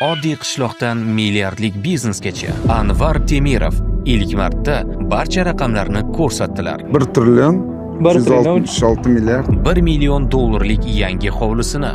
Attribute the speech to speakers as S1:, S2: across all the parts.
S1: Oddiy qishloqdan milliardlik biznesgacha Anvar Temirov ilk marta barcha raqamlarni ko'rsatdilar.
S2: 1 trillion
S3: 1 trillion
S2: 166 milliard
S1: 1 million dollarlik yangi hovlisini,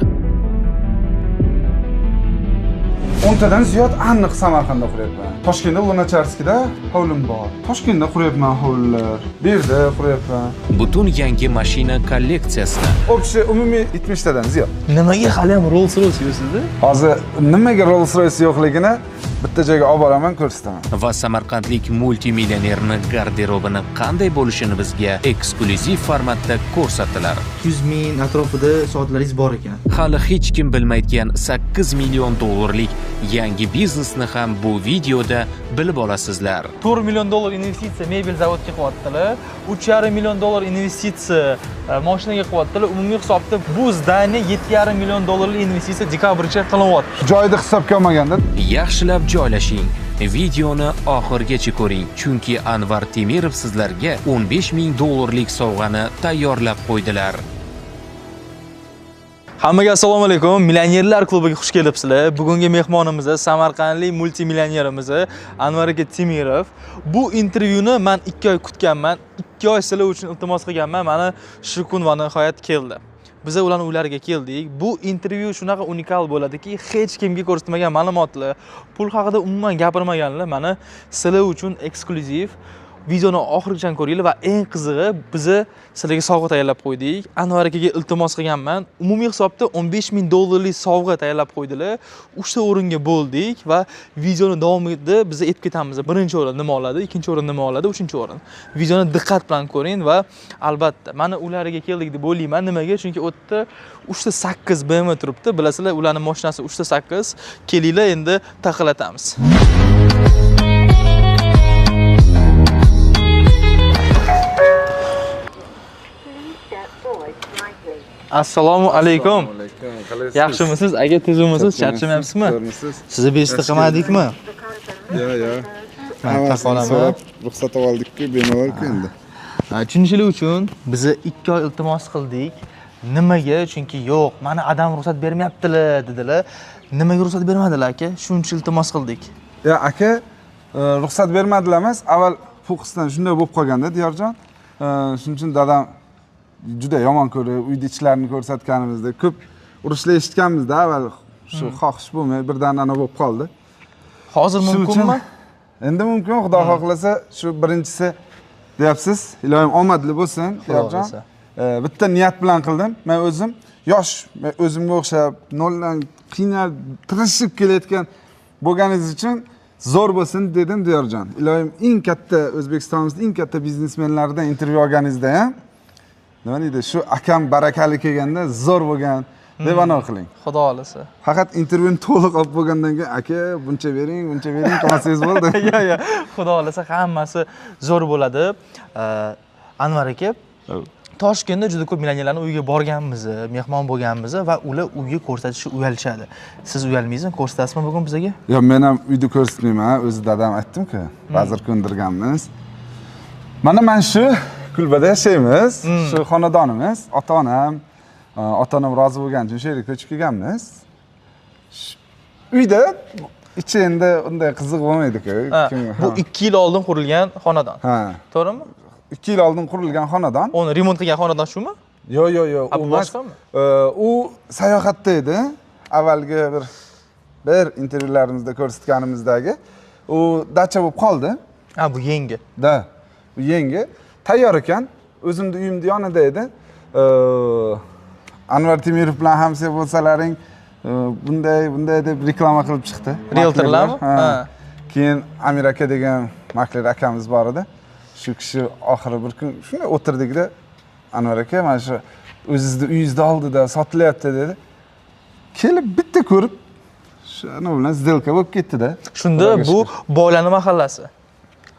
S2: 10 tadan ziyod aniq Samarqandda quryapman. Toshkentda Lunacharskida hovlim bor. Toshkentda quryapman hovlilar. Bu yerda quryapman.
S1: butun yangi mashina kolleksiyasini,
S2: Общий umumiy 70 tadan ziyod.
S3: Nimaga hali ham Rolls Royce yuribsizda?
S2: Hozir nimaga Rolls Royce yo'qligini bitta joyga olib boraman, ko'rsataman.
S1: va samarqandlik multimillionerni garderobini qanday bo'lishini bizga eksklyuziv formatda ko'rsatdilar.
S4: 200 ming atrofida soatlaringiz bor ekan.
S1: Hali hech kim bilmaydigan 8 million dollarlik yangi biznesni ham bu videoda bilib olasizlar.
S3: 4 million dollar investitsiya mebel zavodga qilyaptilar. 3,5 million dollar investitsiya mashinaga qilyaptilar. Umumiy hisobda bu zdание 7,5 million dollarlik investitsiya dekabrgacha qilinyapti.
S2: Joyida hisobga olmaganda
S1: Yaxshilab joylashing. Videoni oxirigacha ko'ring, chunki Anvar Temirov sizlarga 15 ming dollarlik sovg'ani tayyorlab qo'ydilar.
S3: Hammaga assalomu alaykum. Millionerlar klubiga xush kelibsizlar. Bugungi mehmonimiz samarqandlik multimillionerimiz Anvar aka Temirov. Bu intervyuni men 2 oy kutganman. 2 oy sizlar uchun iltimos qilganman. Mana shu kun va nihoyat keldi. Biz ularning uylariga keldik. Bu intervyu shunaqa unikal bo'ladiki, hech kimga ko'rsatmagan ma'lumotlar, pul haqida umuman gapirmaganlar mana sizlar uchun eksklyuziv. Videoni oxirigacha ko'ringlar va eng qizig'i bizni sizlarga sovg'a tayyorlab qo'ydik. Anvar akaga iltimos qilganman. Umumiy hisobda 15 ming dollarlik sovg'a tayyorlab qo'ydilar. 3 ta o'ringa bo'ldik va videoni davomida biz aytib ketamiz. Birinchi o'rin nima oladi, ikkinchi o'rin nima oladi, uchinchi o'rin. Videoni diqqat bilan ko'ring va albatta mana ularga keldik deb o'ylayman. Nimaga? Chunki u yerda 3 ta 8 BMW turibdi. Bilasizlar, ularning mashinasi 3 ta 8. Kelinglar, endi taqillatamiz. Assalomu alaykum. Yaxshimisiz? Aka, tuzukmisiz? Charchamayapsizmi?
S2: Zo'rmisiz?
S4: Sizni besta qilmadikmi?
S2: Yo, yo.
S4: Man
S2: Hammasini
S4: taxolaman.
S2: so'rab ruxsat oldik-ku, bemalol-ku endi.
S3: Tushunishlik uchun bizni 2 oy iltimos qildik. Nimaga? Chunki yo'q, mana adam ruxsat bermayaptilar dedilar. Nimaga ruxsat bermadilar aka? Shuncha iltimos qildik.
S2: Ya aka, ruxsat bermadilar emas, avval fokusdan shunday bo'lib qolganda Diyorjon. Shuning uchun dadam juda yomon ko'rib, uyda ichlarini ko'rsatganimizda ko'p urushlar eshitganmizda avval shu xohish bo'lmay birdan ana bo'lib qoldi.
S3: Hozir
S2: Shuning uchun-
S3: mumkinmi?
S2: Endi mumkin, Xudo xohlasa shu birinchisi deyapsiz. Iloyim omadli bo'lsin, Diyorjon.
S3: xohlasa.
S2: Bitta niyat bilan qildim. Men o'zim yosh, men o'zimga o'xshab noldan qiynalib, tirishib kelayotgan bo'lganingiz uchun zo'r bo'lsin dedim Diyorjon. Iloyim eng katta O'zbekistonimizning eng katta biznesmenlaridan intervyu olganingizda ham nima deydi, shu akam barakali kelganda zo'r bo'lgan deb ano qiling.
S3: Xudo xohlasa.
S2: Faqat intervyuni to'liq olib bo'lgandan keyin aka buncha bering, buncha bering qilmasangiz bo'ldi.
S3: Yo, yo, Xudo xohlasa hammasi zo'r bo'ladi. Anvar aka, Toshkentda juda ko'p millionerlarning uyiga borganmiz, mehmon bo'lganmiz va ular uyga ko'rsatishni uyalishadi. Siz uyalmaysizmi? Ko'rsatasizmi bugun bizga?
S2: Yo'q, men ham uyda ko'rsatmayman. O'zi dadam aytdim-ku, vazir ko'ndirganmiz. Mana men shu kulbada yashaymiz. Shu xonadonimiz, ota-onam, ota-onam rozi bo'lgani uchun shu yerga ko'chib kelganmiz. Uyda ichi endi unday qiziq bo'lmaydi-ku.
S3: Bu 2 yil oldin qurilgan xonadon.
S2: Ha.
S3: To'g'rimi?
S2: 2 yil oldin qurilgan xonadon.
S3: Uni remont qilgan xonadon shumi?
S2: Yo'q, yo'q, yo'q,
S3: Bu
S2: u emas.
S3: boshqami?
S2: U sayohatda edi. Avvalgi bir intervyularimizda ko'rsatganimizdagi u dacha bo'lib qoldi.
S3: Ha, bu yangi.
S2: Da, bu yangi. Tayyor ekan. O'zimni uyimni yonida edi. Anvar Temirov bilan hamsoya bo'lsalaring, bunday, bunday deb reklama qilib chiqdi.
S3: Realtorlarmi?
S2: Maklerlar. Ha.
S3: Ha.
S2: Keyin Amir aka degan makler akamiz bor edi. Shu kishi oxiri bir kun shunday o'tirdikda, Anvar aka mana shu o'zingizni uyingizni oldida sotilyapti dedi. Kelib bitta ko'rib, shu ana bilan сделка bo'lib ketdi-da.
S3: Shunda
S2: Xudoga
S3: bu
S2: shukr.
S3: boylarning mahallasi.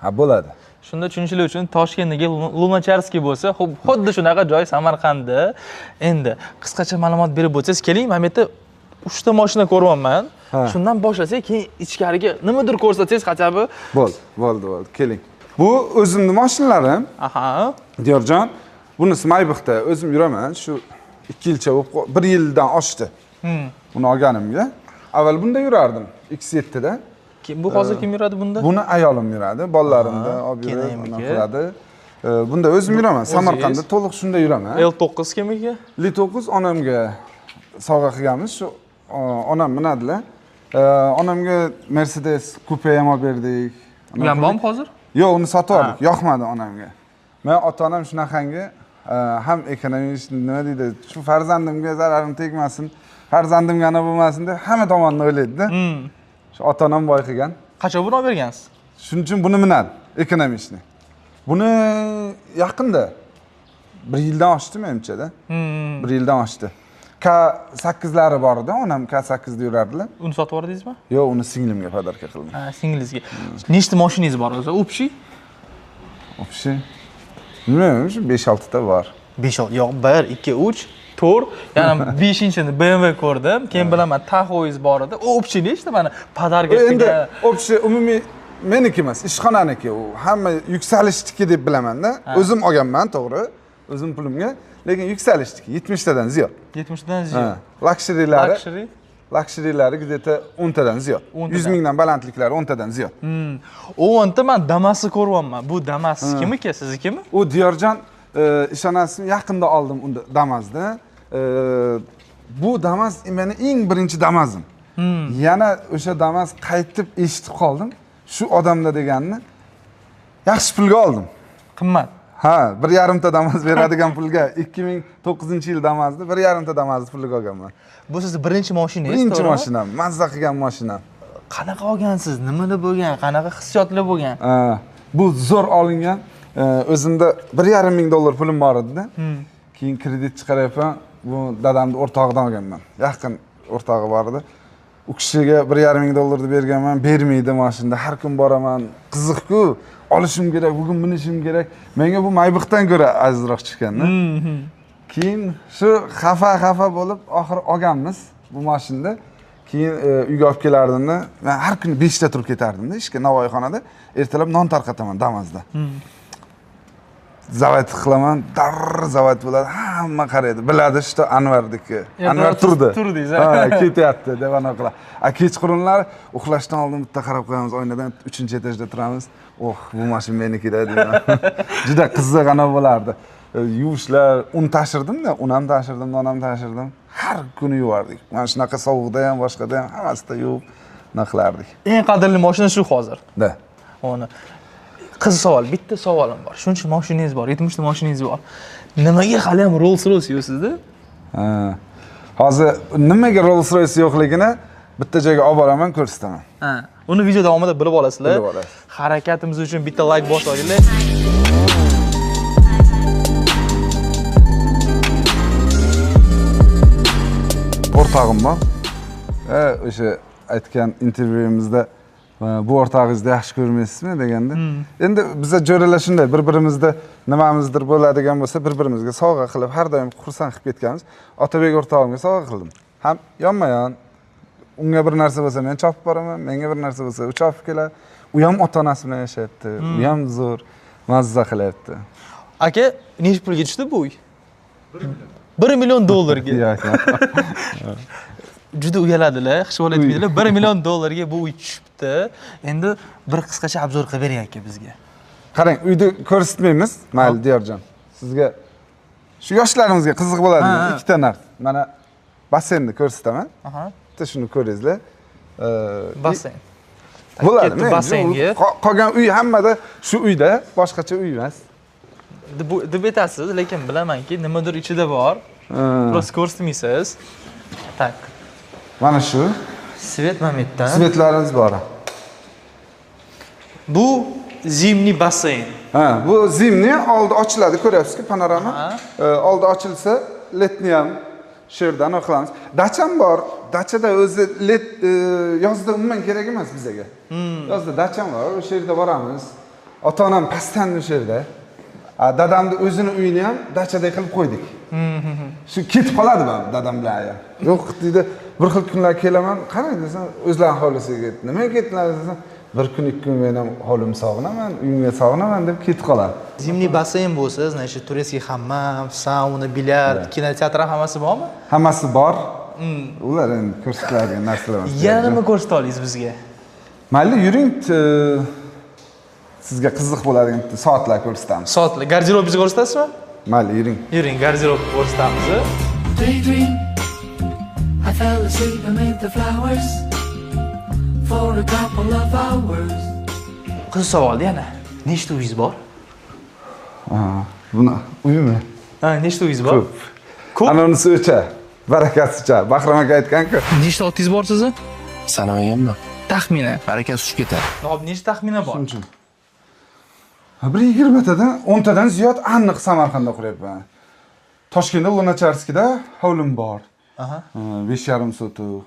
S2: Ha, bo'ladi.
S3: Shunda tushunishlik uchun Toshkentdagi Lunacharskiy bo'lsa, xuddi shunaqa joy Samarqandda. Endi qisqacha ma'lumot berib o'tsangiz, keling, mana bu yerda 3 ta mashina ko'ryapman. Shundan boshlasak, keyin ichkariga nimadir ko'rsatsangiz, хотя бы.
S2: Bo'ldi, bo'ldi, bo'ldi. Keling. Bu o'zimning mashinalarim.
S3: Aha.
S2: Diyorjon, bunisi Maybachda o'zim yuraman. Shu 2 yilcha bo'lib 1 yildan oshdi. Buni olganimga. Avval bunda yurardim, X7 da.
S3: Bu hozir kim yuradi bunda?
S2: Buni ayolim yuradi, bolalarimda olib yurib, ana qiladi. Bunda o'zim yuraman. Samarqandda to'liq shunda yuraman.
S3: L9 kimniki?
S2: L9 onamga sovg'a qilganmiz. Shu onam minadilar. Onamga Mercedes kupe ham olib berdik.
S3: U ham bormi hozir?
S2: Yo'q, uni sotib oldik. Yoqmadi onamga. Men ota-onam shunaqangi ham ekonomist, nima deydi, shu farzandimga zararim tegmasin, farzandimga ana bo'lmasin deb hamma tomonni o'ylaydi-da. Shu ota-onam boy qilgan.
S3: Qachon buni olib bergansiz?
S2: Shuning uchun buni minadi, ekonomistni. Buni yaqinda 1 yildan oshdi menimcha-da. 1 yildan oshdi. K8lari bor edi, onam K8 da yurardilar.
S3: Uni sotib yubordingizmi?
S2: Yo'q, uni singlimga podarka qildim.
S3: Ha, singlingizga. Nechta mashinangiz bor o'zi? Общий?
S2: Общий. Bilmayman, shu 5-6 ta bor.
S3: 5-6, yo'q, 1, 2, 3, 4, yana 5-inchini BMW ko'rdim. Keyin bilaman Tahoe'ingiz bor edi. Общий nechta mana podarka
S2: qilgan? Endi общий umumiy meniki emas, ishxonaniki u. Hamma yuksalishnikki deb bilaman-da. O'zim olganman, to'g'ri, o'zim pulimga, lekin yuksalishnikki 70 tadan ziyod.
S3: 70 tadan ziyod.
S2: Luxury'lari. Luxury'lari где-то 10 tadan ziyod. 100 mingdan balandliklari 10 tadan ziyod.
S3: 10 ta men Damas'ni ko'ryapman. Bu Damas kimniki, siznikimi?
S2: U Diyorjon, ishonasizmi, yaqinda oldim unda Damas'ni. Bu Damas meni eng birinchi Damas'im. Yana o'sha Damas qaytib eshitib qoldim. Shu odamda deganini yaxshi pulga oldim.
S3: Qimmat.
S2: Ha, 1,5 ta Damas beradigan pulga 2009-yil Damas'ni 1,5 ta Damas'ni puliga olganman.
S3: Bu sizni birinchi mashinangiz,
S2: to'g'rimi? Birinchi mashinam, mazza qilgan mashinam.
S3: Qanaqa olgansiz? Nimada bo'lgan? Qanaqa hissiyotlar bo'lgan?
S2: Bu zo'r olingan. O'zimda 1,5 ming dollar pulim bor edi-da. Keyin kredit chiqaryapman. Bu dadamning o'rtog'idan olganman. Yaqin o'rtog'i bor edi. U kishiga 1,5 ming dollarni berganman, bermaydi mashinada. Har kun boraman. Qiziq-ku, olishim kerak, bugun minishim kerak. Menga bu Maybachdan ko'ra azizroq tushganda. Keyin shu xafa bo'lib oxiri olganmiz bu mashinada. Keyin uyga olib kelardimda, men har kuni 5 ta turib ketardimda ishga, Navoiyxonada. Ertalab non tarqataman Damasda. Zavat qilaman, dar zavat bo'ladi, hamma qaraydi, biladi shu Anvarniki. Anvar turdi.
S3: Turdingiz,
S2: ha, ketyapti deb ana qiladi. A kechqurunlar uxlashdan oldin bitta qarab qo'yamiz oynadan, 3-etajda turamiz. Oh, bu mashina meniki-da deyman. Juda qiziq ana bo'lardi. Yuvishlar, un tashirdim-da, un ham tashirdim, non ham tashirdim. Har kuni yuvardik. Mana shunaqa sovuqda ham, boshqada ham hammasida yuvib nima qilardik.
S3: Eng qadrli mashina shu hozir.
S2: Da.
S3: Uni qiziq savol, bitta savolim bor. Shuncha mashinangiz bor, 70 ta mashinangiz bor. Nimaga hali ham Rolls-Royce yo'qsizda?
S2: Ha. Hozir nimaga Rolls-Royce yo'qligini bitta joyga olib boraman, ko'rsataman.
S3: Ha. Uni video davomida bilib olasizlar.
S2: Bilib olasiz.
S3: Harakatimiz uchun bitta like bosib olinglar.
S2: O'rtog'im bor. O'sha aytgan intervyuimizda bu o'rtog'ingizni yaxshi ko'rmaysizmi deganda. Endi biza jo'ralar shunday, bir-birimizda nimamizdir bo'ladigan bo'lsa, bir-birimizga sovg'a qilib, har doim xursand qilib ketganmiz. Otabek o'rtog'imga sovg'a qildim. Ham yonma-yon unga bir narsa bo'lsa men chopib boraman, menga bir narsa bo'lsa u chopib keladi. U ham ota-onasi bilan yashayapti. U ham zo'r, mazza qilyapti.
S3: Aka, necha pulga tushdi bu uy? 1 million dollarga.
S2: Yo'q.
S3: Juda uyaladilar, hech bo'lmay aytmaydilar. 1 million dollarga bu uy tushibdi. Endi bir qisqacha obzor qilib bering aka bizga.
S2: Qarang, uyni ko'rsatmaymiz. Mayli, Diyorjon. Sizga shu yoshlarimizga qiziq bo'ladi ikkita narsa. Mana basseynni ko'rsataman. Bitta shuni ko'ringizlar.
S3: Basseyn.
S2: Bo'ladi.
S3: Basseynga.
S2: Qolgan uy hammada shu uyda, boshqacha uy emas.
S3: Deb aytasiz, lekin bilamanki, nimadir ichida bor. Просто ko'rsatmaysiz. Tak.
S2: Mana shu.
S3: Svet momentdan.
S2: Svetlarimiz bor.
S3: Bu zimniy basseyn.
S2: Ha, bu zimniy oldi ochiladi, ko'ryapsizki, panorama. Oldi ochilsa, letni ham shu yerdan qilamiz. Dacham bor. Dachada o'zi let yozda umuman kerak emas bizga. Yozda dacham bor, o'sha yerda boramiz. Ota-onam pastdan o'sha yerda. Dadamni o'zini uyini ham dachaday qilib qo'ydik. Shu ketib qoladi baribir dadam bilan ayam. Yo'q deydi, bir xil kunlar kelaman, qarang desam, o'zlari hovlisiga ketdi. Nimaga ketdilar desam, bir kun ikki kun men ham hovlimni sog'inaman, uyimga sog'inaman deb ketib qoladi.
S3: Zimniy basseyn bo'lsa, значит, турецкий hammam, sauna, bilyard, kinoteatr hammasi bormi?
S2: Hammasi bor. Ular endi ko'rsatiladigan narsalar emas.
S3: Yana nima ko'rsata olasiz bizga?
S2: Mayli, yuring, sizga qiziq bo'ladigan bitta soatlar ko'rsatamiz.
S3: Soatlar, garderobingizni ko'rsatasizmi?
S2: Mayli, yuring.
S3: Yuring, garderobni ko'rsatamiz.
S5: Daydream. I fell asleep amid the flowers for a couple of hours.
S3: Qiziq savolda yana. Nechta uyingiz bor?
S2: Buni uymi?
S3: Ha, nechta uyingiz bor?
S2: Ko'p.
S3: Ko'p?
S2: Ana unisi o'cha. Barakasi o'cha. Bahrom aka aytgan-ku.
S3: Nechta otingiz bor sizni?
S6: Sanamaganman.
S3: Taxminan.
S6: Barakasi uchib ketadi.
S3: Hop, nechta taxminan bor?
S2: Shuning uchun. Bir 20tadan, 10tadan ziyod aniq Samarqandda quryapman. Toshkentda Lunacharskida hovlim bor.
S3: Aha.
S2: 5,5 sotix.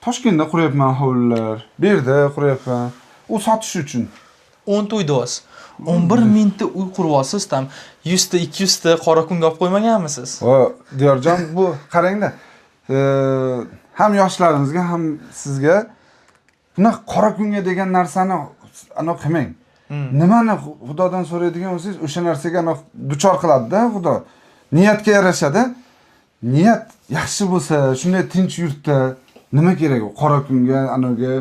S2: Toshkentda quryapman hovlilar. Bu yerda quryapman. U sotish uchun.
S3: 10 ta uy deyapsiz. 11 mingta uy quryapsiz, tam 100 ta, 200 ta qora kunga olib qo'ymaganmisiz?
S2: O, Diyorjon, bu qarangda. Ham yoshlarimizga, ham sizga bunaqa qora kunga degan narsani anaqa qilmang. Nimani Xudodan so'raydigan bo'lsangiz, o'sha narsaga anaqa duchor qiladi-da Xudo. Niyatga yarashadi. Niyat yaxshi bo'lsa, shunday tinch yurtda nima kerak u qora kunga, anaga.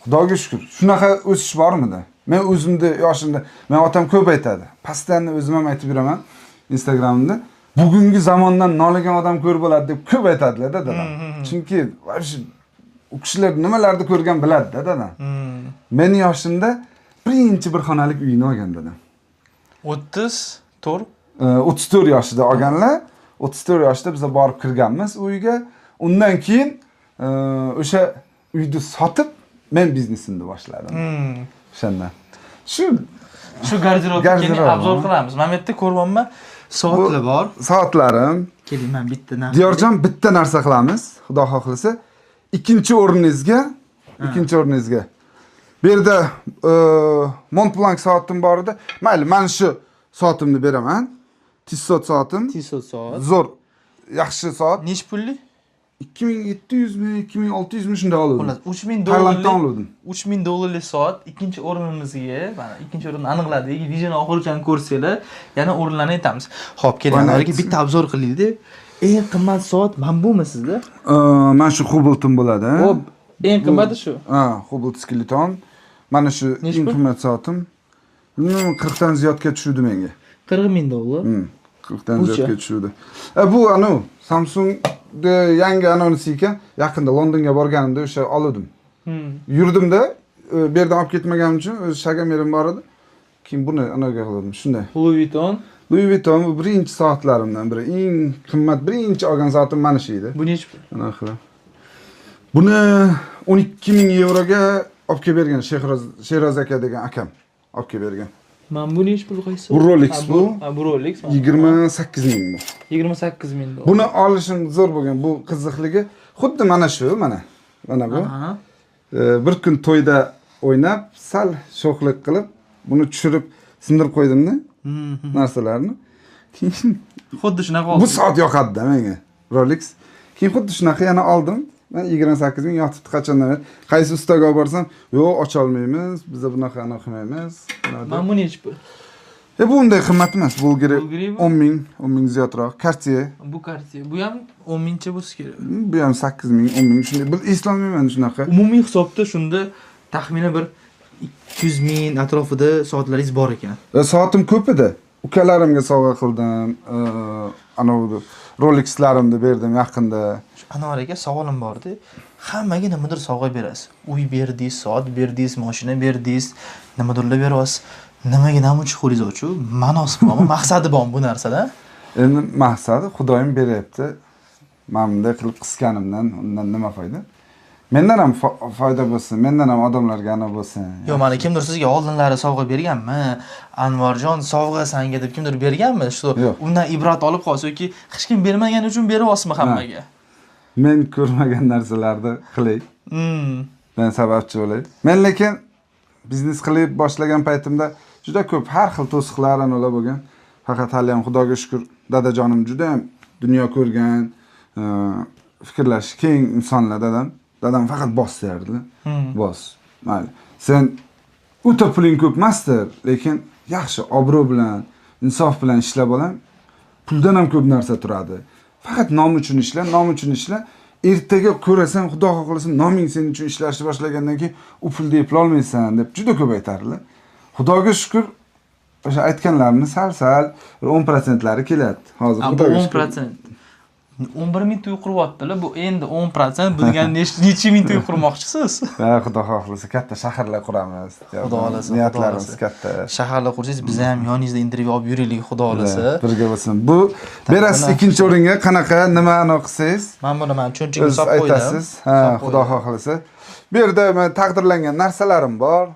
S2: Xudoga shukr. Shunaqa o'sish bormidi? Men o'zimda yoshimda, men otam ko'p aytadi. Pastdan o'zim ham aytib yuraman Instagramimda. Bugungi zamondan noligan odam ko'r bo'ladi deb ko'p aytadilar-da dadam. Chunki вообще u kishilar nimalarni ko'rgan biladi-da dadam. Meni yoshimda birinchi bir xonalik uyini olgan dadam.
S3: 34?
S2: 34 yoshida olganlar. 34 yoshida biz borib kirganmiz uyga. Undan keyin o'sha uyni sotib men biznesimni boshladim. O'shandan.
S3: Shu garderobni keyin обзор qilamiz. Mana bu yerda ko'ryapman,
S4: soatlar bor.
S2: Soatlarim.
S4: Keling, men bitta narsa.
S2: Diyorjon, bitta narsa qilamiz, Xudo xohlasa. Ikkinchi o'rningizga. Bu yerda Montblanc soatim bor edi. Mayli, mana shu soatimni beraman. Tissot soatim.
S3: Tissot soat.
S2: Zo'r, yaxshi soat.
S3: Nech pullik?
S2: 2700 mi, 2600 mi shunday oldim.
S3: Xullas, 3000
S2: Tailanddan
S3: dollarlik.
S2: oldim.
S3: 3000 dollarlik soat ikkinchi o'rinimizga, mana ikkinchi o'rinni aniqladik. Videoni oxirigacha ko'rsanglar, yana o'rinlarni aytamiz.
S4: Xo'p, keling,
S2: Mana
S4: ularga bitta обзор qilaylik. Eng qimmat soat mana bumi sizda?
S2: Mana shu Hublton bo'ladi.
S3: Xo'p, eng qimmati shu.
S2: Ha, Hublot Skeleton. Mana shu eng qimmat soatim. 40 dan ziyodga tushdi menga.
S4: 40 ming dollar.
S2: 40 dan ziyodga tushdi. Bu anu Samsung yangi anonsi ekan. Yaqinda Londonga borganimda o'sha oldim. Yurdimda, bu yerdan olib ketmaganim uchun o'zi shagamerim bor edi. Keyin buni anaga qildim, shunday.
S3: Louis Vuitton.
S2: Louis Vuitton bu birinchi soatlarimdan biri. Eng qimmat birinchi olgan soatim mana shu edi.
S3: Bu necha pul?
S2: Ana qilib. Buni 12 000 yevroga olib kelib bergan Shehroz aka degan akam olib kelib bergan.
S3: Mana bu necha pul qaysi?
S2: Bu Rolex bu.
S3: Ha, bu Rolex.
S2: 28 ming bu.
S3: 28 ming dollar.
S2: Buni olishim zo'r bo'lgan. Bu qiziqligi xuddi mana shu, mana. Mana bu. Bir kun to'yda o'ynab, sal sho'xlik qilib, buni tushirib, sindirib qo'ydimda narsalarni. Keyin
S3: xuddi shunaqa oldim.
S2: Bu soat yoqadi-da menga. Rolex. Keyin xuddi shunaqa yana oldim. Men 28 ming yotibdi qachondan beri. Qaysi ustaga olib borsam, yo'q, ocha olmaymiz, biz bunaqa anaqa qilmaymiz.
S3: Mana bu necha pul?
S2: Bu unday qimmat emas. Bulgari
S3: Bulgari
S2: 10 ming, 10 ming ziyodroq. Cartier.
S3: Bu Cartier. Bu ham 10 mingcha bo'lsa kerak.
S2: Bu ham 8 ming, 10 ming shunday. Biz eslolmayman shunaqa.
S3: Umumiy hisobda shunda taxminan bir
S4: 200 ming atrofida soatlaringiz bor ekan.
S2: Soatim ko'p edi. Ukalarimga sovg'a qildim. Ana Rolexlarimni berdim yaqinda.
S4: Anvar aka, savolim bor-da. Hammaga nimadir sovg'a berasiz. Uy berdingiz, soat berdingiz, mashina berdingiz, nimadirlar beryapsiz. Nimaga nima uchun qo'lingiz ochuv? Ma'nosi bormi? Maqsadi bormi bu narsada?
S2: Endi maqsadi Xudoyim beryapti. Men bunday qilib qisganimdan undan nima foyda? Mendan ham foyda bo'lsin, mendan ham odamlarga ana bo'lsin.
S4: Yo'q, mana kimdir sizga oldinlari sovg'a berganmi? Anvarjon sovg'a senga deb kimdir berganmi? Shu undan ibrat olib qolsa yoki hech kim bermagani uchun beryapsizmi hammaga?
S2: Men ko'rmagan narsalarni qilay. Men sababchi bo'lay. Men lekin biznes qilib boshlagan paytimda juda ko'p har xil to'siqlar analar bo'lgan. Faqat hali ham Xudoga shukr, dadajonim juda ham dunyo ko'rgan, fikrlashi keng insonlar dadam. Dadam faqat bos derdilar. Bos. Mayli. Sen o'ta puling ko'p emasdir, lekin yaxshi obro' bilan, insof bilan ishlab olam. Puldan ham ko'p narsa turadi. Faqat nom uchun ishla, nom uchun ishla. Ertaga ko'rasan, Xudo xohlasa, noming sen uchun ishlashni boshlagandan keyin u pulni eplolmaysan deb juda ko'p aytardilar. Xudoga shukr, o'sha aytganlarimni sal-sal 10%lari kelyapti. Hozir Xudoga shukr.
S3: 10%. 11 ming uy quryaptilar. Bu endi 10%, bu degani necha ming uy qurmoqchisiz?
S2: Ha, Xudo xohlasa katta shaharlar quramiz.
S4: Xudo xohlasa,
S2: niyatlarimiz katta.
S4: Shaharlar qursangiz, biz ham yoningizda intervyu olib yuraylik, Xudo xohlasa.
S2: Birga bo'lsin. Bu berasiz ikkinchi o'ringa qanaqa, nimani qilsangiz?
S4: Men buni cho'nchagimga solib qo'ydim.
S2: Aytasiz. Ha, Xudo xohlasa. Bu yerda men taqdirlangan narsalarim bor.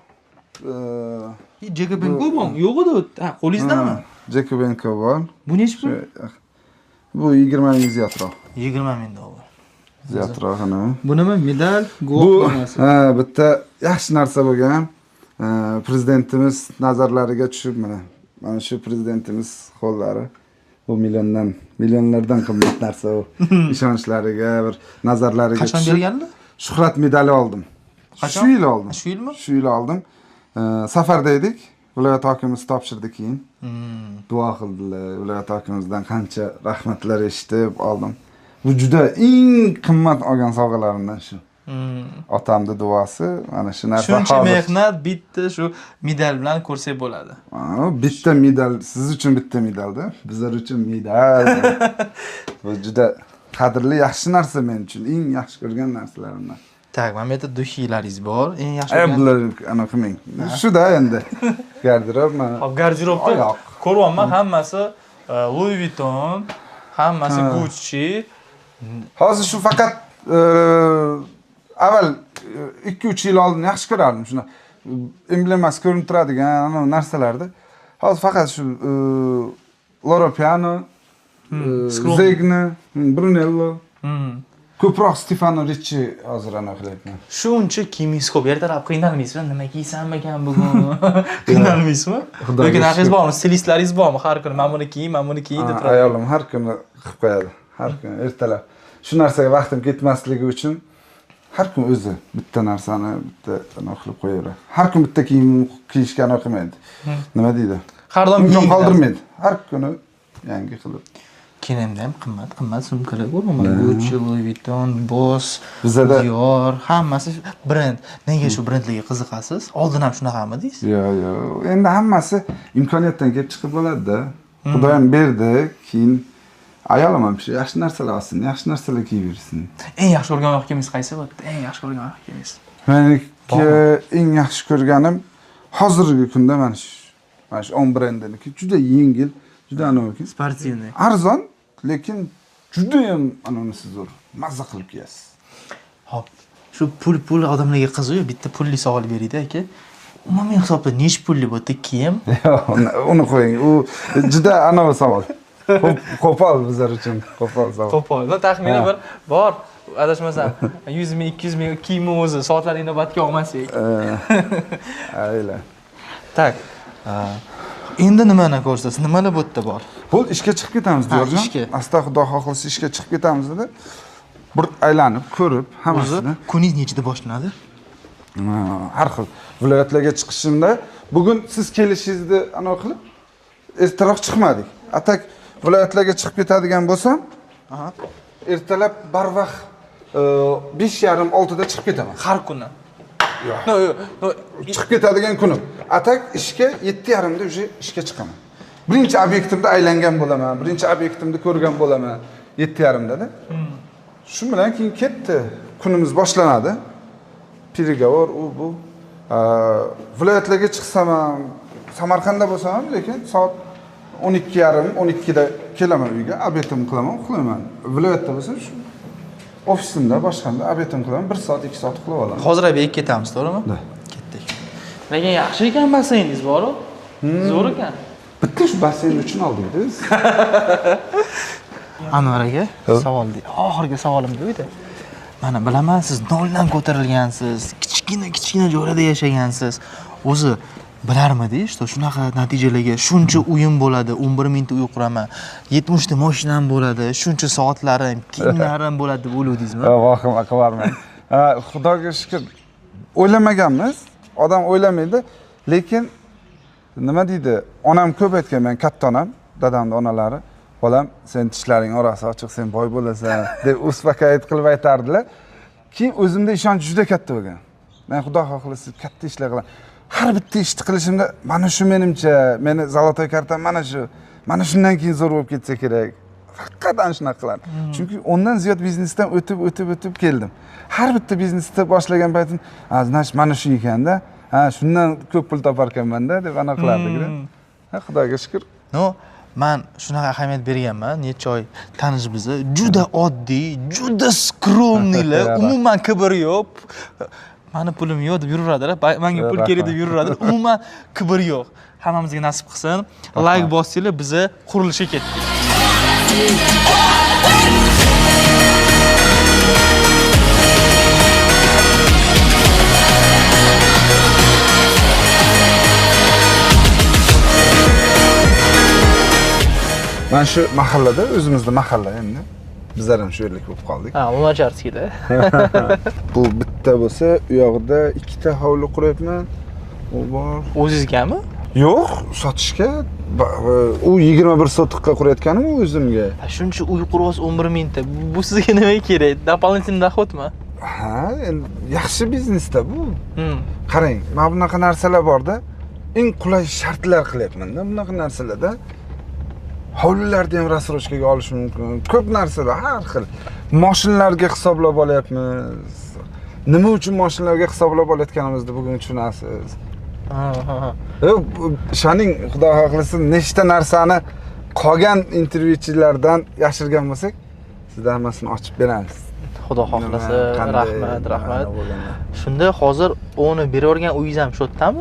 S3: Jacobenko bormi? Yo'q edi. Ha, qo'lingizdami?
S2: Jacobenko bor.
S3: Bu nechi pul?
S2: Bu 20 ming ziyodroq.
S4: 20 ming dollar.
S2: Ziyodroq ana.
S3: Bu nima? Medal, guvohnomasi.
S2: Ha, bitta yaxshi narsa bo'lgan. Prezidentimiz nazarlariga tushib mana. Mana shu prezidentimiz qo'llari. Bu millionlardan qimmat narsa u. Ishonchlariga, bir nazarlariga
S4: tushib. Qachon berganlar?
S2: Shuhrat medali oldim.
S4: Qachon?
S2: Shu yil oldim.
S4: Shu yilmi?
S2: Shu yil oldim. Safarda edik. Viloyat hokimimiz topshirdi keyin. Duo qildilar. Viloyat hokimimizdan qancha rahmatlar eshitib oldim. Bu juda eng qimmat olgan sovg'alarimdan shu. Otamning duosi, mana shu narsa.
S3: Shuncha mehnat bitta shu medal bilan ko'rsak bo'ladi.
S2: Bitta medal, siz uchun bitta medalda, bizlar uchun medal. Bu juda qadrli, yaxshi narsa men uchun, eng yaxshi ko'rgan narsalarimdan.
S4: Tak, mana bu yerda duxilaringiz bor. Eng yaxshi ko'rgan.
S2: Bular ana qilmang. Shu-da endi. Garderob mana.
S3: Hop, garderobda ko'ryapman, hammasi Louis Vuitton, hammasi Gucci.
S2: Hozir shu faqat avval 2-3 yil oldin yaxshi ko'rardim shuni. Emblemasi ko'rinib turadigan ana narsalarni. Hozir faqat shu Loro Piano, Zegna, Brunello. Ko'proq Stefano Ricci hozir ana qilyapman.
S4: Shuncha kiyimingiz ko'p, ertalab qiynalmaysizmi? Nima kiysammikan bugun? Qiynalmaysizmi? Yoki narxingiz bormi? Stilistlaringiz bormi? Har kuni mana buni kiy, mana buni kiy deb turadi.
S2: Ayolim har kuni qilib qo'yadi. Har kuni ertalab. Shu narsaga vaqtim ketmasligi uchun har kun o'zi bitta narsani bitta ana qilib qo'yaveradi. Har kun bitta kiyim kiyishga ana qilmaydi. Nima deydi?
S3: Har doim
S2: imkon qoldirmaydi. Har kuni yangi qilib.
S4: Kelimda ham qimmat sumkalar ko'rman. Gucci, Louis Vuitton, Boss, Dior, hammasi brend. Nega shu brendlarga qiziqasiz? Oldin ham shunaqamidingiz?
S2: Yo'q, yo'q. Endi hammasi imkoniyatdan kelib chiqib bo'ladi-da. Xudoyim berdi, keyin ayolim ham shu yaxshi narsalar olsin, yaxshi narsalar kiyib yursin.
S3: Eng yaxshi ko'rgan oyoq kiyimingiz qaysi bo'ldi? Eng yaxshi ko'rgan oyoq kiyimingiz?
S2: Meniki eng yaxshi ko'rganim hozirgi kunda mana shu On brendiniki juda yengil, juda anavi
S4: sportivniy.
S2: Arzon, lekin juda ham anavisi zo'r. Mazza qilib kiyasiz.
S4: Xo'p, shu pul odamlarga qiziq-yu, bitta pulli savol beraydi aka. Umumiy hisobda necha pulli bo'ldi kiyim?
S2: Yo'q, uni qo'ying. U juda anavi savol. Qo'pol bizlar uchun, qo'pol savol.
S3: Qo'pol. No, taxminan bir bor, adashmasam 100 ming, 200 ming kiyimni o'zi soatlar inobatga olmasak.
S2: Ayla.
S4: Tak. Endi nimani ko'rsatasiz? Nimalar bu yerda bor?
S2: Bo'ldi, ishga chiqib ketamiz, Diyorjon. Asta Xudo xohlasa ishga chiqib ketamiz dedi. Bir aylanib, ko'rib hammasini.
S4: Kuningiz nechida boshlanadi?
S2: Har xil viloyatlarga chiqishimda bugun siz kelishingizni ana qilib ertaroq chiqmadik. Atak viloyatlarga chiqib ketadigan bo'lsam, ertalab barvaqt 5:30-6da chiqib ketaman.
S3: Har kuni.
S2: Yo'q. No, chiqib ketadigan kunim. Atak ishga 7:30da уже ishga chiqaman. Birinchi obyektimda aylangan bo'laman, birinchi obyektimni ko'rgan bo'laman 7:30da-da. Shu bilan keyin ketdi. Kunimiz boshlanadi. Переговор u bu. Viloyatlarga chiqsam ham, Samarqandda bo'lsam ham, lekin soat 12:30, 12da kelaman uyga, obetimni qilaman, uxlayman. Viloyatda bo'lsam shu ofisimda, boshqamda obetimni qilaman, 1 soat, 2 soat uxlab olaman.
S4: Hozir obedga ketamiz, to'g'rimi? Ketdik.
S3: Lekin yaxshi ekan basseyningiz bor-ku. Zo'r ekan.
S2: Bitta shu basseyn uchun oldik biz.
S4: Anvar aka, savol deydi. Oxirgi savolim bu edi. Mana bilaman, siz noldan ko'tarilgansiz, kichkina joylarda yashagansiz. O'zi bilarmidingiz, что shunaqa natijalarga shuncha uyim bo'ladi, 11 mingta uy quraman, 70 ta mashinam bo'ladi, shuncha soatlarim, kiyimlarim bo'ladi deb o'yladingizmi?
S2: Vahima qilarman. Xudoga shukr, o'ylamaganmiz. Odam o'ylamaydi, lekin nima deydi? Onam ko'p aytgan, men katta onam, dadamning onalari, Bolam, sen tishlaring orasi ochiq, sen boy bo'lasan deb uspokayit qilib aytardilar. Keyin o'zimda ishonch juda katta bo'lgan. Men Xudo xohlasa katta ishlar qilaman. Har bitta ishni qilishimda mana shu menimcha, meni zolotoy kartam mana shu, mana shundan keyin zo'r bo'lib ketsa kerak. Faqat ana shunaqa qilardim. Chunki 10dan ziyod biznesdan o'tib keldim. Har bitta biznesni boshlagan paytim, "Ha, mana shu ekanda, ha, shundan ko'p pul topar ekanman-da" deb ana qilardik-da. Ha, Xudoga shukr.
S4: No, men shunaqa ahamiyat berganman, necha oy tanish bizni, juda oddiy, juda skromniylar, umuman kibr yo'q. Mani pulim yo'q deb yuraveradilar, menga pul kerak deb yuraveradilar. Umuman kibr yo'q. Hammamizga nasib qilsin. Like bossinglar, biza qurilishga ketdik.
S2: Mana shu mahallada, o'zimizda mahalla endi. Bizlar ham shu yerlik bo'lib qoldik.
S4: Ha, Lunacharskyda.
S2: Bu bitta bo'lsa, u yoqda ikkita hovli quryapman. U bor.
S4: O'zingizgami?
S2: Yo'q, sotishga. U 21 sotixga qurayotganim u o'zimga.
S4: Shuncha uy quryapsiz 11 mingta. Bu sizga nimaga kerak? Дополнительный dohodmi?
S2: Ha, endi yaxshi biznesda bu. Qarang, mana bunaqa narsalar borda, eng qulay shartlar qilyapman-da bunaqa narsalarda. Hovlilarni ham рассрочкаga olish mumkin. Ko'p narsalar, har xil. Mashinalarga hisoblab olyapmiz. Nima uchun mashinalarga hisoblab olayotganimizni bugun tushunasiz. Ishoning, Xudo xohlasa, nechta narsani qolgan intervyuchilardan yashirgan bo'lsak, sizdan hammasini ochib beramiz.
S4: Xudo xohlasa, rahmat, rahmat. Shunda hozir uni beravergan uyingiz ham shu yerdami?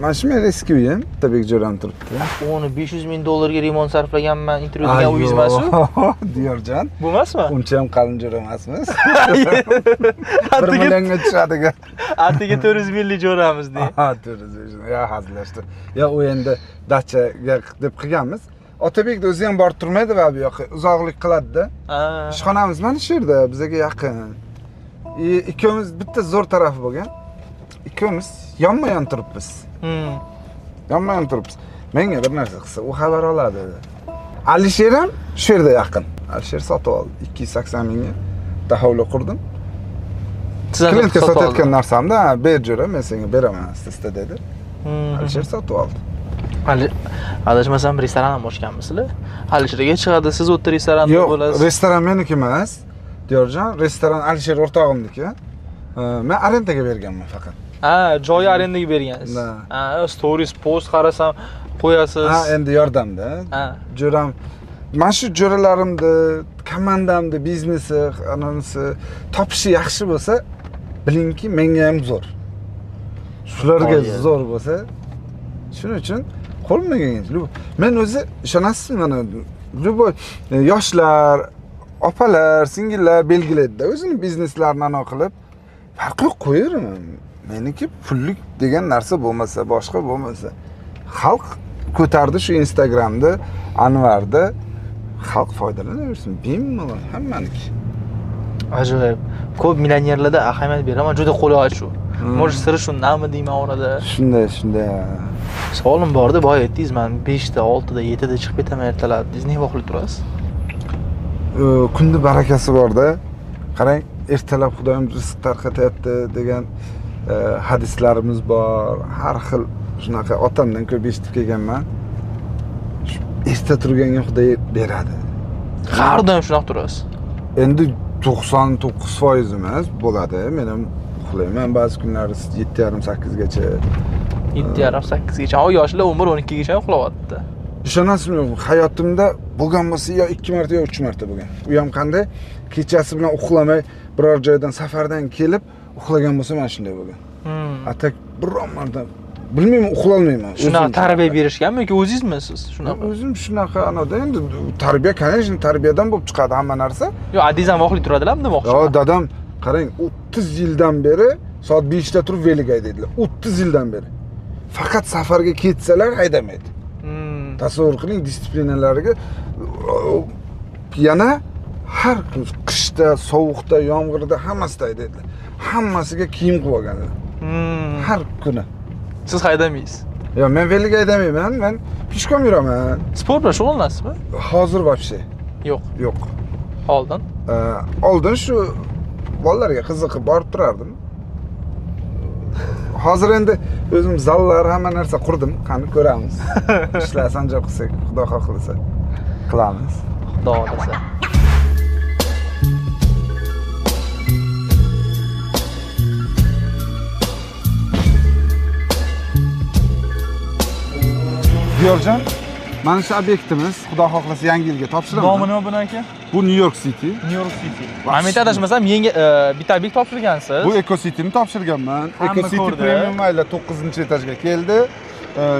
S2: Mana shu meni eski uyim, Otabek jo'ram turibdi.
S4: Uni 500 ming dollarga remont sarflaganman, intervyu degan uyingiz emas u?
S2: Diyorjon.
S4: Bu emasmi?
S2: Uncha ham qalin jo'ra emasmiz. 1 millionga tushadigan.
S4: Atiga 400 minglik jo'ramiz dey.
S2: Ha, 400 ming. Ya hazillashdi. Ya u endi dachaga deb qilganmiz. Otabekda o'zi ham borib turmaydi va bu yoqqa uzoqlik qiladi-da. Ishxonamiz mana shu yerda, bizga yaqin. Ikkovimiz bitta zo'r tarafi bo'lgan. Ikkovimiz yonma-yon turibmiz. Yonma-yon turibmiz. Menga bir narsa qilsa, u xabar oladi. Alisher ham shu yerda yaqin. Alisher sotib oldi 280 mingga. Bitta hovli qurdim. Klientga sotayotgan narsamda, ber jo'ra, men senga beraman asta dedi. Alisher sotib oldi.
S4: Adashmasam restoran ham ochganmisizlar? Alisherga chiqadi, siz o'tda restoranda bo'lasiz.
S2: Yo'q, restoran meniki emas. Diyorjon, restoran Alisher o'rtog'imniki. Men arendaga berganman faqat.
S3: Ha, joyi arendaga bergansiz. Ha, stories, post qarasam qo'yasiz.
S2: Ha, endi yordamda. Ha. Jo'ram, mana shu jo'ralarimni, komandamni biznesi, anonsi topishi yaxshi bo'lsa, bilingki, menga ham zo'r. Shularga zo'r bo'lsa, shuning uchun qo'limdan kelgancha. Men o'zi ishonasizmi, mana любой yoshlar, opalar, singillar belgilaydi-da, o'zini bizneslarini ano qilib, farqi yo'q, qo'yaveraman. Meniki pullik degan narsa bo'lmasa, boshqa bo'lmasa. Xalq ko'tardi shu Instagramda, Anvarda, xalq foydalanaversin, bemalol hammaniki.
S4: Ajoyib. Ko'p millionerlarda ahamiyat beraman, juda qulay shu. Может, siri shundami deyman orada.
S2: Shunday, shunday.
S4: Savolim bordi, boya aytdingiz, men 5 da, 6 da, 7 da chiqib ketaman ertalab. Siz nega uxlab turasiz?
S2: Kunni barakasi borda. Qarang, ertalab Xudoyim rizq tarqatyapti degan hadislarimiz bor. Har xil shunaqa otamdan ko'p eshitib kelganman. Erta turganga Xudo beradi.
S4: Har doim shunaqa turasiz?
S2: Endi 99% emas bo'ladi. Men ham uxlayman ba'zi kunlari 7:30 8 gacha.
S4: 7:30 8 gacha. O yoshlar 11 12 gacha uxlayapti.
S2: Ishonasizmi, hayotimda bo'lgan bo'lsa yo 2 marta yo 3 marta bo'lgan. U ham qanday? Kechasi bilan uxlamay biror joydan safardan kelib uxlagan bo'lsa mana shunday bo'lgan. Atak biror marta bilmayman, uxlolmayman.
S4: Shunaqa tarbiya berishganmi yoki o'zingizmisiz shunaqa?
S2: O'zim shunaqa anada endi tarbiya, конечно, tarbiyadan bo'lib chiqadi hamma narsa.
S4: Yo'q, adingiz ham uxlay turadilarmi demoqchiman.
S2: Yo'q, dadam qarang, 30 yildan beri soat 5 da turib velik haydaydilar. 30 yildan beri. Faqat safarga ketsalar haydamaydi. Tasavvur qiling, disiplinalariga yana har kun qishda, sovuqda, yomg'irda hammasida haydaydilar. Hammasiga kiyim qilib olganlar. Har kuni.
S4: Siz haydamaysiz?
S2: Yo'q, men velik haydamayman, men pishkom yuraman.
S3: Sport bilan shug'ullanasizmi?
S2: Hozir вообще.
S3: Yo'q.
S2: Yo'q.
S3: Oldin?
S2: Oldin shu bolalarga qiziqib borib turardim. Hozir endi o'zim zallar, hamma narsa qurdim. Qani ko'ramiz. Ishlar sanjab qilsak, Xudo xohlasa qilamiz.
S3: Xudo xohlasa.
S2: Diyorjon, mana shu obyektimiz, Xudo xohlasa yangi yilga topshiraman.
S3: Nomi nima buni aka?
S2: Bu New York City.
S3: New York City. Men adashmasam, yangi bitta obyekt topshirgansiz.
S2: Bu Eco City'ni topshirganman. Eco City Premium mayla 9-etajga keldi.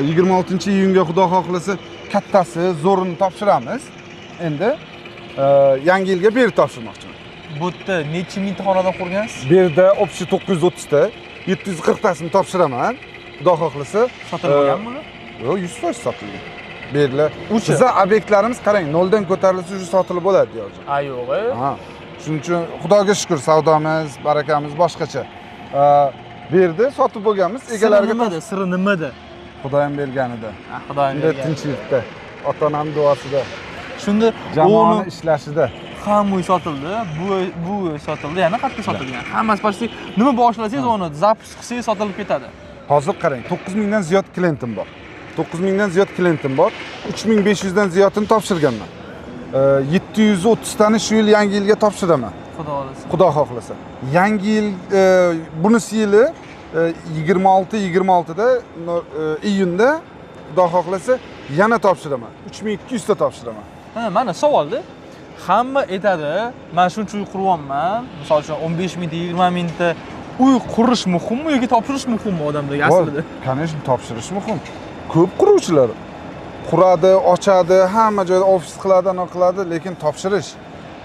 S2: 26-iyunga Xudo xohlasa kattasi, zo'rini topshiramiz. Endi yangi yilga berib topshirmoqchiman.
S3: Bu yerda necha mingta xonadon qurgansiz?
S2: Bu yerda общий 930 ta, 740 tasini topshiraman. Xudo xohlasa.
S3: Sotilib bo'lganmi buni?
S2: Yo'q, 100% sotilgan. Bu yerlar biza obyektlarimiz qarang, noldan ko'tarilsa shu sotilib bo'ladi deyapti.
S3: A yo'q.
S2: Ha. Shuning uchun Xudoga shukr, savdomiz, barakamiz boshqacha. Bu yerda sotib bo'lganmiz, egalariga
S3: nimada, siri nimada?
S2: Xudoyim berganida.
S3: Xudoyim berganida.
S2: Tinchlikda, ota-onam duosida.
S3: Shunda
S2: jamoani ishlashida.
S3: Hamma uy sotildi, bu uy sotildi, yana qayerda sotilgan? Hammasi почти nima boshlasangiz, uni zapis qilsangiz sotilib ketadi.
S2: Hozir qarang, 9000 dan ziyod klientim bor. 9000 dan ziyod klientim bor. 3500 dan ziyodini topshirganman. 730 tani shu yil yangi yilga topshiraman.
S3: Xudo xohlasa.
S2: Xudo xohlasa. Yangi yil bunisi yili 26-26da iyunda Xudo xohlasa yana topshiraman. 3200 ta topshiraman.
S3: Ha, mana savolda hamma aytadi, men shuncha uy quryapman. Misol uchun 15 mingta, 20 mingta uy qurish muhimmi yoki topshirish muhimmi odamlarga aslida?
S2: Конечно, topshirish muhim. Ko'p quruvchilar quradi, ochadi, hamma joyda ofis qiladi, ana qiladi, lekin topshirish.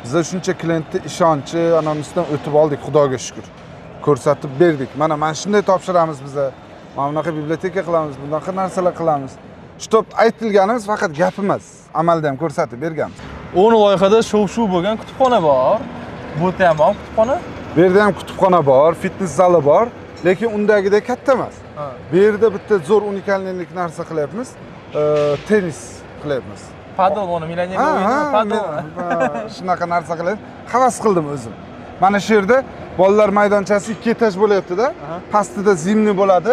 S2: Bizda shuncha klientni ishonchi, anamizdan o'tib oldik, Xudoga shukr. Ko'rsatib berdik. Mana shunday topshiramiz biza. Mana bunaqa biblioteka qilamiz, bunaqa narsalar qilamiz. Shtob aytilganimiz faqat gap emas, amalda ham ko'rsatib berganmiz.
S3: 10 loyihada shov-shuv bo'lgan kutubxona bor. Bu yerda ham bor kutubxona?
S2: Bu yerda ham kutubxona bor, fitness zali bor, lekin undagidek katta emas. Bu yerda bitta zo'r unikallik narsa qilyapmiz. Tennis qilyapmiz.
S3: Padel, uni millionerlar o'yini, padel.
S2: Shunaqa narsa qilyapmiz. Havas qildim o'zim. Mana shu yerda bolalar maydonchasi 2 etaj bo'lyapti-da. Pastida zimni bo'ladi.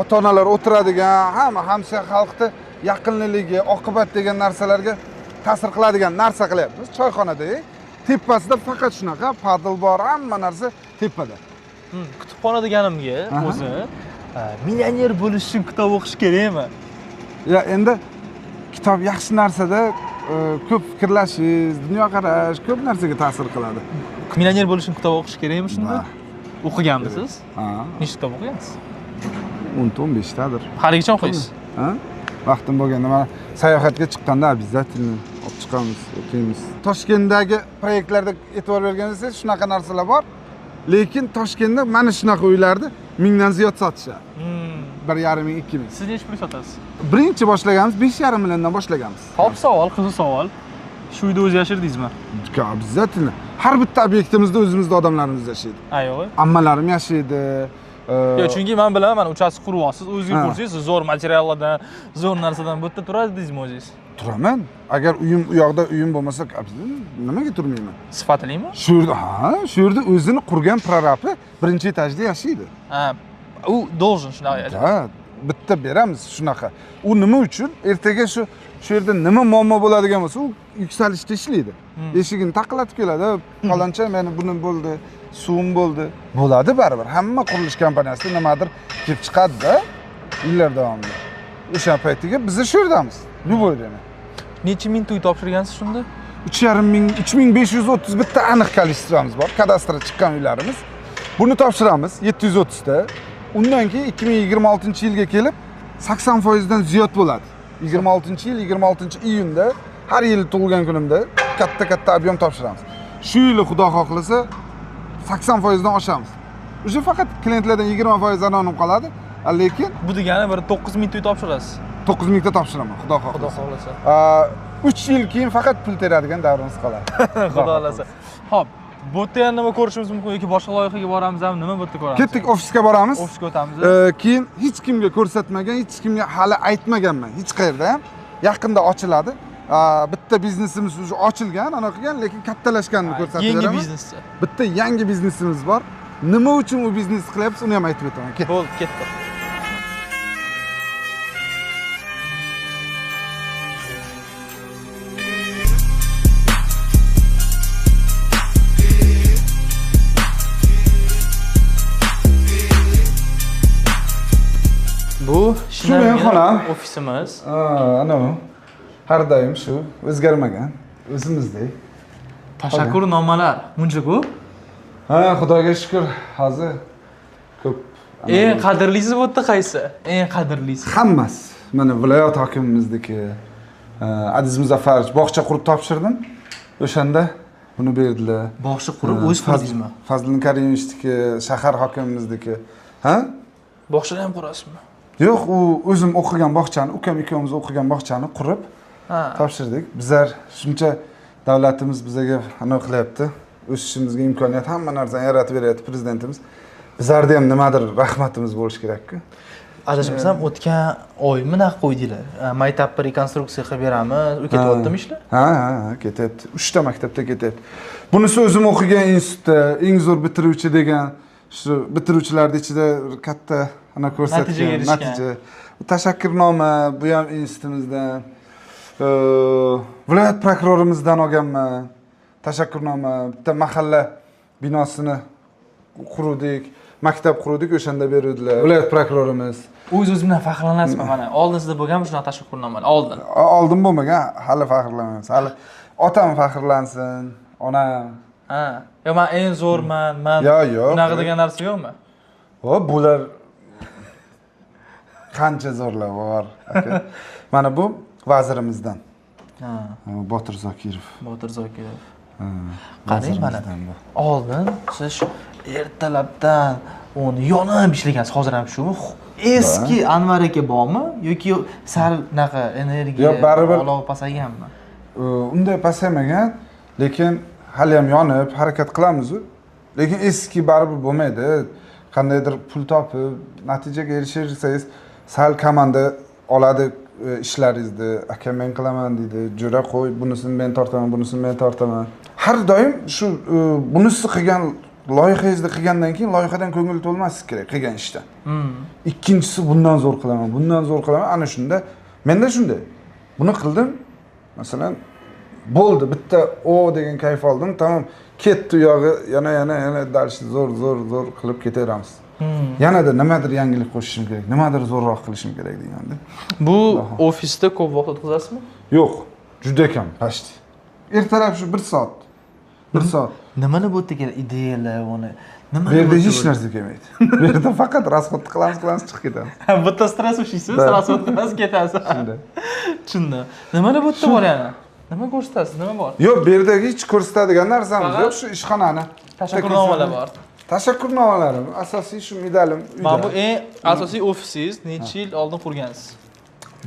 S2: Ota-onalar o'tiradigan, hamma hamsoya xalqni yaqinligi, oqibat degan narsalarga ta'sir qiladigan narsa qilyapmiz. Choyxonada, tepasida faqat shunaqa padel bor, hamma narsa tepada.
S3: Kutubxona deganimga o'zi millioner bo'lish uchun kitob o'qish kerakmi?
S2: Ya endi kitob yaxshi narsada, ko'p fikrlashingiz, dunyoqarash ko'p narsaga ta'sir qiladi.
S3: Millioner bo'lish uchun kitob o'qish kerakmi shunda? O'qiganmisiz?
S2: Ha.
S3: Nechta kitob o'qigansiz?
S2: 10-15 tadir.
S3: Haligacha o'qiysiz?
S2: Ha? Vaqtim bo'lganda mana sayohatga chiqqanda обязательно olib chiqamiz, o'qiymiz. Toshkentdagi proyektlarda e'tibor berganingizda shunaqa narsalar bor. Lekin Toshkentda mana shunaqa uylarni 1000 dan ziyod sotishadi. 1,5 ming, 2 ming.
S3: Siz necha pul sotasiz?
S2: Birinchi boshlaganmiz 5,5 milliondan boshlaganmiz.
S3: Hop, savol, qiziq savol. Shu uyda o'zi yashardingizmi?
S2: Обязательно. Har bitta obyektimizda o'zimizda odamlarimiz yashaydi.
S3: Ha, yo'q.
S2: Ammalarim yashaydi.
S3: Yo'q, chunki men bilaman, mana uchastka quryapsiz, o'zingiz qursangiz, zo'r materiallardan, zo'r narsadan bu yerda turadi deysizmi o'zingiz?
S2: Turaman. Agar uyim u yoqda uyim bo'lmasa, nimaga turmayman?
S3: Sifatlimi?
S2: Shu yerda, ha, shu yerda o'zini qurgan prorabi birinchi etajda yashaydi.
S3: Ha, u должен shunaqa.
S2: Ha, bitta beramiz shunaqa. U nima uchun? Ertaga shu yerda nima muammo bo'ladigan bo'lsa, u yuksalishda ishlaydi. Eshigini taqillatib keladi, faloncha meni buni bo'ldi, suvim bo'ldi. Bo'ladi baribir. Hamma qurilish kompaniyasida nimadir kelib chiqadi-da yillar davomida. O'sha paytiga biz shu yerdamiz. Любой время.
S3: Necha ming uy topshirgansiz shunda?
S2: 3,5 ming, 3531 ta aniq kolleksiyamiz bor. Kadastrga chiqqan uylarimiz. Buni topshiramiz 730 ta. Undan keyin 2026-yilga kelib 80% dan ziyod bo'ladi. 26-yil 26-iyunda har yil tug'ilgan kunimda katta-katta ob'yom topshiramiz. Shu yili Xudo xohlasa 80% dan oshamiz. O'sha faqat klientlardan 20% anonim qoladi, lekin
S3: bu degani bir 9000 ta uy topshirasiz.
S2: 9000 ta topshiraman, Xudo xohlasa.
S3: Xudo xohlasa.
S2: 3 yil keyin faqat pul teradigan davrimiz qoladi.
S3: Xudo xohlasa. Xo'p, Bu yerda ham nima ko'rishimiz mumkin yoki boshqa loyihaga boramizmi, nima bu yerda ko'ramiz?
S2: Ketdik, ofisga boramiz.
S3: Ofisga o'tamiz.
S2: Keyin hech kimga ko'rsatmagan, hech kimga hali aytmaganman, hech qayerda ham. Yaqinda ochiladi. Bitta biznesimiz уже ochilgan, ana qilgan, lekin kattalashganini ko'rsatib beraman.
S3: Yangi bizneschi.
S2: Bitta yangi biznesimiz bor. Nima uchun u biznes qilyapmiz, uni ham aytib o'taman. Ket.
S3: Bo'ldi, ketdik. Bu
S2: shu mening xonam,
S3: ofisimiz.
S2: Ana u. Har doim shu, o'zgarmagan, o'zimizdek.
S3: Tashakkurnomalar muncha ko'p.
S2: Ha, Xudoga shukr, hozir ko'p.
S3: Eng qadrlisi bu yerda qaysi? Eng qadrlisi.
S2: Hammasi. Mana viloyat hokimimizniki, Aziz Muzaffarovich bog'cha qurib topshirdim. O'shanda buni berdilar.
S4: Bog'cha qurib o'z qurdingizmi?
S2: Fazliddin Karimovichniki, shahar hokimimizniki. Ha?
S3: Bog'chani ham qurasizmi?
S2: Yo'q, u o'zim o'qigan bog'chani, ukam ikkovimiz o'qigan bog'chani qurib topshirdik. Bizlar shuncha davlatimiz bizaga ana qilyapti. O'sishimizga imkoniyat, hamma narsani yaratib beryapti prezidentimiz. Bizlarda ham nimadir rahmatimiz bo'lishi kerak-ku.
S4: Adashmasam o'tgan oymi naq qo'ydinglar. Maktabni rekonstruksiya qilib beramiz. U ketyaptimi ishlar?
S2: Ha, ketyapti. 3 ta maktabda ketyapti. Bunisi o'zim o'qigan institutda eng zo'r bitiruvchi degan, shu bitiruvchilarning ichida katta ana ko'rsatgan natija. Tashakkurnoma, bu ham institutimizdan, viloyat prokurorimizdan olganman. Tashakkurnoma, bitta mahalla binosini qurdik, maktab qurdik, o'shanda beruvdilar. Viloyat prokurorimiz.
S3: O'z-o'zi bilan faxrlanasizmi mana? Oldin sizda bo'lganmi shunaqa tashakkurnomalar? Oldin.
S2: Oldin bo'lmagan, hali faxrlanamiz. Hali otam faxrlansin, onam.
S3: Ha. Yo, men eng zo'rman, men bunaqa degan narsa yo'qmi?
S2: Ho, bular qancha zo'rlar bor, aka. Mana bu vazirimizdan.
S4: Ha.
S2: Botir Zokirov.
S4: Botir Zokirov. Qarang mana. Oldin siz shu ertalabdan uni yonib ishlagansiz, hozir ham shumi? Eski Anvar aka bormi yoki sal naqa energiya olov pasayganmi?
S2: Unday pasaymagan, lekin hali ham yonib harakat qilamiz-u. Lekin eski baribir bo'lmaydi. Qandaydir pul topib, natijaga erishsangiz, sal komanda oladi ishlaringizni. Aka men qilaman deydi, jo'ra qo'y, bunisini men tortaman, bunisini men tortaman. Har doim shu bunisi qilgan loyihangizni qilgandan keyin loyihadan ko'ngil to'lmaslik kerak qilgan ishdan. Ikkinchisi bundan zo'r qilaman, bundan zo'r qilaman. Ana shunda menda shunday. Buni qildim, masalan, bo'ldi, bitta o degan kayf oldim, tamom, ketdi u yog'i, yana yana yana dальше zo'r zo'r zo'r qilib ketaveramiz. Yanada nimadir yangilik qo'shishim kerak, nimadir zo'rroq qilishim kerak deganda.
S3: Bu ofisda ko'p vaqt o'tkazasizmi?
S2: Yo'q, juda kam, почти. Ertalab shu 1 soat. 1 soat.
S4: Nimani bu yerda kerak? Ideyalar, uni. Nima?
S2: Bu yerda hech narsa kelmaydi. Bu yerda faqat rasxod qilamiz, qilamiz, chiqib ketamiz.
S3: Bitta stress ushlaysiz, rasxod qilasiz, ketasiz.
S2: Shunday.
S3: Tushundim. Nimani bu yerda bor yana? Nima ko'rsatasiz? Nima bor?
S2: Yo'q, bu yerda hech ko'rsatadigan narsamiz yo'q, shu ishxonani.
S3: Tashakkurnomalar bor.
S2: Tashakkurnomalarim, asosiy shu medalim uyda.
S3: Mana bu eng asosiy ofisingiz, necha yil oldin qurgansiz?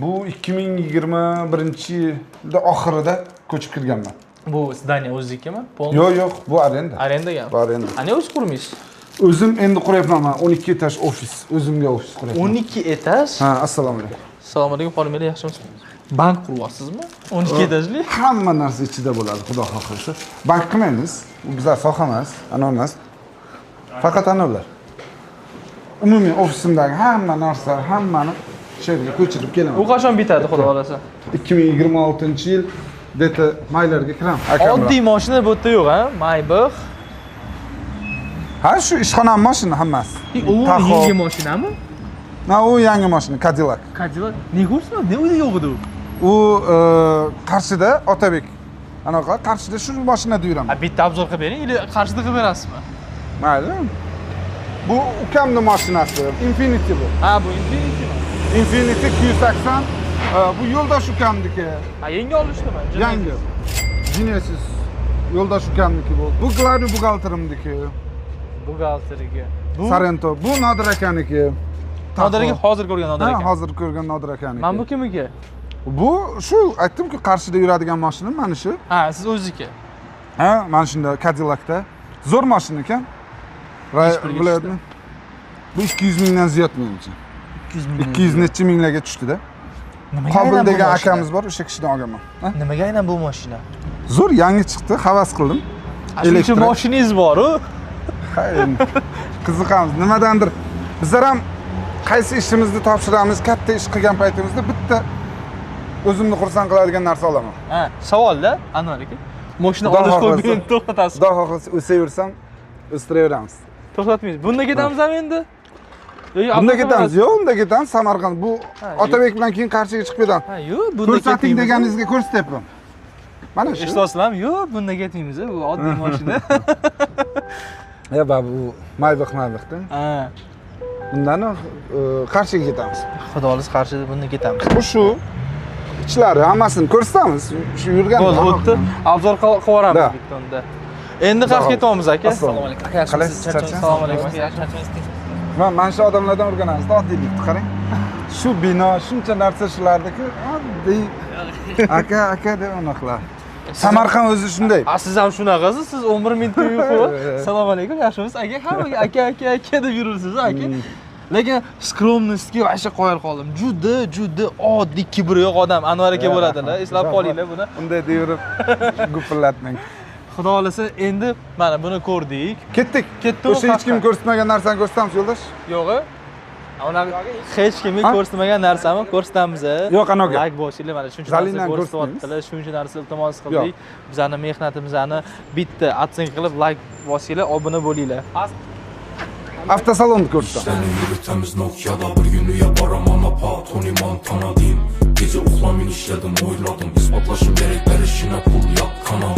S2: Bu 2021-yilda oxirida ko'chib kirganman.
S3: Bu zdание o'zingiznikimi?
S2: Yo'q, yo'q, bu arenda.
S3: Arendaga.
S2: Bu arenda.
S3: A nega o'zi qurmaysiz?
S2: O'zim endi quryapman, 12 etaj ofis, o'zimga ofis quryapman.
S3: 12 etaj?
S2: Ha, assalomu alaykum.
S3: Assalomu alaykum, Xonimlar, yaxshimisiz? Bank quryapsizmi? 12 etajli?
S2: Hamma narsa ichida bo'ladi, Xudo xohlasa. Bank qilmaymiz, u bizlar soha emas, ana emas. Faqat ana ular. Umumiy ofisimdagi hamma narsa, hammani shu yerga ko'chirib kelaman.
S3: U qachon bitadi, Xudo xolasa?
S2: 2026-yil deta maylarga kiraman.
S3: Oddiy mashina bu yerda yo'q, ha? Maybach.
S2: Ha, shu ishxonam mashina hammasi.
S3: U yangi mashinami?
S2: Ha, u yangi mashina, Cadillac.
S3: Cadillac. Nega ko'rsatmadi? Ne uyda yo'q edi u?
S2: U Qarshida Otabek. Anaqa Qarshida shu mashinada yuraman.
S3: Ha, bitta obzor qilib bering, ili Qarshida qilib berasizmi?
S2: Mayli. Bu ukamning mashinasi, Infiniti bu.
S3: Ha, bu Infinitimi?
S2: Infiniti Q80. Bu yo'ldosh ukamniki.
S3: Ha, yangi olishdimi?
S2: Yangi. Genesis yo'ldosh ukamniki bu. Bu главный buxgalterimniki.
S3: Buxgalterigi. Bu
S2: Sorento. Bu Nodir akaniki.
S3: Nodir aka hozir ko'rgan Nodir aka.
S2: Ha, hozir ko'rgan Nodir akaniki.
S3: Mana bu kimniki?
S2: Bu shu aytdim-ku, Qarshida yuradigan mashinam mana shu.
S3: Ha, siz o'zingizniki.
S2: Ha, mana shunda Cadillac'da. Zo'r mashina ekan.
S3: Nechi?
S2: Bu 200 mingdan ziyod menimcha.
S4: 200 ming.
S2: 200 nechi minglarga tushdida. Qobil degan akamiz bor, o'sha kishidan olganman.
S4: Nimaga aynan bu mashina?
S2: Zo'r, yangi chiqdi, havas qildim.
S3: Shuncha mashinangiz bor-u.
S2: Ha, endi qiziqamiz. Nimadandir bizlar ham qaysi ishimizni topshiramiz, katta ish qilgan paytimizda bitta o'zimni xursand qiladigan narsa olaman.
S3: Ha, savolda Anvar aka. Mashina
S2: Xudo
S3: olish qo'yib
S2: xohlasa.
S3: meni to'xtatasiz.
S2: Xudo xohlasa o'saversam, o'stiraveramiz.
S3: To'xtatmaysiz. Bunda ketamizmi endi? Yo'q,
S2: Bunda ketamiz. Yo'q, unda ketamiz Samarqand. Bu
S3: Ha,
S2: Otabek bilan keyin Qarshiga chiqib ketamiz.
S3: Ha, yo'q, bunda
S2: Ko'rsating
S3: ketmaymiz.
S2: deganingizga ko'rsatyapman. Mana shu.
S3: Eshityapsizlarmi? Yo'q, bunda ketmaymiz, bu oddiy mashina.
S2: Ya, bu Maybach-Maybachda.
S3: Ha.
S2: Bundan Qarshiga ketamiz.
S4: Xudo xohlasa Qarshida bunda ketamiz.
S2: Bu shu ichlari hammasini ko'rsatamiz. Shu yurgan.
S3: Bo'ldi, o'tdi. Obzor qilib yuboramiz
S2: Da.
S3: bitta unda. Endi qayerga ketyapmiz aka?
S2: Assalomu
S3: alaykum.
S4: Aka,
S2: Qalaysiz, charchang?
S3: Assalomu alaykum.
S2: Mana shu odamlardan o'rganamiz, oddiylikni qarang. Shu bino, shuncha narsa shulardiki, oddiy aka, aka deb anaqa qiladi. Samarqand o'zi shunday.
S3: A, siz ham shunaqasiz, siz 11 ming qo'yib, assalomu alaykum, yaxshimisiz aka? Hammaga aka, aka, aka deb yuribsiz aka. Lekin skromностьga вообще qoyil qoldim. Juda, juda oddiy, kibri yo'q odam Anvar aka bo'ladilar. Eslab qolinglar buni.
S2: Unday deyaverib gupillatmang.
S3: Xudo xolasa endi mana buni ko'rdik.
S2: Ketdik.
S3: Ketdik.
S2: O'sha hech kim ko'rsatmagan narsani ko'rsatamiz, yo'ldosh.
S3: Yo'q. Unaqa hech kimga ko'rsatmagan narsani ko'rsatamiz.
S2: Yo'q, anaga.
S3: Like bosinglar, mana shuncha narsa ko'rsatyaptilar, shuncha narsa iltimos qildik. Bizani mehnatimizni bitta otsenka qilib like bosinglar, obuna bo'linglar.
S2: Avtosalonni ko'rsataman.
S7: Yürütemiz Nokia'da bir gün uya baraman apa Tony Montana diyeyim. Gece uxlamin işledim oyladım İspatlaşım gerek berişine pul yap kanal.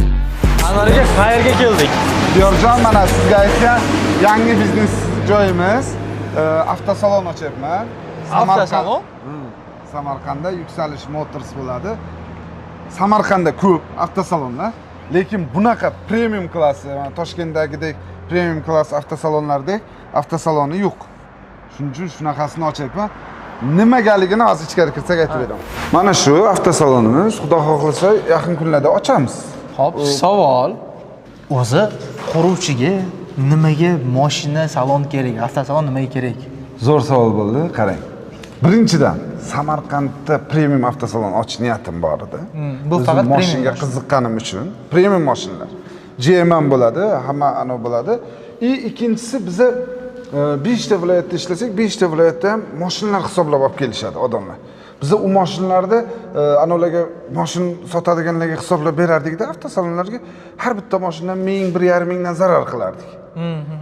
S3: Anvar aka, qayerga keldik?
S2: Diyorjon, mana sizga aytgan yangi biznes joyimiz, avtosalon ochyapman.
S3: Avtosalon?
S2: Samarqandda Yuksalish Motors bo'ladi. Samarqandda ko'p avtosalonlar, lekin bunaqa premium klassi, mana Toshkentdagidek premium klass avtosalonlardek avtosaloni yo'q. Shuning uchun shunaqasini ochyapman. Nimagaligini hozir ichkari kirsak aytib beraman. Mana shu avtosalonimiz, Xudo xohlasa yaqin kunlarda ochamiz.
S3: Xo'p, savol.
S4: O'zi quruvchiga nimaga mashina salon kerak? Avtosalon nimaga kerak?
S2: Zo'r savol bo'ldi, qarang. Birinchidan, Samarqandda premium avtosalon ochish niyatim bor edi.
S4: Bu faqat
S2: mashinaga qiziqqanim uchun premium mashinalar. GM ham bo'ladi, hamma ana bo'ladi. I ikkinchisi biza 5 ta viloyatda ishlasak, 5 ta viloyatda ham mashinalar hisoblab olib kelishadi odamlar. Biza u mashinalarni anavilarga mashin sotadiganlarga hisoblab berardikda, avtosalonlarga har bitta mashinadan 1000, 1,5 mingdan zarar qilardik.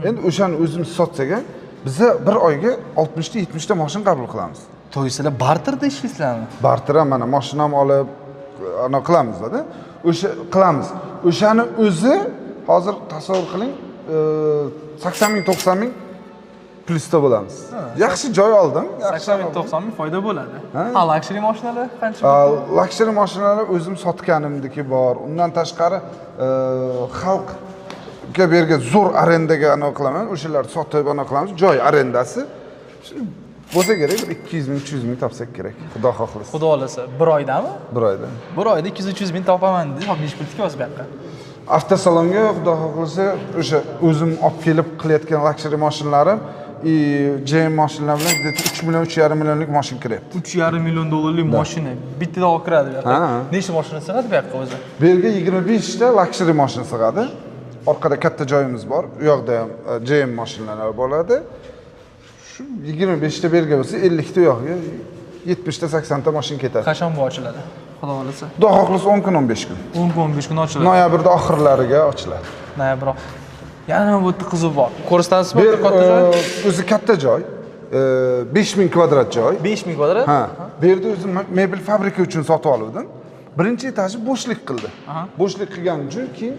S2: Endi o'shani o'zimiz sotsak ham biza bir oyga 60 ta 70 ta mashin qabul qilamiz.
S4: To'ysizlar barterda ishlaysizlarmi?
S2: Barter ham mana mashina ham olib ana qilamiz-da. O'sha qilamiz. O'shani o'zi hozir tasavvur qiling, 80 ming, 90 ming plyusda bo'lamiz. Yaxshi joy oldim.
S3: 80 ming, 90 ming foyda bo'ladi. Ha, luxury mashinalar qancha?
S2: Luxury mashinalar o'zim sotganimdiki bor. Undan tashqari xalqga bergan zo'r arendaga ana qilaman. O'shalar sotib ana qilamiz. Joy arendasi bo'lsa kerak, bir 200 ming, 300 ming topsak kerak. Xudo xohlasa.
S3: Xudo xohlasa, bir oydami?
S2: Bir oyda.
S3: Bir oyda 200-300 ming topaman dedi. Hop, necha pul tikyapsiz bu yoqqa?
S2: Avtosalonga Xudo xohlasa o'sha o'zim olib kelib qilayotgan luxury mashinalarim i GM mashinalar bilan где-то 3 million, 3,5 millionlik mashina kiryapti.
S3: 3,5 million dollarlik mashina bittada olib kiradi bu yoqqa. Nechta mashina sig'adi bu yoqqa o'zi?
S2: Bu yerga 25 ta luxury mashina sig'adi. Orqada katta joyimiz bor. U yoqda ham GM mashinalar bo'ladi. Shu 25 ta bu yerga bo'lsa, 50 ta u yoqqa, 70 ta, 80 ta mashina ketadi.
S3: Qachon bu ochiladi? Xudo xohlasa.
S2: Xudo xohlasa 10 kun, 15 kun.
S3: 10 kun, 15 kun ochiladi.
S2: Noyabrda oxirlariga ochiladi.
S3: Noyabr. Yana nima bu yerda qiziq bor? Ko'rsatasizmi?
S2: Bu
S3: Katta joy.
S2: O'zi katta joy. 5000 kvadrat joy.
S3: 5000 kvadrat?
S2: Ha. Bu yerda o'zim mebel fabrika uchun sotib oldim. Birinchi etaji bo'shlik qildi. Bo'shlik qilganim uchun keyin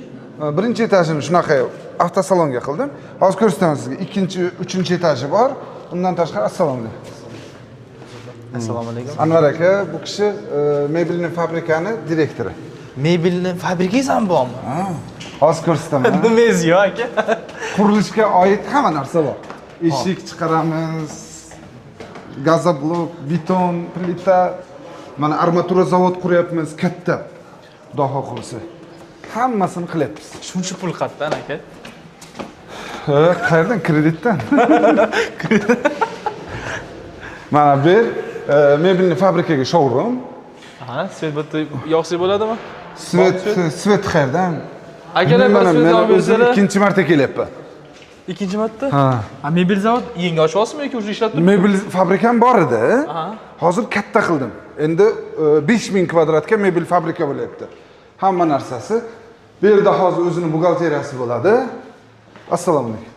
S2: birinchi etajini shunaqa avtosalonga qildim. Hozir ko'rsataman sizga. Ikkinchi, uchinchi etaji bor. Undan tashqari assalomu alaykum.
S4: Assalomu alaykum.
S2: Anvar aka, bu kishi mebelni fabrikani direktori.
S4: Mebelni fabrikangiz ham bormi?
S2: Ha. Hozir ko'rsataman.
S3: Nimangiz yo'q aka?
S2: Qurilishga oid hamma narsa bor. Eshik chiqaramiz, gazoblok, beton, plita, mana armatura zavod quryapmiz katta. Xudo xohlasa. Hammasini qilyapmiz.
S3: Shuncha pul qayerdan aka?
S2: Qayerdan? Kreditdan. Mana bu mebelni fabrikaga showroom.
S3: Aha, svet bitta yoqsak bo'ladimi?
S2: Svet qayerdan?
S3: Akalar, bir svet olib bersalar.
S2: Ikkinchi marta kelyapman.
S3: Ikkinchi marta? Ha. Mebel zavod yangi ochyapsizmi yoki уже ishlab turibdi?
S2: Mebel fabrikam bor edi. Hozir katta qildim. Endi 5000 kvadratga mebel fabrika bo'lyapti. Hamma narsasi. Bu yerda hozir o'zini buxgalteriyasi bo'ladi. Assalomu alaykum.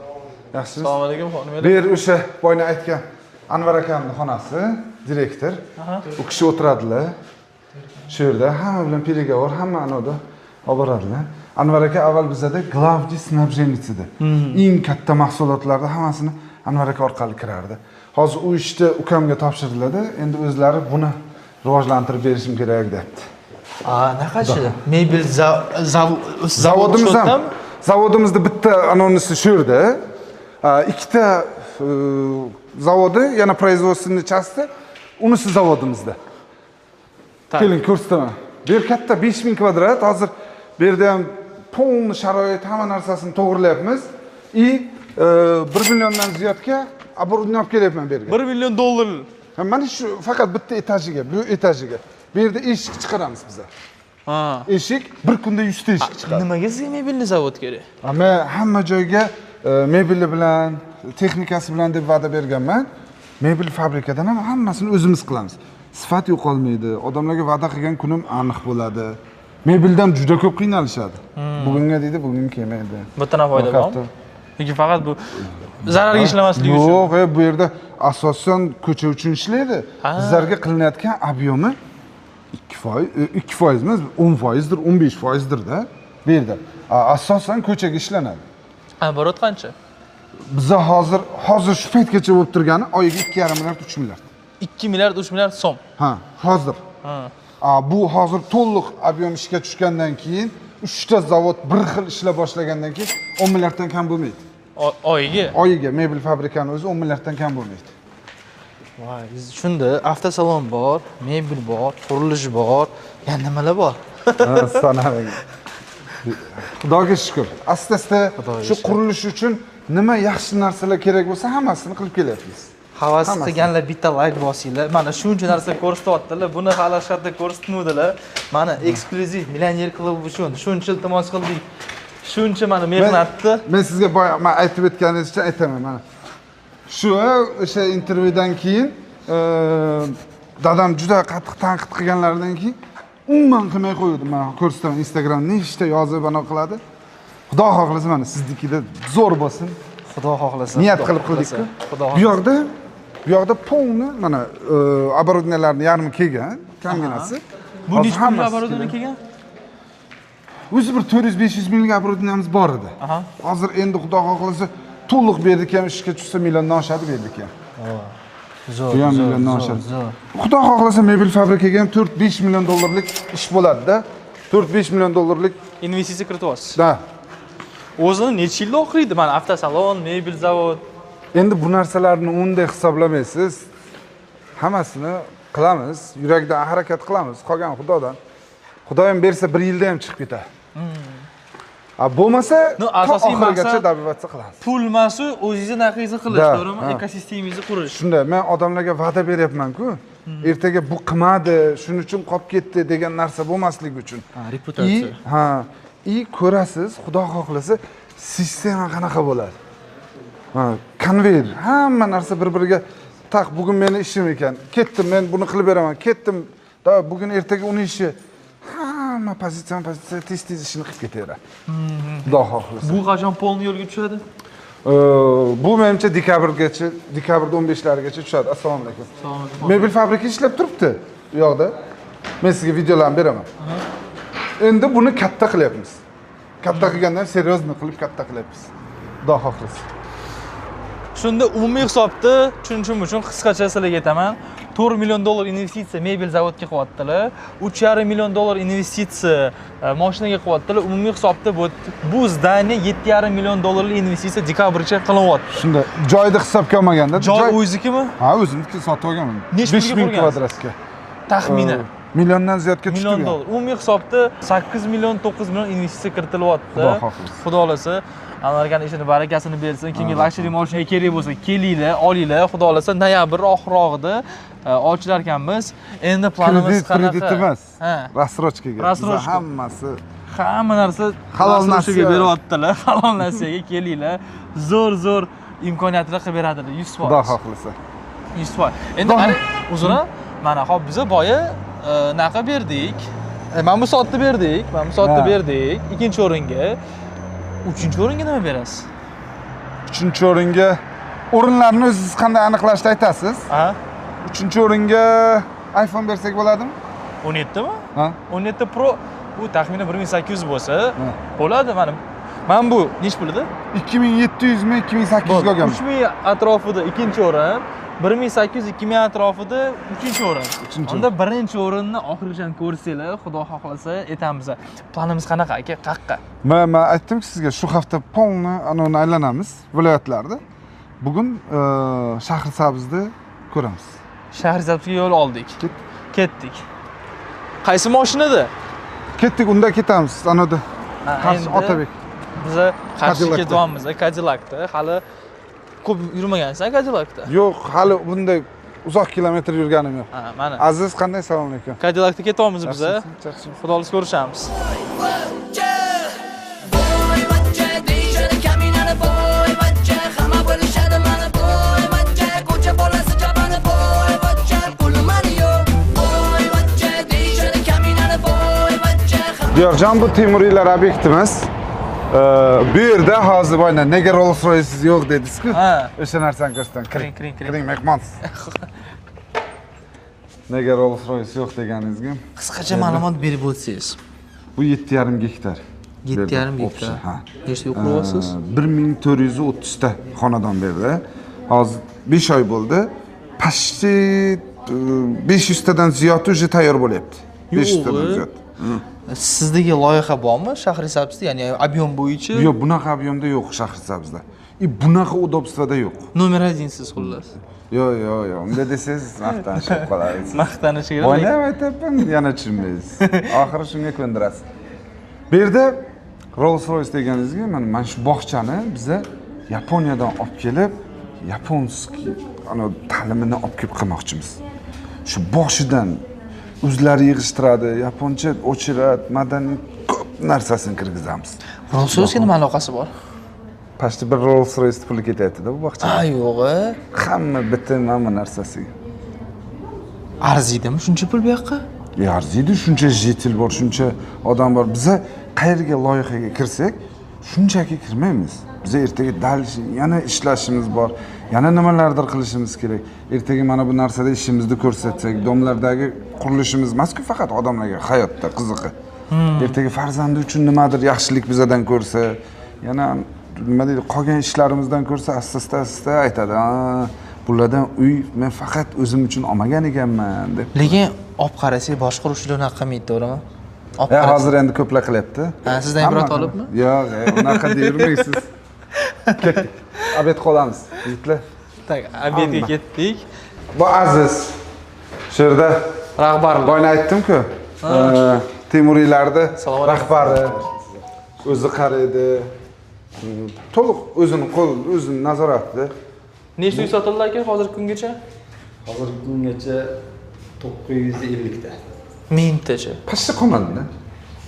S2: Yaxshimisiz?
S3: Assalomu alaykum, xonim.
S2: Bu yer o'sha boyna aytgan Anvar akamning xonasi, direktor. U kishi o'tiradilar. Shu yerda hamma bilan переговор, hamma anoda olib boradilar. Anvar aka avval bizada главный снабженец edi. Eng katta mahsulotlarni hammasini Anvar aka orqali kirardi. Hozir u ishni ukamga topshiriladi. Endi o'zlari buni rivojlantirib berishim kerak deyapti.
S4: Naqachi? Mebel
S2: zavodimiz ham. Zavodimizda bitta anonisi shu yerda. Ikkita zavodi, yana производственный части, unisi zavodimizda. Keling, ko'rsataman. Bu yer katta 5000 kvadrat. Hozir bu yerda ham полный sharoit, hamma narsasini to'g'rilayapmiz. И 1 milliondan ziyodga оборудование olib kelyapman bu yerga.
S3: 1 million dollar.
S2: Mana shu faqat bitta etajiga, bu etajiga. Bu yerda eshik chiqaramiz bizlar.
S3: Ha.
S2: Eshik bir kunda 100 ta eshik chiqadi.
S3: Nimaga sizga mebelni zavod kerak?
S2: Men hamma joyga mebeli bilan, texnikasi bilan deb va'da berganman. Mebel fabrikadan ham hammasini o'zimiz qilamiz. Sifat yo'qolmaydi. Odamlarga va'da qilgan kunim aniq bo'ladi. Mebeldan juda ko'p qiynalishadi. Bugunga deydi, bugun kelmaydi.
S3: Bitta foyda bormi? Yoki faqat bu zararga ishlamasligi uchun?
S2: Yo'q, bu yerda asosan ko'cha uchun ishlaydi. Bizlarga qilinayotgan объемi 2%, 2% emas, 10%dir, 15%dir-da bu yerda. Asosan ko'chaga ishlanadi.
S3: Оборот qancha?
S2: Biza hozir shu paytgacha bo'lib turgani oyiga 2,5 milliard, 3 milliard.
S3: 2 milliard, 3 milliard so'm.
S2: Ha, hozir. Ha. Bu hozir to'liq объем ishga tushgandan keyin 3 ta zavod bir xil ishlab boshlagandan keyin 10 milliarddan kam bo'lmaydi.
S3: Oyiga?
S2: Oyiga mebel fabrikani o'zi 10 milliarddan kam bo'lmaydi.
S4: Voy, shunda avtosalon bor, mebel bor, qurilish bor, yana nimalar bor?
S2: Ha, sanamang. Xudoga shukr. Asta-asta shu qurilish uchun nima yaxshi narsalar kerak bo'lsa hammasini qilib kelyapmiz.
S4: Havas qilganlar bitta like bosinglar. Mana shuncha narsa ko'rsatyaptilar. Buni hali shartda ko'rsatmadilar. Mana eksklyuziv millioner klubi uchun shuncha iltimos qildik. Shuncha mana mehnatni.
S2: Men sizga boya men aytib o'tganingizcha aytaman mana. Shu o'sha intervyudan keyin dadam juda qattiq tanqid qilganlaridan keyin umuman qilmay qo'ydim. Mana ko'rsataman Instagram nechta yozib ana qiladi. Xudo xohlasa mana siznikida zo'r bo'lsin.
S4: Xudo xohlasa.
S2: Niyat qilib qildik-ku. Bu yoqda polni mana оборудованияларning yarmi kelgan, kamginasi.
S3: Bu necha pulga оборудование kelgan?
S2: O'zi bir 400-500 minglik оборудованиemiz bor edi. Hozir endi Xudo xohlasa to'liq berdik ham ishga tushsa milliondan oshadi berdik ham.
S4: Zo'r, zo'r, zo'r.
S2: Xudo xohlasa mebel fabrikaga ham 4-5 million dollarlik ish bo'ladi-da. 4-5 million dollarlik
S3: investitsiya kirityapsiz.
S2: Da.
S3: O'zini necha yilda oqlaydi mana avtosalon, mebel zavod?
S2: Endi bu narsalarni unday hisoblamaysiz. Hammasini qilamiz, yurakdan harakat qilamiz, qolgan Xudodan. Xudoyim bersa bir yilda ham chiqib ketadi. Bo'lmasa,
S3: asosiy
S2: oxirigacha добиваться qilamiz.
S3: Pul emasu, o'zingizni narxingizni qilish, to'g'rimi? Ekosistemangizni qurish.
S2: Shunday, men odamlarga va'da beryapman-ku. Ertaga bu qilmadi, shuning uchun qolib ketdi degan narsa bo'lmasligi uchun.
S4: Reputatsiya.
S2: Ha, ko'rasiz, Xudo xohlasa, sistema qanaqa bo'ladi. Ha, konveyer, hamma narsa bir-biriga taq, bugun meni ishim ekan. Ketdim, men buni qilib beraman. Ketdim, da bugun ertaga uni ishi. Hamma pozitsiya tez-tez ishini qilib ketaveradi. Xudo xohlasa.
S3: Bu qachon polni yo'lga tushadi?
S2: Bu menimcha dekabrgacha, dekabrda 15larigacha tushadi. Assalomu alaykum.
S3: Assalomu alaykum.
S2: Mebel fabrika ishlab turibdi u yoqda. Men sizga videolarni beraman. Endi buni katta qilyapmiz. Katta qilgandan seryozni qilib katta qilyapmiz. Xudo xohlasa.
S3: Shunda umumiy hisobda tushunishim uchun qisqacha sizlarga aytaman. 4 million dollar investitsiya mebel zavodga qilyaptilar. 3,5 million dollar investitsiya mashinaga qilyaptilar. Umumiy hisobda bu zdaniya 7,5 million dollarlik investitsiya dekabrgacha qilinyapti.
S2: Shunda joyni hisobga olmaganda.
S3: Joy o'zingiznikimi?
S2: Ha, o'zimniki sotib olganman. 5000 kvadratga.
S3: Taxminan
S2: milliondan ziyodga tushdi.
S3: Million dollar. Umumiy hisobda 8 million, 9 million investitsiya kiritilyapti.
S2: Xudo xohlasa.
S3: Xudo xohlasa. Anvar akani ishini barakasini bersin. Kimga luxury mashina kerak bo'lsa, kelinglar, olinglar. Xudo xolasa noyabr oxirog'ida ochilar ekanmiz. Endi planimiz qanaqa?
S2: Kredit emas.
S3: Ha.
S2: Рассрочка ga.
S3: Рассрочка.
S2: Hammasi
S3: hamma narsa
S2: halol
S3: narsaga
S2: narsa
S3: beryaptilar. Halol narsaga kelinglar. Zo'r-zo'r imkoniyatlar qilib beradilar 100%.
S2: Xudo xohlasa.
S3: 100%. Endi qarang, uzr, mana hop biza boya naqa berdik. Mana bu soatni berdik, mana bu soatni berdik ikkinchi o'ringa. Uchinchi o'ringa nima berasiz?
S2: Uchinchi o'ringa o'rinlarni o'zingiz qanday aniqlashni aytasiz?
S3: Ha.
S2: Uchinchi o'ringa iPhone bersak bo'ladimi?
S3: 17 mi?
S2: Ha.
S3: 17 Pro bu taxminan 1800 bo'lsa, bo'ladi mana. Mana bu nech pul edi?
S2: 2700 mi 2800 ga olganman.
S3: 3000 atrofida ikkinchi o'rin, 1800-2000 atrofida uchinchi o'rin. Unda birinchi o'rinni oxirigacha ko'rsanglar, Xudo xohlasa aytamiz. Planimiz qanaqa aka? Qaqqa?
S2: Men aytdim-ku sizga, shu hafta polni anavini aylanamiz viloyatlarda. Bugun Shahrisabzni ko'ramiz.
S3: Shahrisabzga yo'l oldik. Ketdik. Qaysi mashinada?
S2: Ketdik, unda ketamiz. Anada. Qarshi Otabek.
S3: Biza qarshi ketyapmiz, Cadillac'da. Hali ko'p yurmagansan Cadillac'da?
S2: Yo'q, hali bunday uzoq kilometr yurganim yo'q.
S3: Ha, mana.
S2: Aziz, qanday? Assalomu alaykum.
S3: Cadillac'da ketyapmiz biza. Xudo xohlasa ko'rishamiz.
S2: Diyorjon, bu Temuriylar obyektimiz. Bu yerda hozir boyna nega Rolls Royce yo'q dedingiz-ku. O'sha narsani ko'rsataman. Kiring, kiring, kiring, mehmonsiz. Nega Rolls Royce yo'q deganingizga
S4: qisqacha ma'lumot berib o'tsangiz.
S2: Bu 7,5 gektar.
S4: 7,5 gektar.
S2: Ha.
S4: Nechta uy quryapsiz?
S2: 1430 ta xonadon berdi. Hozir 5 oy bo'ldi. Почти 500 tadan ziyodi уже tayyor bo'lyapti. 500 tadan ziyod.
S4: Sizdagi loyiha bormi Shahrisabzda, ya'ni объем bo'yicha?
S2: Yo'q, bunaqa объемda yo'q Shahrisabzda. И bunaqa удобствоda yo'q.
S4: Nomer 1 siz xullas.
S2: Yo'q, yo'q, yo'q. Unda desangiz maqtanishib qolasiz.
S3: Maqtanish kerak.
S2: O'ynab aytyapman, yana tushunmaysiz. Oxiri shunga ko'ndirasiz. Bu yerda Rolls Royce deganingizga mana shu bog'chani biza Yaponiyadan olib kelib, yaponskiy ana ta'limini olib kelib qilmoqchimiz. Shu boshidan o'zlari yig'ishtiradi, yaponcha o'chirat, madaniy ko'p narsasini kirgizamiz.
S4: Rolls Royce'ga nima aloqasi bor?
S2: Почти bir Rolls Royce puli ketyapti-da bu bog'chaga.
S4: Ha, yo'q-a.
S2: Hamma bitim, hamma narsasiga.
S4: Arziydimi shuncha pul bu yoqqa?
S2: Arziydi, shuncha jitil bor, shuncha odam bor. Biza qayerga loyihaga kirsak, shunchaki kirmaymiz. Biza ertaga dальше yana ishlashimiz bor, yana nimalardir qilishimiz kerak. Ertaga mana bu narsada ishimizni ko'rsatsak, domlardagi qurilishimiz emas-ku faqat odamlarga hayotda qiziqi. Ertaga farzandi uchun nimadir yaxshilik bizadan ko'rsa, yana nima deydi, qolgan ishlarimizdan ko'rsa, asta-asta aytadi, bulardan uy men faqat o'zim uchun olmagan ekanman deb.
S4: Lekin olib qarasak, boshqa urushlar unaqa qilmaydi, to'g'rimi?
S2: Hozir endi ko'plar qilyapti.
S4: Ha, sizdan ibrat olibmi?
S2: Yo'q, unaqa deyurmaysiz. Ketdik. Obed qolamiz, yigitlar.
S3: Tak, obedga ketdik.
S2: Bu Aziz. Shu yerda
S3: rahbar.
S2: Boyna aytdim-ku. Temuriylarda rahbari o'zi qaraydi. To'liq o'zini qo'l, o'zini nazoratida.
S3: Nechta uy sotildi aka hozirgi kungacha?
S8: Hozirgi kungacha 950 ta.
S4: Mingtacha.
S2: Pastda qolmadi-da.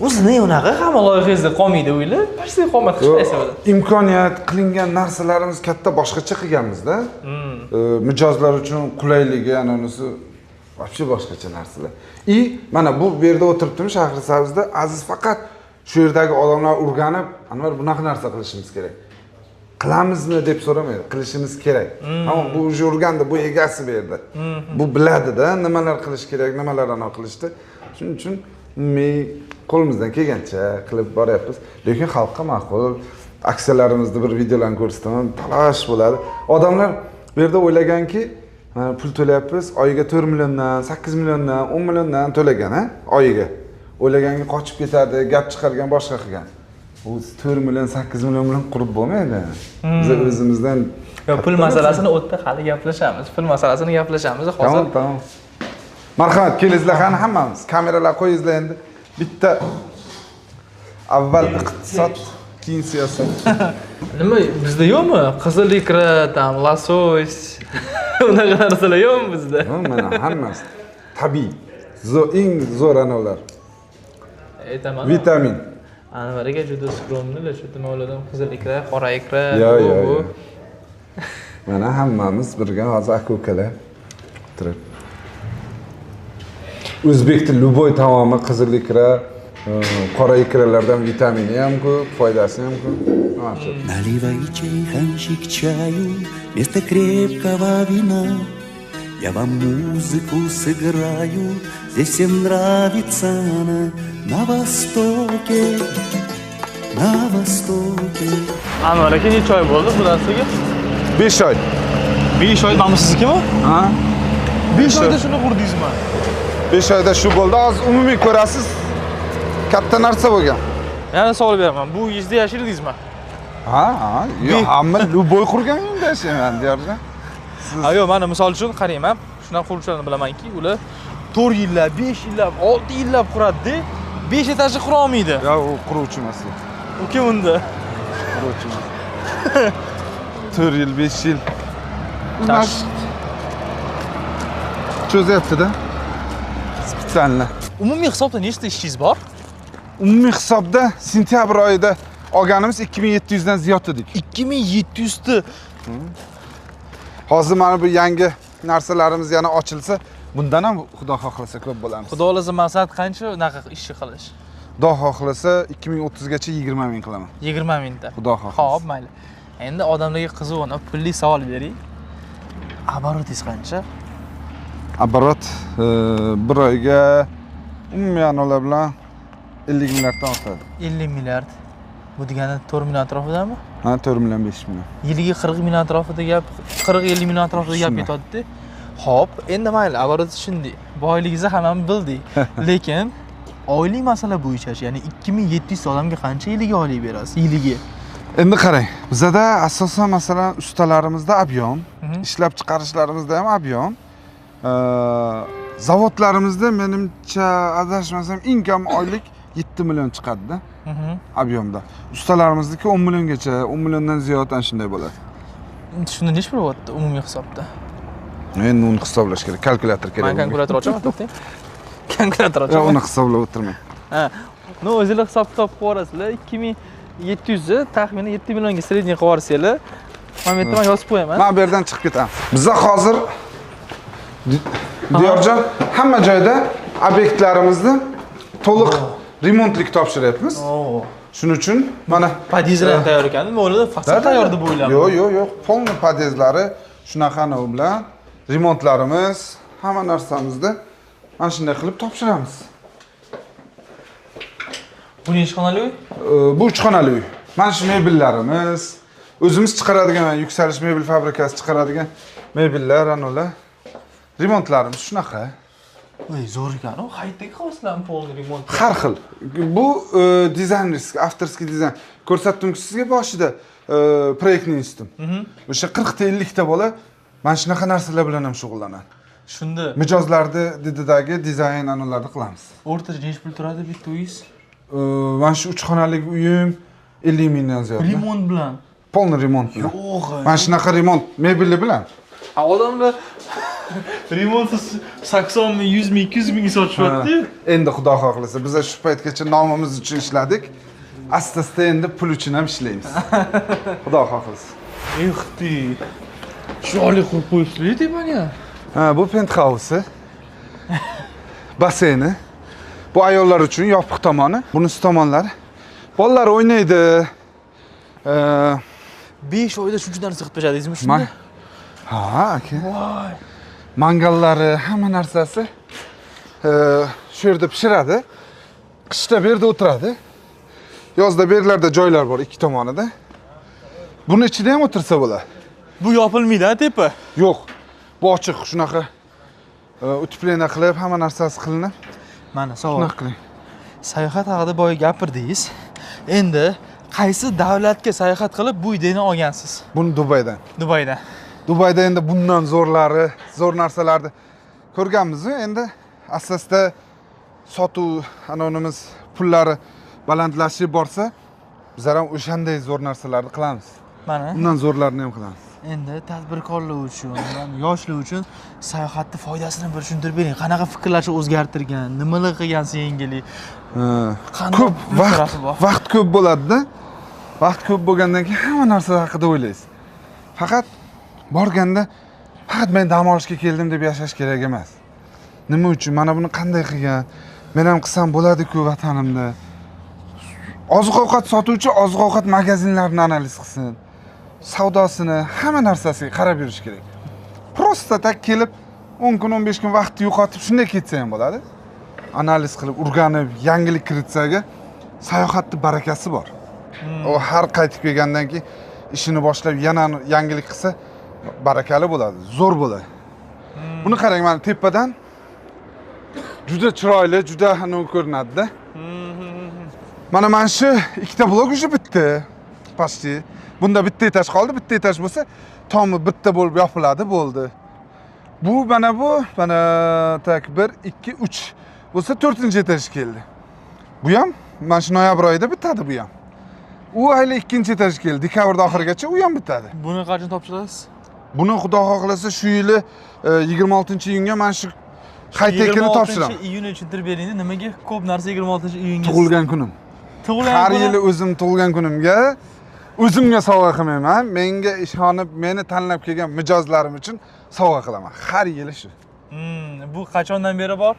S3: O'zi ne unaqa hamma loyihangizda qolmaydi uylar? Pastda qolmadi hech qaysi birida.
S2: Imkoniyat qilingan narsalarimiz katta boshqacha qilganmiz-da. Mijozlar uchun qulayligi, ana unisi вообще boshqacha narsalar. И mana bu yerda o'tiribdimi Shahrisabzda Aziz faqat shu yerdagi odamlar o'rganib, Anvar bunaqa narsa qilishimiz kerak. Qilamizmi deb so'ramaydi, qilishimiz kerak. Tamom, bu уже o'rgandi, bu egasi bu yerda. Bu biladi-da, nimalar qilish kerak, nimalar ana qilishdi. Shuning uchun men qo'limizdan kelgancha qilib boryapmiz. Lekin xalqqa ma'qul. Aksiyalarimizni bir videolarni ko'rsataman, talash bo'ladi. Odamlar bu yerda o'ylaganki, pul to'layapmiz, oyiga 4 milliondan, 8 milliondan, 10 milliondan to'lagan, ha, oyiga. O'ylaganga qochib ketadi, gap chiqargan, boshqa qilgan. U 4 million, 8 million bilan qurib bo'lmaydi. Biz o'zimizdan
S3: yo'q, pul masalasini o'tda hali gaplashamiz. Pul masalasini gaplashamiz hozir.
S2: Tamom, tamom. Marhamat, kelingizlar qani hammamiz. Kameralar qo'yingizlar endi. Bitta avval iqtisod Keyin siyosat.
S3: Nima bizda yo'qmi? Qizil ikra, tam losos. Unaqa narsalar yo'qmi bizda?
S2: Mana hammasi tabiiy. Eng zo'r anavlar.
S3: Aytaman.
S2: Vitamin.
S3: Anvar aka juda skromnilar, shu nima o'yladim, qizil ikra, qora ikra,
S2: bu. Mana hammamiz birga hozir aka-ukalar o'tirib. O'zbekning любой taomi qizil ikra, qora ikralardan vitamini ham ko'p, foydasi ham ko'p.
S9: Наливай чайханчик чаю вместо крепкого вина. Я вам музыку сыграю, здесь всем нравится она. На востоке, на востоке.
S3: Anvar aka necha oy bo'ldi bu narsaga?
S2: 5 oy.
S3: 5 oy mana siznikimi?
S2: Ha.
S3: 5 oyda shuni qurdingizmi?
S2: 5 oyda shu bo'ldi. Hozir umumiy ko'rasiz, katta narsa bo'lgan.
S3: Yana savol beraman. Bu uyingizda yashardingizmi?
S2: Ha, ha. Yo'q, hamma любой qurgan uyda yashayman, Diyorjon.
S3: Ha, yo'q, mana misol uchun qarayman. Shunaqa quruvchilarni bilamanki, ular 4 yillab, 5 yillab, 6 yillab quradi-da, 5 etajli qura olmaydi.
S2: Yo'q, u quruvchi emas.
S3: U kim unda?
S2: Quruvchi emas. 4 yil, 5 yil. Cho'zyapti-da. Специально.
S3: Umumiy hisobda nechta ishchingiz bor?
S2: Umumiy hisobda sentyabr oyida olganimiz 2700 dan ziyod edik.
S3: 2700 ta.
S2: Hozir mana bu yangi narsalarimiz yana ochilsa, bundan ham Xudo xohlasa ko'p bo'lamiz.
S3: Xudo xohlasa maqsad qancha unaqa ishni qilish?
S2: Xudo xohlasa 2030 gacha 20 ming qilaman.
S3: 20 mingta.
S2: Xudo xohlasa.
S3: Xo'p, mayli. Endi odamlarga qiziq, pulli savol bering. Обороtingiz qancha?
S2: Оборот bir oyga umuman ular bilan 50 milliarddan ortadi.
S3: 50 milliard. Bu degani 4 million atrofidami?
S2: Ha, 4 million, 5 million.
S3: Yiliga 40 million atrofida gap, 40-50 million atrofida gap ketadi-da. Xo'p, endi mayli, оборот shunday. Boyligingizni hammamiz bildik. Lekin oylik masala bo'yicha, ya'ni 2700 odamga qancha yiliga oylik berasiz? Yiliga.
S2: Endi qarang, bizada asosan masalan ustalarimizda объем, ishlab chiqarishlarimizda ham объем. Zavodlarimizda menimcha adashmasam eng kam oylik 7 million chiqadi-da. Объемda. Ustalarimizniki 10 milliongacha, 10 milliondan ziyod ana shunday bo'ladi.
S3: Shunda necha pul bo'lyapti umumiy hisobda?
S2: Endi uni hisoblash kerak, kalkulyator kerak.
S3: Men kalkulyator ochaman, to'xtang. Kalkulyator ochaman.
S2: Uni hisoblab o'tirmang.
S3: Ha. No, o'zingizlar hisob kitob qilib yuborasizlar. 2700 ni taxminan 7 millionga средний qilib yuborsanglar, mana bu yerda men yozib qo'yaman.
S2: Men bu yerdan chiqib ketaman. Bizda hozir Diyorjon hamma joyda obyektlarimizni to'liq remontlik topshiryapmiz. Shuning uchun mana
S3: podyezdlar ham tayyor ekan. Nima o'yladi? Fasad tayyor deb o'yladim.
S2: Yo'q, yo'q, yo'q. Polni podyezdlari shunaqa anavi bilan remontlarimiz, hamma narsamizni mana shunday qilib topshiramiz.
S3: Bu necha xonali uy?
S2: Bu 3 xonali uy. Mana shu mebellarimiz, o'zimiz chiqaradigan Yuksalish mebel fabrikasi chiqaradigan mebellar, anavlar. Remontlarimiz shunaqa.
S3: Voy, zo'r ekan. U qayerda qilyapsizlar polni remont?
S2: Har xil. Bu dizaynerskiy, avtorskiy dizayn. Ko'rsatdim-ku sizga boshida proyektni institutim. O'sha 40 ta 50 ta bola mana shunaqa narsalar bilan ham shug'ullanadi.
S3: Shunda
S2: mijozlarni dididagi dizayn anavlarni qilamiz.
S3: O'rtacha necha pul turadi bitta uyingiz?
S2: Mana shu 3 xonali uyim 50 mingdan ziyod.
S3: Remont bilan.
S2: Polni remont bilan.
S3: Yo'q.
S2: Mana shunaqa remont mebeli bilan.
S3: Odamlar remontsiz 80 ming, 100 ming, 200 ming sotishyapti.
S2: Endi Xudo xohlasa, biz shu paytgacha nomimiz uchun ishladik. Asta-asta endi pul uchun ham ishlaymiz. Xudo xohlasa.
S3: Exti. Chiroyli qurib qo'yibsizlar tepani.
S2: Ha, bu pentxausi. Basseyni. Bu ayollar uchun yopiq tomoni, bunisi tomonlari. Bolalar o'ynaydi.
S3: 5 oyda shuncha narsa qilib tashladingizmi shunda?
S2: Ha, aka. Voy. Mangallari, hamma narsasi shu yerda pishiradi. Qishda bu yerda o'tiradi. Yozda bu yerlarda joylar bor ikki tomonida. Buni ichida ham o'tirsa bo'ladi.
S3: Bu yopilmaydi, ha, tepa?
S2: Yo'q. Bu ochiq, shunaqa utepleniya qilib, hamma narsasi qilinib.
S3: Mana savol.
S2: Shunaqa qiling.
S3: Sayohat haqida boya gapirdingiz. Endi qaysi davlatga sayohat qilib bu ideyani olgansiz?
S2: Buni Dubaydan.
S3: Dubaydan.
S2: Dubayda endi bundan zo'rlari, zo'r narsalarni ko'rganmiz. Endi asosda sotuv anonimiz pullari balandlashib borsa, Bizlar ham o'shanday zo'r narsalarni qilamiz.
S4: Mana.
S2: Undan zo'rlarini ham qilamiz.
S4: Endi tadbirkorlar uchun, yoshlar uchun sayohatning foydasini bir tushuntirib bering. Qanaqa fikrlashni o'zgartirgan, nimalar qilgansiz yangilik?
S2: Ko'p vaqt ko'p bo'ladi-da. Vaqt ko'p bo'lgandan keyin hamma narsa haqida o'ylaysiz. Faqat borganda faqat men dam olishga keldim deb yashash kerak emas. Nima uchun mana buni qanday qilgan? Men ham qilsam bo'ladi-ku vatanimda. Oziq-ovqat sotuvchi oziq-ovqat magazinlarini analiz qilsin. Savdosini, hamma narsasiga qarab yurish kerak. Prosta tak kelib 10 kun, 15 kun vaqtni yo'qotib shunday ketsa ham bo'ladi. Analiz qilib, o'rganib, yangilik kiritsaga sayohatning barakasi bor. U har qaytib kelgandan keyin ishini boshlab yana yangilik qilsa barakali bo'ladi, zo'r bo'ladi. Buni qarang, mana tepadan juda chiroyli, juda anavi ko'rinadi-da. Mana shu ikkita blok уже bitdi. Почти. Bunda bitta etaj qoldi, bitta etaj bo'lsa, tomi bitta bo'lib yopiladi, bo'ldi. Bu mana bu, mana tak 1 2 3 bo'lsa 4-etaj keldi. Bu ham mana shu noyabr oyida bitadi bu ham. U hali 2-etaj keldi, dekabr oxirigacha u ham bitadi.
S3: Buni qachon topshirasiz?
S2: Buni Xudo xohlasa shu yili 26-iyunga mana shu haytekini topshiraman.
S3: 26-iyunni tushuntirib bering, nimaga ko'p narsa 26-iyunga?
S2: Tug'ilgan kunim. Har yili o'zim tug'ilgan kunimga o'zimga sovg'a qilmayman. Menga ishonib, meni tanlab kelgan mijozlarim uchun sovg'a qilaman. Har yili shu.
S3: Bu qachondan beri bor?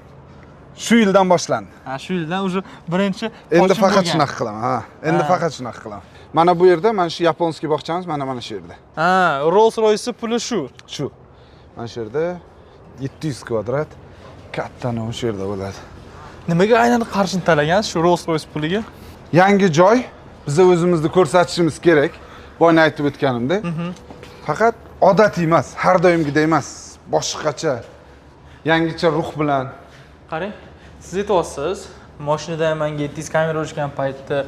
S2: Shu yildan boshlandi.
S3: Ha, shu yildan уже birinchi.
S2: Endi faqat shunaqa qilaman, ha. Endi faqat shunaqa qilaman. Mana bu yerda mana shu yaponskiy bog'chamiz, mana shu yerda.
S3: Ha, Rolls Royce puli shu.
S2: Shu. Mana shu yerda 700 kvadrat katta o'sha yerda bo'ladi.
S3: Nimaga aynan qarshini tanlagansiz shu Rolls Royce puliga?
S2: Yangi joy, biz o'zimizni ko'rsatishimiz kerak. Boyni aytib o'tganimdek. Faqat odatiy emas, har doimgidek emas, boshqacha, yangicha ruh bilan.
S3: Qarang, siz aytyapsiz, mashinada menga aytdingiz, kamera o'chgan paytda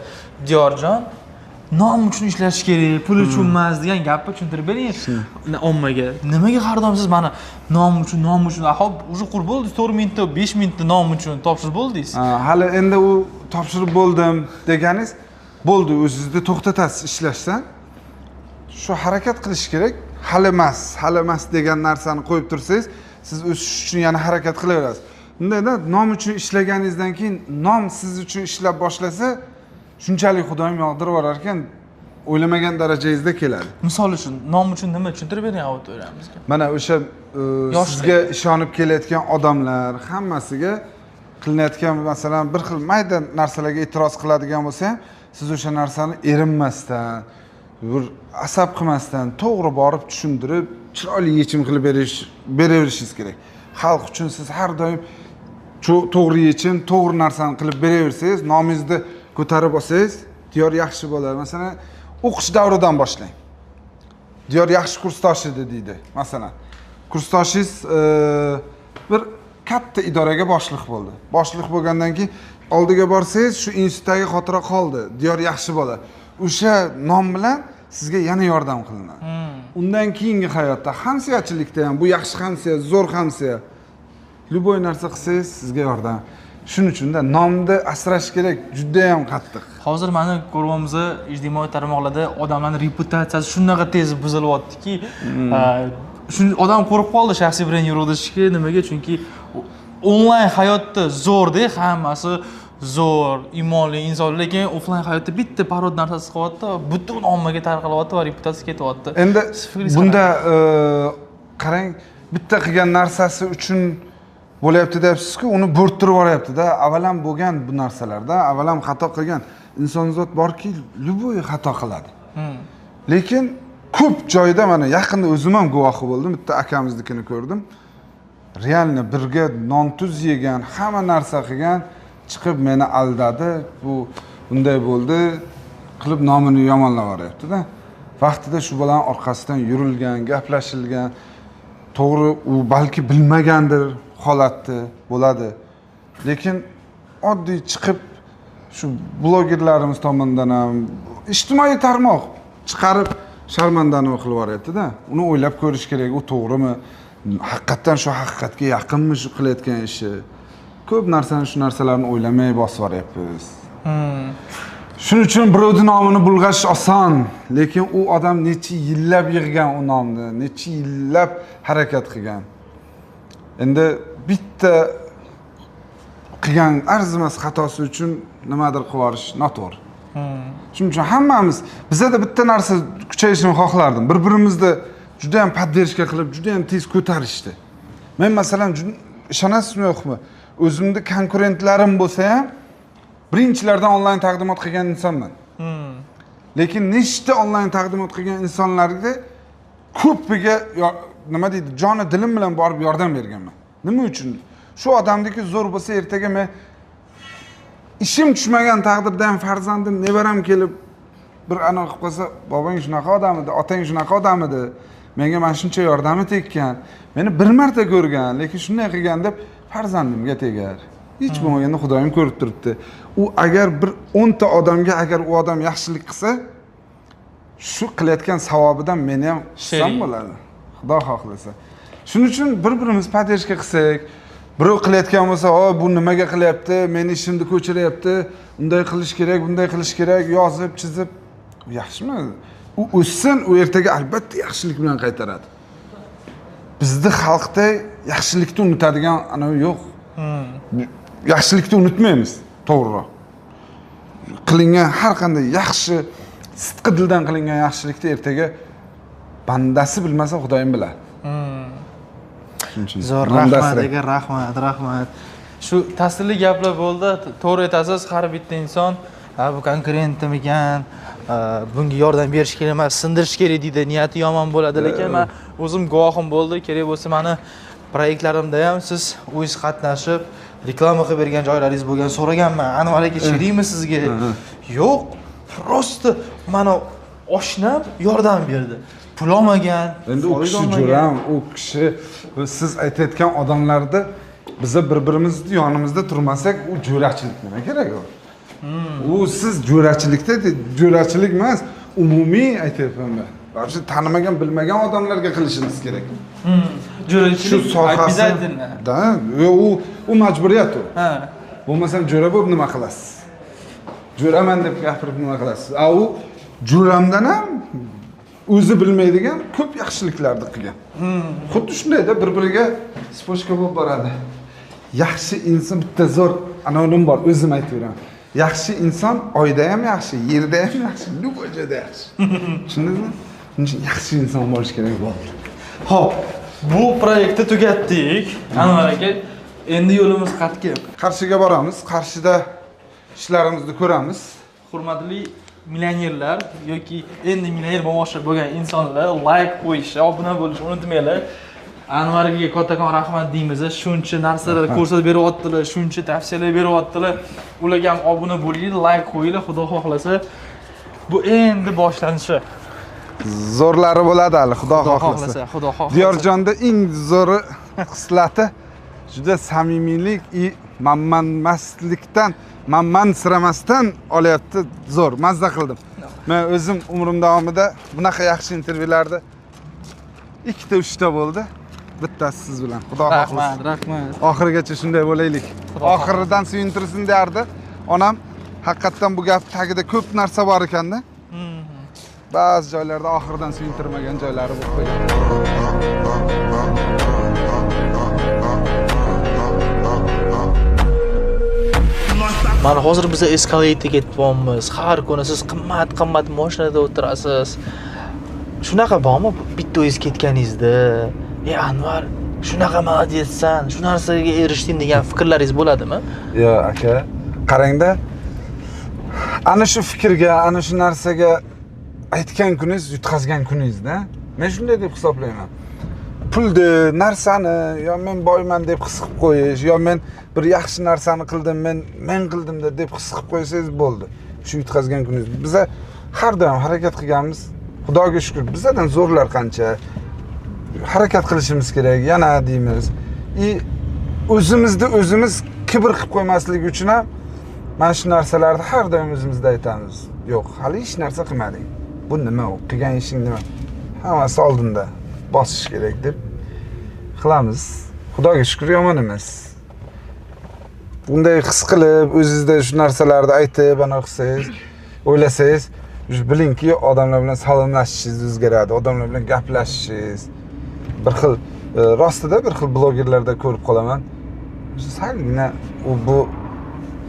S3: Diyorjon nom uchun ishlash kerak, pul uchun emas degan gapni tushuntirib bering ommaga. Nimaga har doim siz mana nom uchun, nom uchun, hop, уже qurib bo'ldingiz, 4 mingta, 5 mingta nom uchun topshirib bo'ldingiz.
S2: Hali endi u topshirib bo'ldim deganingiz bo'ldi, o'zingizni to'xtatasiz ishlashdan. Shu harakat qilish kerak. Hali emas, hali emas degan narsani qo'yib tursangiz, siz o'sish uchun yana harakat qilaverasiz. Bundayda nom uchun ishlaganingizdan keyin nom siz uchun ishlab boshlasa, shunchalik Xudoyim yog'dirib yuborar ekan, o'ylamagan darajangizda keladi.
S3: Misol uchun, nom uchun nima tushuntirib bering auditoriyamizga?
S2: Mana o'sha sizga ishonib kelayotgan odamlar hammasiga qilinayotgan, masalan, bir xil mayda narsalarga e'tiroz qiladigan bo'lsa ham, siz o'sha narsani erinmasdan, bir asab qilmasdan to'g'ri borib tushuntirib, chiroyli yechim qilib beraverishingiz kerak. Xalq uchun siz har doim to'g'ri yechim, to'g'ri narsani qilib beraversangiz, nomingizni ko'tarib olsangiz, Diyor yaxshi bo'ladi. Masalan, o'qish davridan boshlang. Diyor yaxshi kursdosh edi deydi. Masalan, kursdoshingiz bir katta idoraga boshliq bo'ldi. Boshliq bo'lgandan keyin oldiga borsangiz, shu institutdagi xotira qoldi. Diyor yaxshi bola. O'sha nom bilan sizga yana yordam qilinadi. Undan keyingi hayotda hamsiyachilikda ham bu yaxshi hamsiya, zo'r hamsiya. Любой narsa qilsangiz sizga yordam. Shuning uchun-da nomni asrash kerak, juda ham qattiq.
S3: Hozir mana ko'ryapmiz, ijtimoiy tarmoqlarda odamlarning reputatsiyasi shunaqa tez buzilyaptiki, shun odam qo'rqib qoldi shaxsiy brend yuritishga. Nimaga? Chunki onlayn hayotda zo'rda, hammasi zo'r, iymonli inson, lekin offlayn hayotda bitta parod narsasi qilyapti, butun ommaga tarqalyapti va reputatsiya ketyapti.
S2: Endi bunda qarang, bitta qilgan narsasi uchun bo'lyapti deyapsiz-ku, uni bo'rttirib yuboryapti-da. Avval ham bo'lgan bu narsalarda, avval ham xato qilgan insonzot borki, любой xato qiladi. Lekin ko'p joyda mana yaqinda o'zim ham guvohi bo'ldim, bitta akamiznikini ko'rdim. Realni birga non tuz yegan, hamma narsa qilgan, chiqib meni aldadi, bu bunday bo'ldi, qilib nomini yomonlab yuboryapti-da. Vaqtida shu bolani orqasidan yurilgan, gaplashilgan, to'g'ri u balki bilmagandir holatni, bo'ladi. Lekin oddiy chiqib shu blogerlarimiz tomonidan ham ijtimoiy tarmoq chiqarib sharmandani qilib yuboryapti-da. Uni o'ylab ko'rish kerak, u to'g'rimi? Haqiqatan shu haqiqatga yaqinmi shu qilayotgan ishi? Ko'p narsani shu narsalarni o'ylamay bosib yuboryapmiz. Shuning uchun birovni nomini bulg'ash oson, lekin u odam necha yillab yig'gan u nomni, necha yillab harakat qilgan. Endi bitta qilgan arzimas xatosi uchun nimadir qilib yuborish noto'g'ri. Shuning uchun hammamiz bizada bitta narsa kuchayishini xohlardim. Bir-birimizni juda ham podдержка qilib, juda ham tez ko'tarishdi. Men masalan, ishonasizmi yo'qmi? O'zimni konkurentlarim bo'lsa ham birinchilardan onlayn taqdimot qilgan insonman. Lekin nechta onlayn taqdimot qilgan insonlarga ko'piga nima deydi, joni dilim bilan borib yordam berganman. Nima uchun? Shu odamniki zo'r bo'lsa, ertaga men ishim tushmagan taqdirda ham farzandim, nevaram kelib bir ana qilib qolsa, bobong shunaqa odam edi, otang shunaqa odam edi, menga mana shuncha yordami tekkan, meni bir marta ko'rgan, lekin shunday qilgan deb farzandimga tegar. Hech bo'lmaganda Xudoyim ko'rib turibdi. U agar bir 10 ta odamga agar u odam yaxshilik qilsa, shu qilayotgan savobidan meni ham hissam bo'ladi. Xudo xohlasa. Shuning uchun bir-birimiz podдержка qilsak, birov qilayotgan bo'lsa, "O, bu nimaga qilyapti? Meni ishimni ko'chiryapti. Unday qilish kerak, bunday qilish kerak" yozib, chizib, yaxshimi? U o'ssin, u ertaga albatta yaxshilik bilan qaytaradi. Bizni xalqda yaxshilikni unutadigan ana yo'q. Yaxshilikni unutmaymiz, to'g'riroq. Qilingan har qanday yaxshi, sidqi dildan qilingan yaxshilikni ertaga bandasi bilmasa, Xudoyim biladi.
S4: Zo'r, rahmat aka, rahmat, rahmat.
S3: Shu ta'sirli gaplar bo'ldi. To'g'ri aytasiz, har bitta inson bu konkurentim ekan, bunga yordam berish kerak emas, sindirish kerak deydi, niyati yomon bo'ladi, lekin men o'zim guvohim bo'ldi. Kerak bo'lsa meni proyektlarimda ham siz o'zingiz qatnashib reklama qilib bergan joylaringiz bo'lgan, so'raganman. Anvar aka, sherikmi sizga? Yo'q, просто mana oshnam yordam berdi. Pul olmagan.
S2: Endi u kishi jo'ram, u kishi siz aytayotgan odamlarda biza bir-birimizni yonimizda turmasak, u jo'rachilik nima kerak u? U siz jo'rachilikda, jo'rachilik emas, umumiy aytyapman men. Вообще tanimagan, bilmagan odamlarga qilishimiz kerak.
S3: Jo'rachilik обязательно.
S2: Da, u majburiyat u. Ha. Bo'lmasam jo'ra bo'lib nima qilasiz? Jo'raman deb gapirib nima qilasiz? A u jo'ramdan ham o'zi bilmaydigan ko'p yaxshiliklarni qilgan. Xuddi shundayda bir-biriga spochka bo'lib boradi. Yaxshi inson bitta zo'r anonim bor, o'zim aytaveraman. Yaxshi inson oyda ham yaxshi, yerda ham yaxshi, любой joyda yaxshi. Tushundingizmi? Shuning uchun yaxshi inson bo'lish kerak bo'ldi.
S3: Xo'p, bu proyektni tugatdik. Anvar aka, endi yo'limiz qatga.
S2: Qarshiga boramiz, Qarshida ishlarimizni ko'ramiz.
S3: Hurmatli millionerlar yoki endi millioner bo'lmoqchi bo'lgan insonlar like qo'yishni, obuna bo'lishni unutmanglar. Anvar akaga kattakon rahmat deymiz. Shuncha narsalar ko'rsatib beryaptilar, shuncha tavsiyalar beryaptilar. Ularga ham obuna bo'linglar, like qo'yinglar, Xudo xohlasa bu endi boshlanishi.
S2: Zo'rlari bo'ladi hali, Xudo xohlasa.
S3: Xudo xohlasa.
S2: Diyorjonda eng zo'ri xislati juda samimiylik va manmanmaslikdan, manmansiramasdan olyapti. Zo'r, mazza qildim. Men o'zim umrim davomida bunaqa yaxshi intervyularda 2-3 ta bo'ldi. Bittasi siz bilan. Xudo xohlasa.
S3: Rahmat, rahmat.
S2: Oxirigacha shunday bo'laylik. Oxiridan suyuntirsin derdi. Onam haqiqatan bu gap tagida ko'p narsa bor ekanda. Ba'zi joylarda oxiridan suyuntirmagan joylari bo'lib qo'ygan.
S4: Mana hozir biz Escalade'ga ketyapmiz. Har kuni siz qimmat-qimmat mashinada o'tirasiz. Shunaqa bormi bitta o'zingiz ketganingizda, "Ey Anvar, shunaqa молодецsan, shu narsaga erishding" degan fikrlaringiz bo'ladimi?
S2: Yo'q, aka, qarangda, ana shu fikrga, ana shu narsaga aytgan kuningiz yutqazgan kuningizda. Men shunday deb hisoblayman. Pulni, narsani yo men boyman deb his qilib qo'yish, yo men bir yaxshi narsani qildim, men qildim deb his qilib qo'ysangiz bo'ldi. Shu yutqazgan kuningiz. Biza har doim harakat qilganmiz. Xudoga shukr, bizdan zo'rlar qancha. Harakat qilishimiz kerak, yana deymiz. O'zimizni o'zimiz kibr qilib qo'ymaslik uchun ham mana shu narsalarni har doim o'zimizda aytamiz. Yo'q, hali hech narsa qilmadik. Bu nima u? Qilgan ishing nima? Hammasi oldinda bosish kerak deb qilamiz. Xudoga shukr, yomon emas. Bunday his qilib, o'zingizda shu narsalarni aytib, ana qilsangiz, o'ylasangiz, bilingki, odamlar bilan salomlashishingiz o'zgaradi, odamlar bilan gaplashishingiz. Bir xil rostida bir xil blogerlarda ko'rib qolaman. Salgina u bu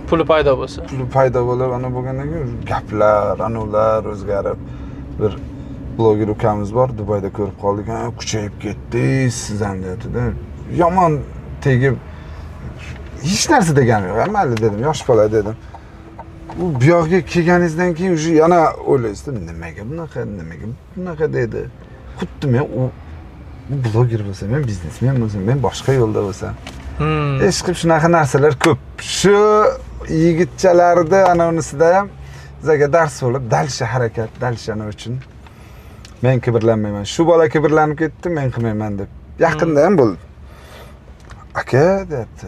S3: puli paydo bo'lsa,
S2: puli paydo bo'lib, ana bo'lgandan keyin gaplar, anavlar o'zgarib, bir bloger ukamiz bor, Dubayda ko'rib qoldik, ha, kuchayib ketdingiz siz ham deyapti-da. Yomon tegib hech narsa deganim yo'q. Mayli dedim, yosh bola dedim. U bu yoqqa kelganingizdan keyin уже yana o'ylaysiz, nimaga bunaqa, nimaga bunaqa dedi. Xuddi men u bloger bo'lsam, men biznesmen bo'lsam, men boshqa yo'lda bo'lsam. Hech qilib shunaqa narsalar ko'p. Shu yigitchalarda ana unisida ham bizga dars bo'lib, dalshi harakat, dalshi ana uchun men kibrlanmayman. Shu bola kibrlanib ketdi, men qilmayman deb. Yaqinda ham bo'ldi. Aka deyapti,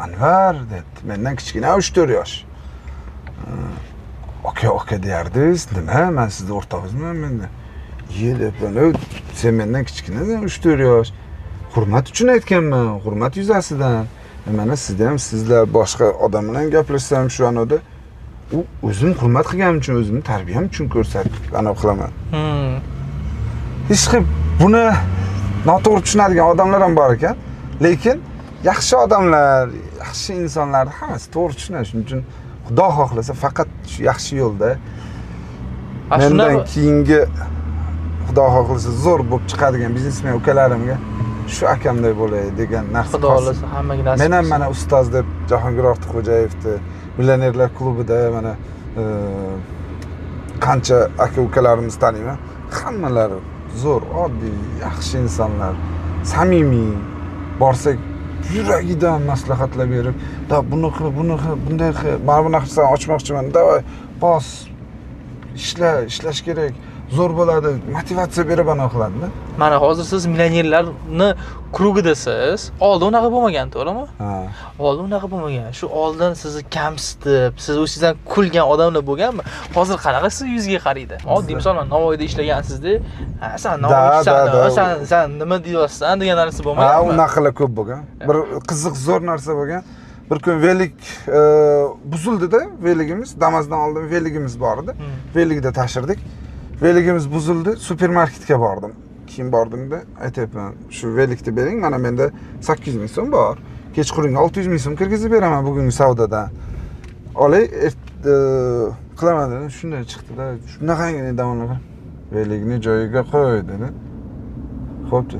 S2: Anvar deyapti, mendan kichkina 3-4 yosh. Aka, aka deyardingiz, nima, men sizni o'rtog'ingizman menda. Ye deyapman, sen mendan kichkinasan 3-4 yosh. Hurmat uchun aytganman, hurmat yuzasidan. Mana sizda ham sizlar boshqa odam bilan gaplashsam shu anoda u o'zim hurmat qilganim uchun, o'zimni tarbiyam uchun ko'rsatib ana qilaman. Hech qilib buni noto'g'ri tushunadigan odamlar ham bor ekan, lekin yaxshi odamlar, yaxshi insonlar hammasi to'g'ri tushunadi. Shuning uchun Xudo xohlasa faqat shu yaxshi yo'lda mendan keyingi Xudo xohlasa zo'r bo'lib chiqadigan biznesmen ukalarimga shu akamday bo'lay degan narsa.
S3: Xudo xohlasa hammaga nasib.
S2: Men ham mana ustoz deb Jahongir Ortiqxo'jayevni Millionerlar klubida mana qancha aka ukalarimiz taniyman. Hammalari zo'r, oddiy, yaxshi insonlar, samimiy. Borsak yuragidan maslahatlar berib, da buni qil, buni qil, bunday qil, mana bu narsani ochmoqchiman, davay, bos, ishla, ishlash kerak, zo'r bo'ladi, motivatsiya berib ana qiladi-da.
S3: Mana hozir siz millionerlarni krugidasiz. Oldin unaqa bo'lmagan, to'g'rimi?
S2: Ha.
S3: Oldin unaqa bo'lmagan. Shu oldin sizni kamsitib, siz o'zingizdan kulgan odamlar bo'lganmi? Hozir qanaqa siz yuzga qaraydi? Oddiy misol, mana Navoiyda ishlagansizda, ha, sen Navoiysan, sen nima deyapsan degan narsa bo'lmaganmi?
S2: Ha, unaqalar ko'p bo'lgan. Bir qiziq zo'r narsa bo'lgan. Bir kun velik buzildi-da, veligimiz, Damazdan oldin veligimiz bor edi. Velikda tashirdik. Veligimiz buzildi, supermarketga bordim. Keyin bordimda aytayapman, shu velikni bering, mana menda 800 ming so'm bor. Kechqurunga 600 ming so'm kirgizib beraman bugungi savdodan. Olay, qilaman dedim, shunday chiqdi-da, shunaqangi davomli. Velikni joyiga qo'y dedi. Xo'p,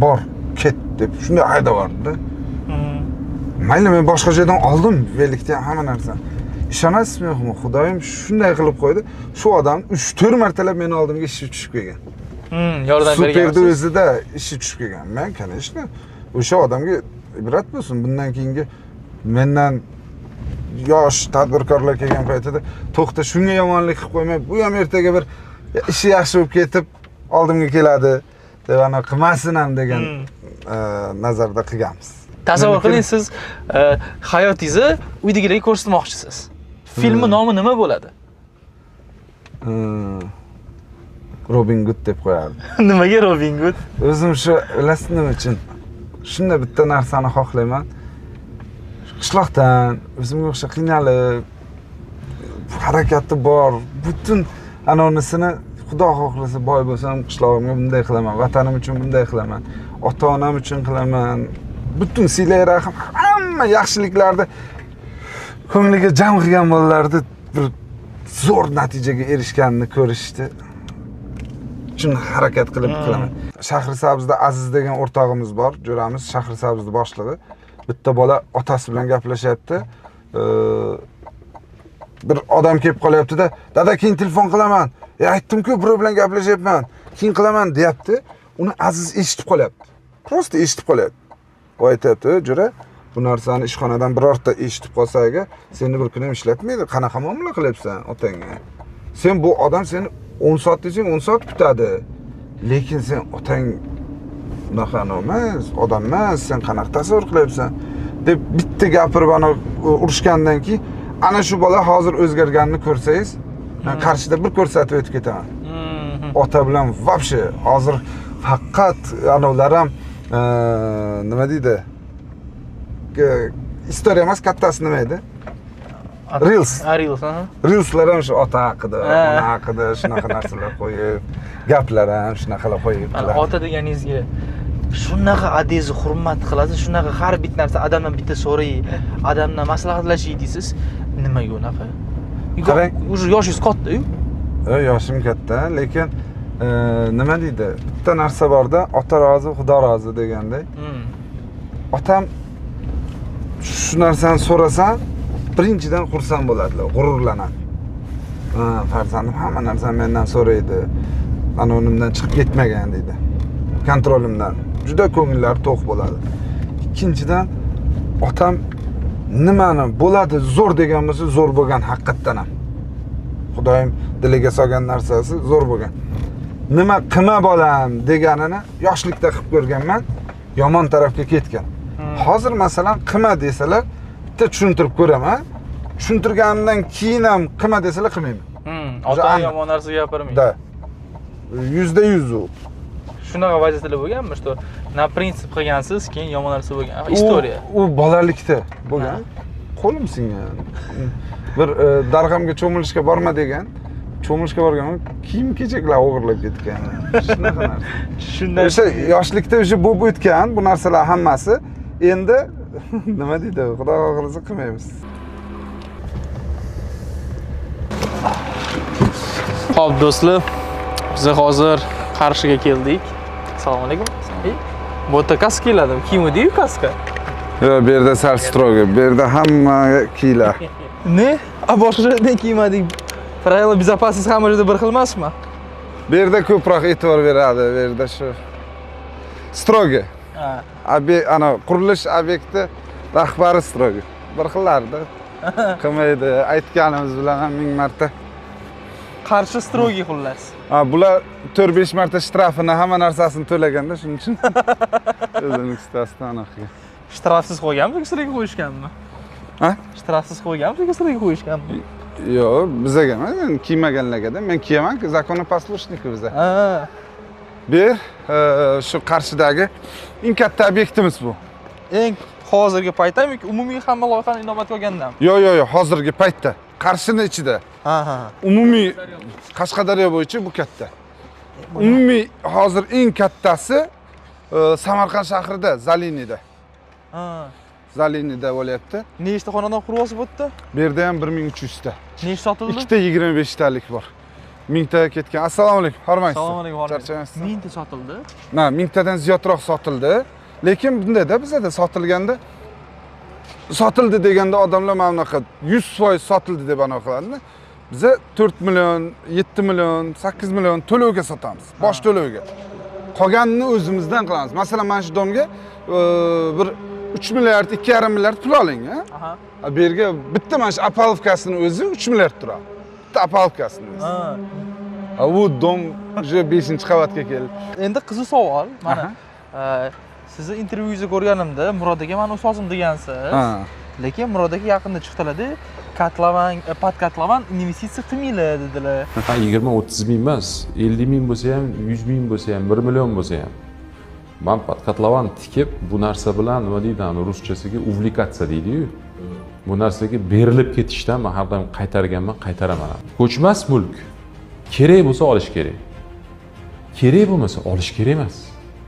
S2: bor, ket deb shunday haydab yubordi-da. Mayli, men boshqa joydan oldim velikni ham, hamma narsani. Ishonasizmi yo'qmi? Xudoyim shunday qilib qo'ydi. Shu odam 3-4 martalab meni oldimga ishi tushib kelgan.
S3: Yordam bergan.
S2: Superda o'zida ishi tushib kelgan. Men, конечно, o'sha odamga ibrat bo'lsin. Bundan keyingi mendan yosh tadbirkorlar kelgan paytida to'xta, shunga yomonlik qilib qo'ymay, bu ham ertaga bir ishi yaxshi bo'lib ketib oldimga keladi deb ana qilmasin ham degan nazarda qilganmiz.
S3: Tasavvur qiling, siz hayotingizni uydagilarga ko'rsatmoqchisiz. Filmning nomi nima bo'ladi?
S2: Robin Hood deb qo'yardim.
S3: Nimaga Robin Hood?
S2: O'zim shu, bilasiz nima uchun? Shunda bitta narsani xohlayman. Qishloqdan o'zimga o'xshab qiynalib, harakati bor, butun anonisini Xudo xohlasa boy bo'lsam qishlog'imga bunday qilaman, vatanim uchun bunday qilaman, ota-onam uchun qilaman. Butun silay rahm, hamma yaxshiliklarni ko'ngliga jam qilgan bolalarni bir zo'r natijaga erishganini ko'rishdi. Uchun harakat qilib qilaman. Shahrisabzda Aziz degan o'rtog'imiz bor, jo'ramiz, Shahrisabzni boshlig'i. Bitta bola otasi bilan gaplashyapti. Bir odam kelib qolyapti-da, dada keyin telefon qilaman. Aytdim-ku, birov bilan gaplashyapman. Keyin qilaman deyapti. Uni Aziz eshitib qolyapti. Prosta eshitib qolyapti. U aytayapti, jo'ra, bu narsani ishxonadan birorta eshitib qolsa agar, seni bir kun ham ishlatmaydi. Qanaqa muomala qilyapsan otangga? Sen bu odam seni 10 soat desang 10 soat kutadi. Lekin sen otang unaqa emas, odam emas, sen qanaqa tasavvur qilyapsan deb bitta gapirib ana urushgandan keyin ana shu bola hozir o'zgarganini ko'rsangiz, men qarshida bir ko'rsatib o'tib ketaman. Ota bilan вообще hozir faqat anavlar ham nima deydi? Istoriya emas, kattasi nima edi? Reels.
S3: Reels, aha.
S2: Reelslar ham shu ota haqida, ona haqida shunaqa narsalar qo'yib, gaplar ham shunaqalar qo'yib qiladi.
S3: Ota deganingizga shunaqa adezni hurmat qilasiz, shunaqa har bitta narsa odamdan bitta so'ray, odamdan maslahatlashiy deysiz. Nimaga unaqa?
S2: Qarang,
S3: уже yoshingiz katta-yu.
S2: Yoshim katta, lekin nima deydi? Bitta narsa borda, ota rozi, Xudo rozi deganday. Otam shu narsani so'rasam, birinchidan xursand bo'ladilar, g'ururlanadi. Ha, farzandim hamma narsani mendan so'raydi. Ana unimdan chiqib ketmagan deydi. Kontrolimdan. Juda ko'ngillari to'q bo'ladi. Ikkinchidan otam nimani bo'ladi zo'r degan bo'lsa, zo'r bo'lgan haqiqatdan ham. Xudoyim diliga solgan narsasi zo'r bo'lgan. Nima qilma bolam deganini yoshlikda qilib ko'rganman, yomon tarafga ketgan. Hozir masalan qilma desalar, bitta tushuntirib ko'raman. Tushuntirganimdan keyin ham qilma desalar qilmayman.
S3: Ota yomon narsa gapirmaydi.
S2: Da. 100% u.
S3: Shunaqa vaziyatlar bo'lganmi, что na prinsip qilgansiz, keyin yomon narsa bo'lgan. Istoriya.
S2: U bolalikda bo'lgan. Qo'lim singan. Bir darg'amga cho'milishga borma degan. Cho'milishga borganman, kiyim-kechaklar o'g'irlab ketgan. Shunaqa narsa.
S3: Shunday
S2: o'sha yoshlikda o'sha bo'lib o'tgan bu narsalar hammasi. Endi nima deydi, Xudo xohlasa qilmaymiz.
S3: Xo'p, do'stlar, biz hozir Qarshiga keldik. Assalomu alaykum. Bu yerda kaska keladi, kiymaydi-yu kaska.
S2: Yo'q, bu yerda sal strogo, bu yerda hamma kiyiladi.
S3: Ne? A boshqa joyda kiymadik. Правила безопасности hamma joyda bir xil emasmi?
S2: Bu yerda ko'proq e'tibor beradi, bu yerda shu strogo. Ana qurilish obyekti rahbari strogo. Bir xillarda qilmaydi, aytganimiz bilan ham 1000 marta.
S3: Qarshi strogiy xullas.
S2: Ha, bular 4-5 marta shtrafini, hamma narsasini to'laganda, shuning uchun o'zining ustasidan anaqa qilgan.
S3: Shtrafsiz qo'yganmi yoki sizlarga qo'yishganmi?
S2: Ha?
S3: Shtrafsiz qo'yganmi yoki sizlarga qo'yishganmi?
S2: Yo'q, bizaga emas, endi kiymaganlarga-da. Men kiyaman-ku, законопослушник biza.
S3: Ha.
S2: Bu yer shu Qarshidagi eng katta obyektimiz bu.
S3: Eng hozirgi paytda yoki umumiy hamma loyihani inobatga olgandami?
S2: Yo'q, yo'q, yo'q, hozirgi paytda. Qarshini ichida.
S3: Ha, ha.
S2: Umumiy Qashqadaryo bo'yicha bu katta. Umumiy hozir eng kattasi Samarqand shahrida, Zalinida.
S3: Ha.
S2: Zalinida bo'lyapti.
S3: Nechta xonadon quryapsiz bu yerda?
S2: Bu yerda ham 1300 ta.
S3: Nechta sotildi?
S2: Ikkita 25 talik bor. 1000 ta ketgan. Assalomu alaykum, hormaysiz.
S3: Assalomu alaykum, hormaysiz.
S2: Charchamaysiz.
S3: 1000 ta sotildi?
S2: Na, 1000 tadan ziyodroq sotildi. Lekin bundayda bizada sotilganda sotildi deganda odamlar mana bunaqa 100% sotildi deb anaqa qiladi. Biza 4 million, 7 million, 8 million to'lovga sotamiz. Bosh to'lovga. Qolganini o'zimizdan qilamiz. Masalan, mana shu domga bir 3 milliard, 2,5 milliard pul oling, ha? Bu yerga bitta mana shu apalovkasini o'zi 3 milliard turadi. Bitta apalovkasini o'zi. Ha. U dom уже 5-qavatga keldi.
S3: Endi qiziq savol, mana sizni intervyungizni ko'rganimda Murod aka meni ustozim degansiz. Lekin Murod aka yaqinda chiqdilar-da, kotlovan, pod kotlovan investitsiya qilmanglar dedilar.
S7: Ha, 20-30 ming emas, 50 ming bo'lsa ham, 100 ming bo'lsa ham, 1 million bo'lsa ham. Men pod kotlovan tikib, bu narsa bilan nima deydi, ruschasiga увлекаться deydi-yu. Bu narsaga berilib ketishdan men har doim qaytarganman, qaytaraman. Ko'chmas mulk kerak bo'lsa olish kerak. Kerak bo'lmasa olish kerak emas.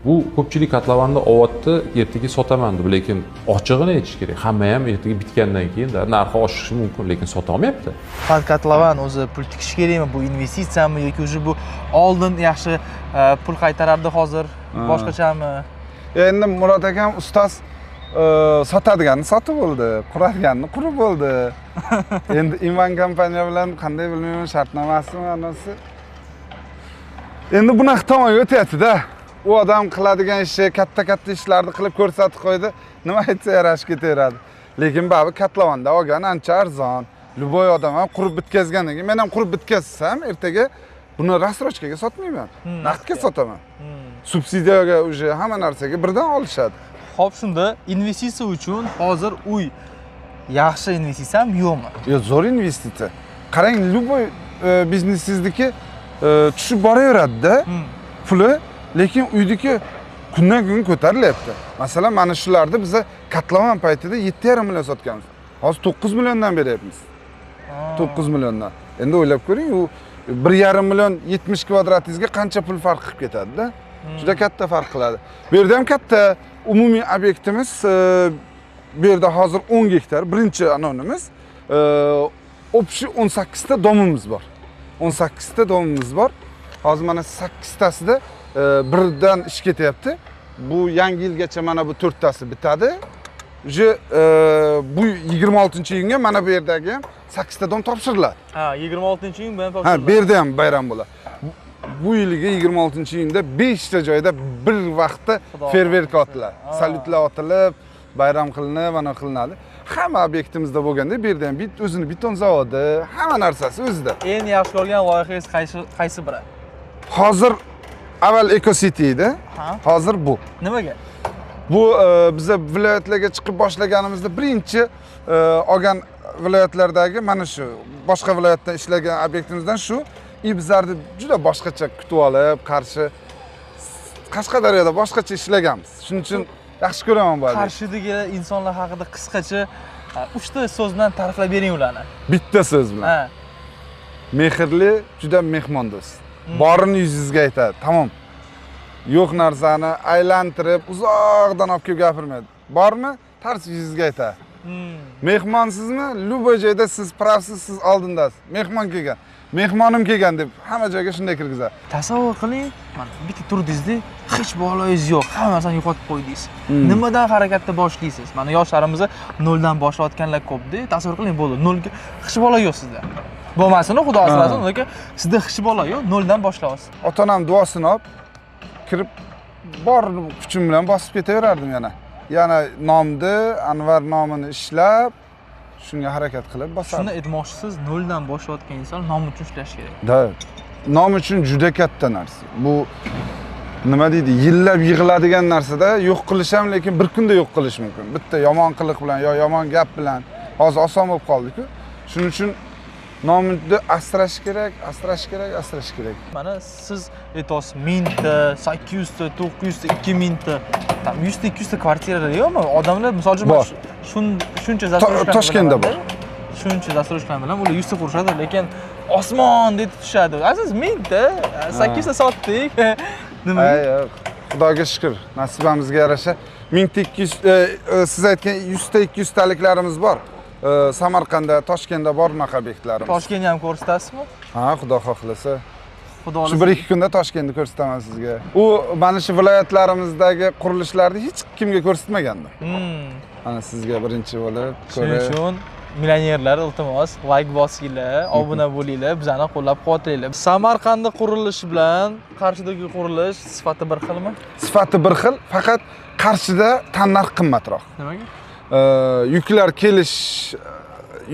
S7: Bu ko'pchilik kotlovanda ovatni ertaga sotaman deb, lekin ochig'ini aytish kerak. Hamma ham ertaga bitgandan keyin narxi oshishi mumkin, lekin sota olmayapti.
S3: Pod kotlovan o'zi pul tikish kerakmi, bu investitsiyami yoki o'zi bu oldin yaxshi pul qaytarardi, hozir boshqachami?
S2: Endi Murod akam ustoz sotadiganini sotib bo'ldi, quradiganini qurib bo'ldi. Endi Invan kompaniya bilan qanday bilmayman, shartnomasimi anasi. Endi bunaqa tomonga o'tyapti-da. U odam qiladigan ishi, katta-katta ishlarni qilib ko'rsatib qo'ydi. Nima aytsa yarashib ketaveradi. Lekin baribir kotlovanda olgan ancha arzon. Любой odam ham qurib bitkazgandan keyin, men ham qurib bitkazsam, ertaga buni рассрочкаga sotmayman, naqdga sotaman. Subsidiyaga уже hamma narsaga birdan olishadi.
S3: Xo'p, shunda investitsiya uchun hozir uy yaxshi investitsiyami yo'qmi?
S2: Yo'q, zo'r investitsiya. Qarang, любой biznesingizniki tushib boraveradi-da puli. Lekin uydiki kundan kunga ko'tarilyapti. Masalan, mana shularni biza kotlovan paytida 7,5 million sotganmiz. Hozir 9 milliondan beryapmiz. 9 milliondan. Endi o'ylab ko'ring, u 1,5 million 70 kvadratingizga qancha pul farq qilib ketadi-da? Juda katta farq qiladi. Bu yerda ham katta umumiy obyektimiz, bu yerda hozir 10 gektar birinchi anonimiz, общий 18 ta domimiz bor. 18 ta domimiz bor. Hozir mana 8 tasida birdan ish ketyapti. Bu yangi yilgacha mana bu 4 tasi bitadi. Уже bu 26-iyunga mana bu yerdagi ham 8 ta dom topshiriladi.
S3: Ha, 26-iyun bu ham topshiriladi.
S2: Ha, bu yerda ham bayram bo'ladi. Bu yilgi 26-iyunda 5 ta joyda bir vaqtda ferverk otiladi. Salyutlar otilib, bayram qilinib, ana qilinadi. Hamma obyektimizda bo'lganda bu yerda ham o'zini beton zavodi, hamma narsasi o'zida.
S3: Eng yaxshi ko'rgan loyihangiz qaysi biri?
S2: Hozir avval Eco City edi. Hozir bu.
S3: Nimaga?
S2: Bu biza viloyatlarga chiqib boshlaganimizda birinchi olgan viloyatlardagi mana shu boshqa viloyatda ishlagan obyektimizdan shu bizlarni juda boshqacha kutib olib, qarshi Qashqadaryoda boshqacha ishlaganmiz. Shuning uchun yaxshi ko'raman bu.
S3: Qarshidagi insonlar haqida qisqacha 3 ta so'z bilan ta'riflab bering ularni.
S2: Bitta so'z bilan.
S3: Ha.
S2: Mehrli, juda mehmondo'st. Borini yuzingizga aytadi, tamom. Yo'q narsani aylantirib, uzoqdan olib kelib gapirmaydi. Bormi, tars yuzingizga aytadi. Mehmonsizmi? Любой joyda siz pravsiz, siz oldindasiz. Mehmon kelgan, mehmonim kelgan deb hamma joyga shunday kirgizadi.
S3: Tasavvur qiling, mana bitta turdingizda hech baloyingiz yo'q, hamma narsani yo'qotib qo'ydingiz. Nimadan harakatda boshlaysiz? Mana yoshlarimiz noldan boshlayotganlar ko'p-da. Tasavvur qiling, bo'ldi. Nolga hech balo yo'q sizda. Bo'lmasin, Xudo asrasin, lekin sizda hech balo yo'q, noldan boshlaysiz.
S2: Ota-onam duosini olib kirib bor kuchim bilan bosib ketaverardim yana. Yana nomni, Anvar nomini ishlab, shunga harakat qilib bosardim.
S3: Shuni aytmoqchisiz, noldan boshlayotgan inson nom uchun ishlash kerak.
S2: Da. Nom uchun juda katta narsa. Bu nima deydi, yillab yig'iladigan narsada yo'q qilish ham, lekin bir kunda yo'q qilish mumkin. Bitta yomon qiliq bilan yo yomon gap bilan hozir oson bo'lib qoldi-ku. Shuning uchun nomni asrash kerak, asrash kerak, asrash kerak.
S3: Mana siz aytasiz, 1000 ta, 800 ta, 900 ta, 2000 ta, tam 100 ta, 200 ta kvartiralar yo'qmi? Odamlar misol uchun shuncha zastroshka
S2: Toshkentda bor.
S3: Shuncha zastroshka bilan ular 100 ta qurishadi, lekin osmon deb tushadi. Siz 1000 ta, 800 ta sotdik. Nima?
S2: Yo'q, Xudoga shukr, nasibamizga yarasha 1200 siz aytgan 100 ta, 200 taliklarimiz bor. Samarqandda, Toshkentda bor bunaqa obyektlarimiz.
S3: Toshkentni ham ko'rsatasizmi?
S2: Ha, Xudo xohlasa.
S3: Xudo xohlasa.
S2: Shu 1-2 kunda Toshkentni ko'rsataman sizga. U mana shu viloyatlarimizdagi qurilishlarni hech kimga ko'rsatmagandim. Mana sizga birinchi bo'lib ko'rib.
S3: Shuning uchun millionerlar, iltimos, like bosinglar, obuna bo'linglar, bizani qo'llab-quvvatlanglar. Samarqandda qurilish bilan Qarshidagi qurilish sifati bir xilmi?
S2: Sifati bir xil, faqat Qarshida tannarx qimmatroq.
S3: Nimaga?
S2: Yuklar kelish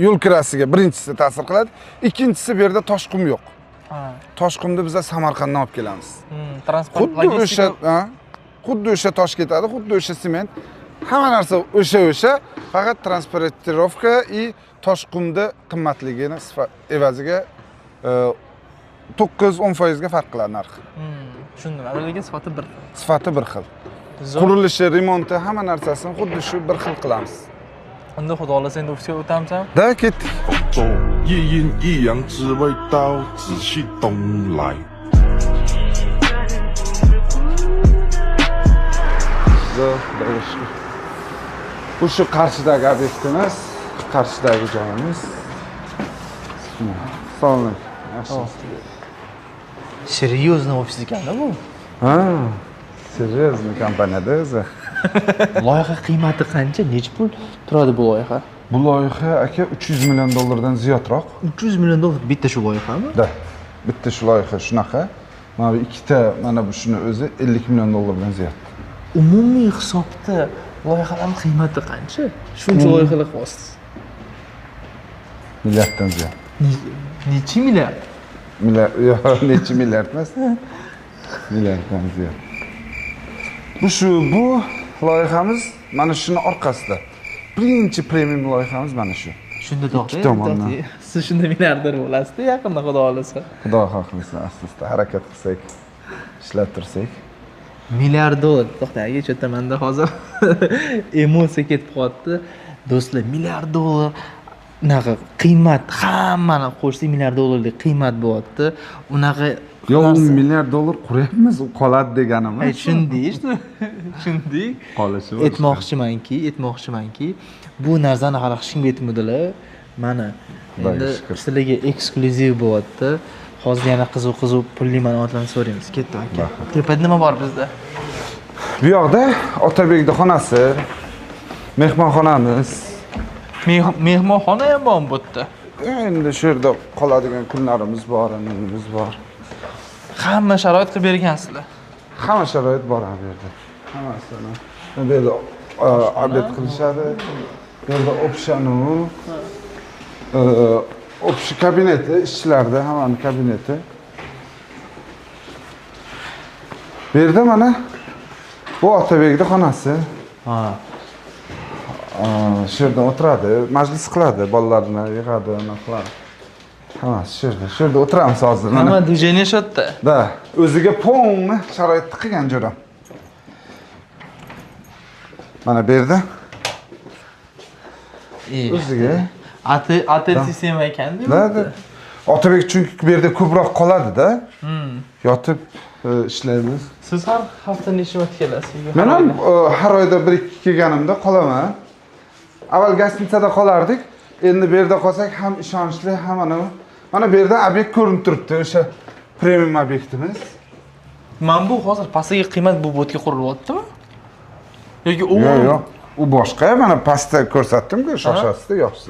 S2: yo'l kirasiga birinchisi ta'sir qiladi, ikkinchisi bu yerda toshqum yo'q. Toshqumni biz Samarqanddan olib kelamiz.
S3: Transport logistika
S2: xuddi o'sha tosh ketadi, xuddi o'sha sement, hamma narsa o'sha, faqat transportirovka и toshqumni qimmatligini evaziga 9-10% ga farq qiladi narxi.
S3: Tushundim. Lekin sifati bir xil.
S2: Sifati bir xil. Qurilishi, remonti, hamma narsasini xuddi shu bir xil qilamiz.
S3: Unda Xudo xohlasa endi ofisga o'tamiz.
S2: Da, ketdik. Xudoga shukr. Bu shu Qarshidagi obyektimiz, Qarshidagi joyimiz. Assalomu alaykum. Yaxshimisiz?
S4: Серьезный ofis ekanda bu.
S2: Ha. Серьезный kompaniyada o'zi.
S4: Loyiha qiymati qancha? Necha pul turadi bu loyiha?
S2: Bu loyiha aka 300 million dollardan ziyodroq.
S4: 300 million dollar bitta shu loyihami?
S2: Da. Bitta shu loyiha shunaqa. Mana bu ikkita, mana bu shuni o'zi 50 million dollardan ziyod.
S4: Umumiy hisobda loyihalarning qiymati qancha? Shuncha loyihalar qilyapsiz.
S2: Milliarddan ziyod.
S4: Necha milliard?
S2: Milliard, yo'q, necha milliard emas. Milliarddan ziyod. Bu shu bu loyihamiz mana shuni orqasida. Birinchi premium loyihamiz mana shu.
S4: Shunda to'xtang. Siz shunda milliarder bo'lasiz-da yaqinda, Xudo xohlasa.
S2: Xudo xohlasa, asta-asta harakat qilsak, ishlab tursak.
S4: Milliard dollar. To'xtang, aka, cho'ta menda hozir emotsiya ketib qoldi. Do'stlar, milliard dollar Unaqa qiymat, hammani qo'shsak milliard dollarlik qiymat bo'lyapti. Unaqa
S2: yo'q, 10 milliard dollar quryapmiz, u qoladi deganim.
S4: Tushundik, tushundik.
S2: Qolishi.
S4: Aytmoqchimanki, bu narsani hali hech kimga aytmadilar. Mana endi sizlarga eksklyuziv bo'lyapti. Hozir yana qiziq-qiziq pulli ma'lumotlarni so'raymiz. Ketdi aka. Tepada nima bor bizda?
S2: Bu yoqda Otabekning xonasi, mehmonxonamiz.
S3: Mehmonxona ham bormi bu yerda?
S2: Endi shu yerda qoladigan kunlarimiz bor, nimamiz bor.
S3: Hamma sharoit qilib bergansizlar.
S2: Hamma sharoit bor bu yerda. Hammasini. Bu yerda obed qilishadi. Bu yerda opshanu, opshi kabineti, ishchilarda hammani kabineti. Bu yerda mana bu Otabekning xonasi.
S4: Ha.
S2: Shu yerda o'tiradi, majlis qiladi, bolalarini yig'adi, nima qiladi. Hammasi shu yerda. Shu yerda o'tiramiz hozir.
S3: Hamma движение shu yerda.
S2: Da, o'ziga polni sharoitni qilgan jo'ram. Mana bu yerda. O'ziga
S3: otel sistema ekan-da.
S2: Da. Otabek chunki bu yerda ko'proq qoladi-da. Yotib ishlaymiz.
S3: Siz har hafta necha marta kelasiz?
S2: Men ham har oyda 1-2 kelganimda qolaman. Avval gostinitsada qolardik. Endi bu yerda qolsak ham ishonchli, ham mana bu yerda obyekt ko'rinib turibdi, o'sha premium obyektimiz.
S3: Mana bu hozir pastdagi qiymat bu botga qurilyaptimi? Yoki u
S2: yo'q, u boshqa. Mana pastda ko'rsatdim-ku, shoshasizda yo'qsiz.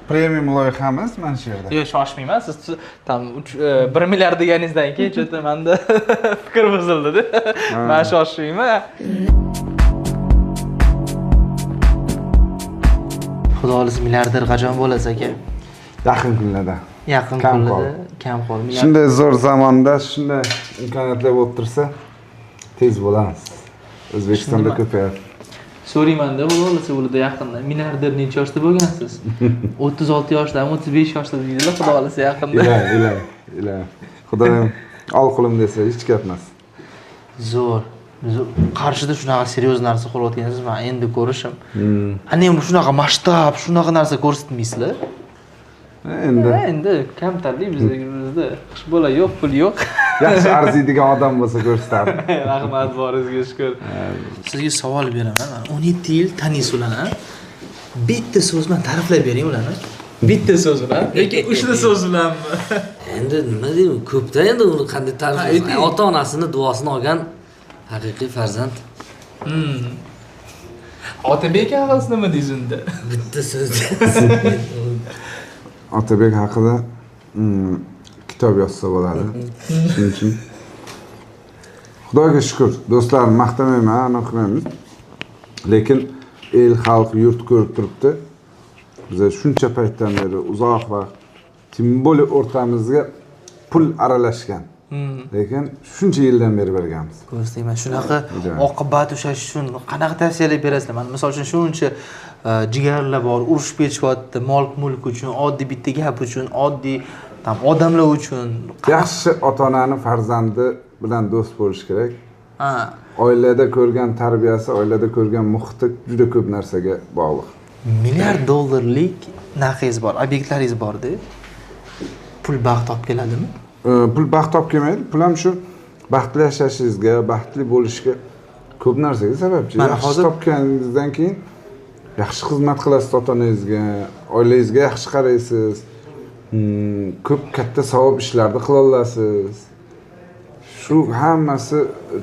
S2: Premium loyihamiz mana shu yerda.
S3: Yo'q, shoshmayman. Siz tam 1 milliard deganingizdan keyin cho'ta menda fikr buzildi-da. Men shoshmayman.
S4: Xudo xohlasa milliarder qachon bo'lasiz aka?
S2: Yaqin kunlarda.
S4: Yaqin kunlarda kam qoldi.
S2: Shunday zo'r zamonda shunday imkoniyatlar bo'lib tursa, tez bo'lamiz. O'zbekistonda ko'payadi.
S3: So'rayman-da, xudo xohlasa bo'ladi yaqinda. Milliarder necha yoshda bo'lgansiz? 36 yoshdami, 35 yoshda deydilar, xudo xohlasa yaqinda.
S2: Iloyim, Xudoyim ol qo'lim desa hech gap emas.
S4: Zo'r. Qarshida shunaqa seryoz narsa qilayotgansiz, men endi ko'rishim. Ana endi shunaqa masshtab, shunaqa narsa ko'rsatmaysizlar. Endi kamtarlik bizda xush bola yo'q, pul yo'q.
S2: Yaxshi arziydigan odam bo'lsa ko'rsatadi.
S3: Rahmat, boringizga shukr.
S4: Sizga savol beraman. 17 yil taniysiz ularni. Bitta so'z bilan ta'riflab bering ularni.
S3: Bitta so'z bilan yoki uchta so'z bilanmi?
S10: Endi nima deyman, ko'pda endi uni qanday ta'riflash? Ota-onasini duosini olgan haqiqiy farzand.
S3: Otabek haqida nima deysiz unda?
S10: Bitta so'z.
S2: Otabek haqida kitob yozsa bo'ladi. Shuning uchun Xudoga shukr, do'stlarim maqtamayman, ana qilmaymiz. Lekin el, xalq, yurt ko'rib turibdi. Biz shuncha paytdan beri uzoq vaqt, tim bo'lib o'rtamizga pul aralashgan. Lekin shuncha yildan beri berganmiz.
S4: Ko'rsatmayman. Shunaqa oqibat ushlash uchun qanaqa tavsiyalar berasizlar? Mana misol uchun shuncha jigarlar bor, urushib ketishyapti, mol-mulk uchun, oddiy bitta gap uchun, oddiy tam odamlar uchun.
S2: Yaxshi ota-onani farzandi bilan do'st bo'lish kerak. Ha. Oilada ko'rgan tarbiyasi, oilada ko'rgan muhiti juda ko'p narsaga bog'liq.
S4: Milliard dollarlik narxingiz bor, obyektlaringiz bor-da. Pul baxt olib keladimi?
S2: Pul baxt olib kelmaydi. Pul ham shu baxtli yashashingizga, baxtli bo'lishga ko'p narsaga sababchi. Yaxshi topganingizdan keyin yaxshi xizmat qilasiz ota-onangizga, oilangizga yaxshi qaraysiz, ko'p katta savob ishlarni qila olasiz. Shu hammasi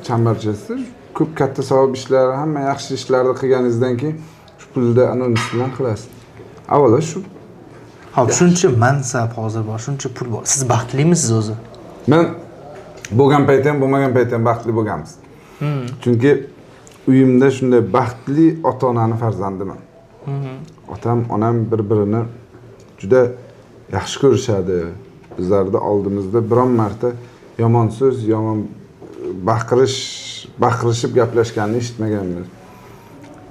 S2: chambarchasi, ko'p katta savob ishlar, hamma yaxshi ishlarni qilganingizdan keyin shu pulni anonisi bilan qilasiz. Avvalo shu.
S4: Hop, shuncha mansab hozir bor, shuncha pul bor. Siz baxtlimisiz o'zi?
S2: Men bo'lgan payt ham, bo'lmagan payt ham baxtli bo'lganmiz. Chunki uyimda shunday baxtli ota-onani farzandiman. Otam, onam bir-birini juda yaxshi ko'rishadi. Bizlarni oldimizda biron marta yomon so'z, yomon baqirishib gaplashganini eshitmaganmiz.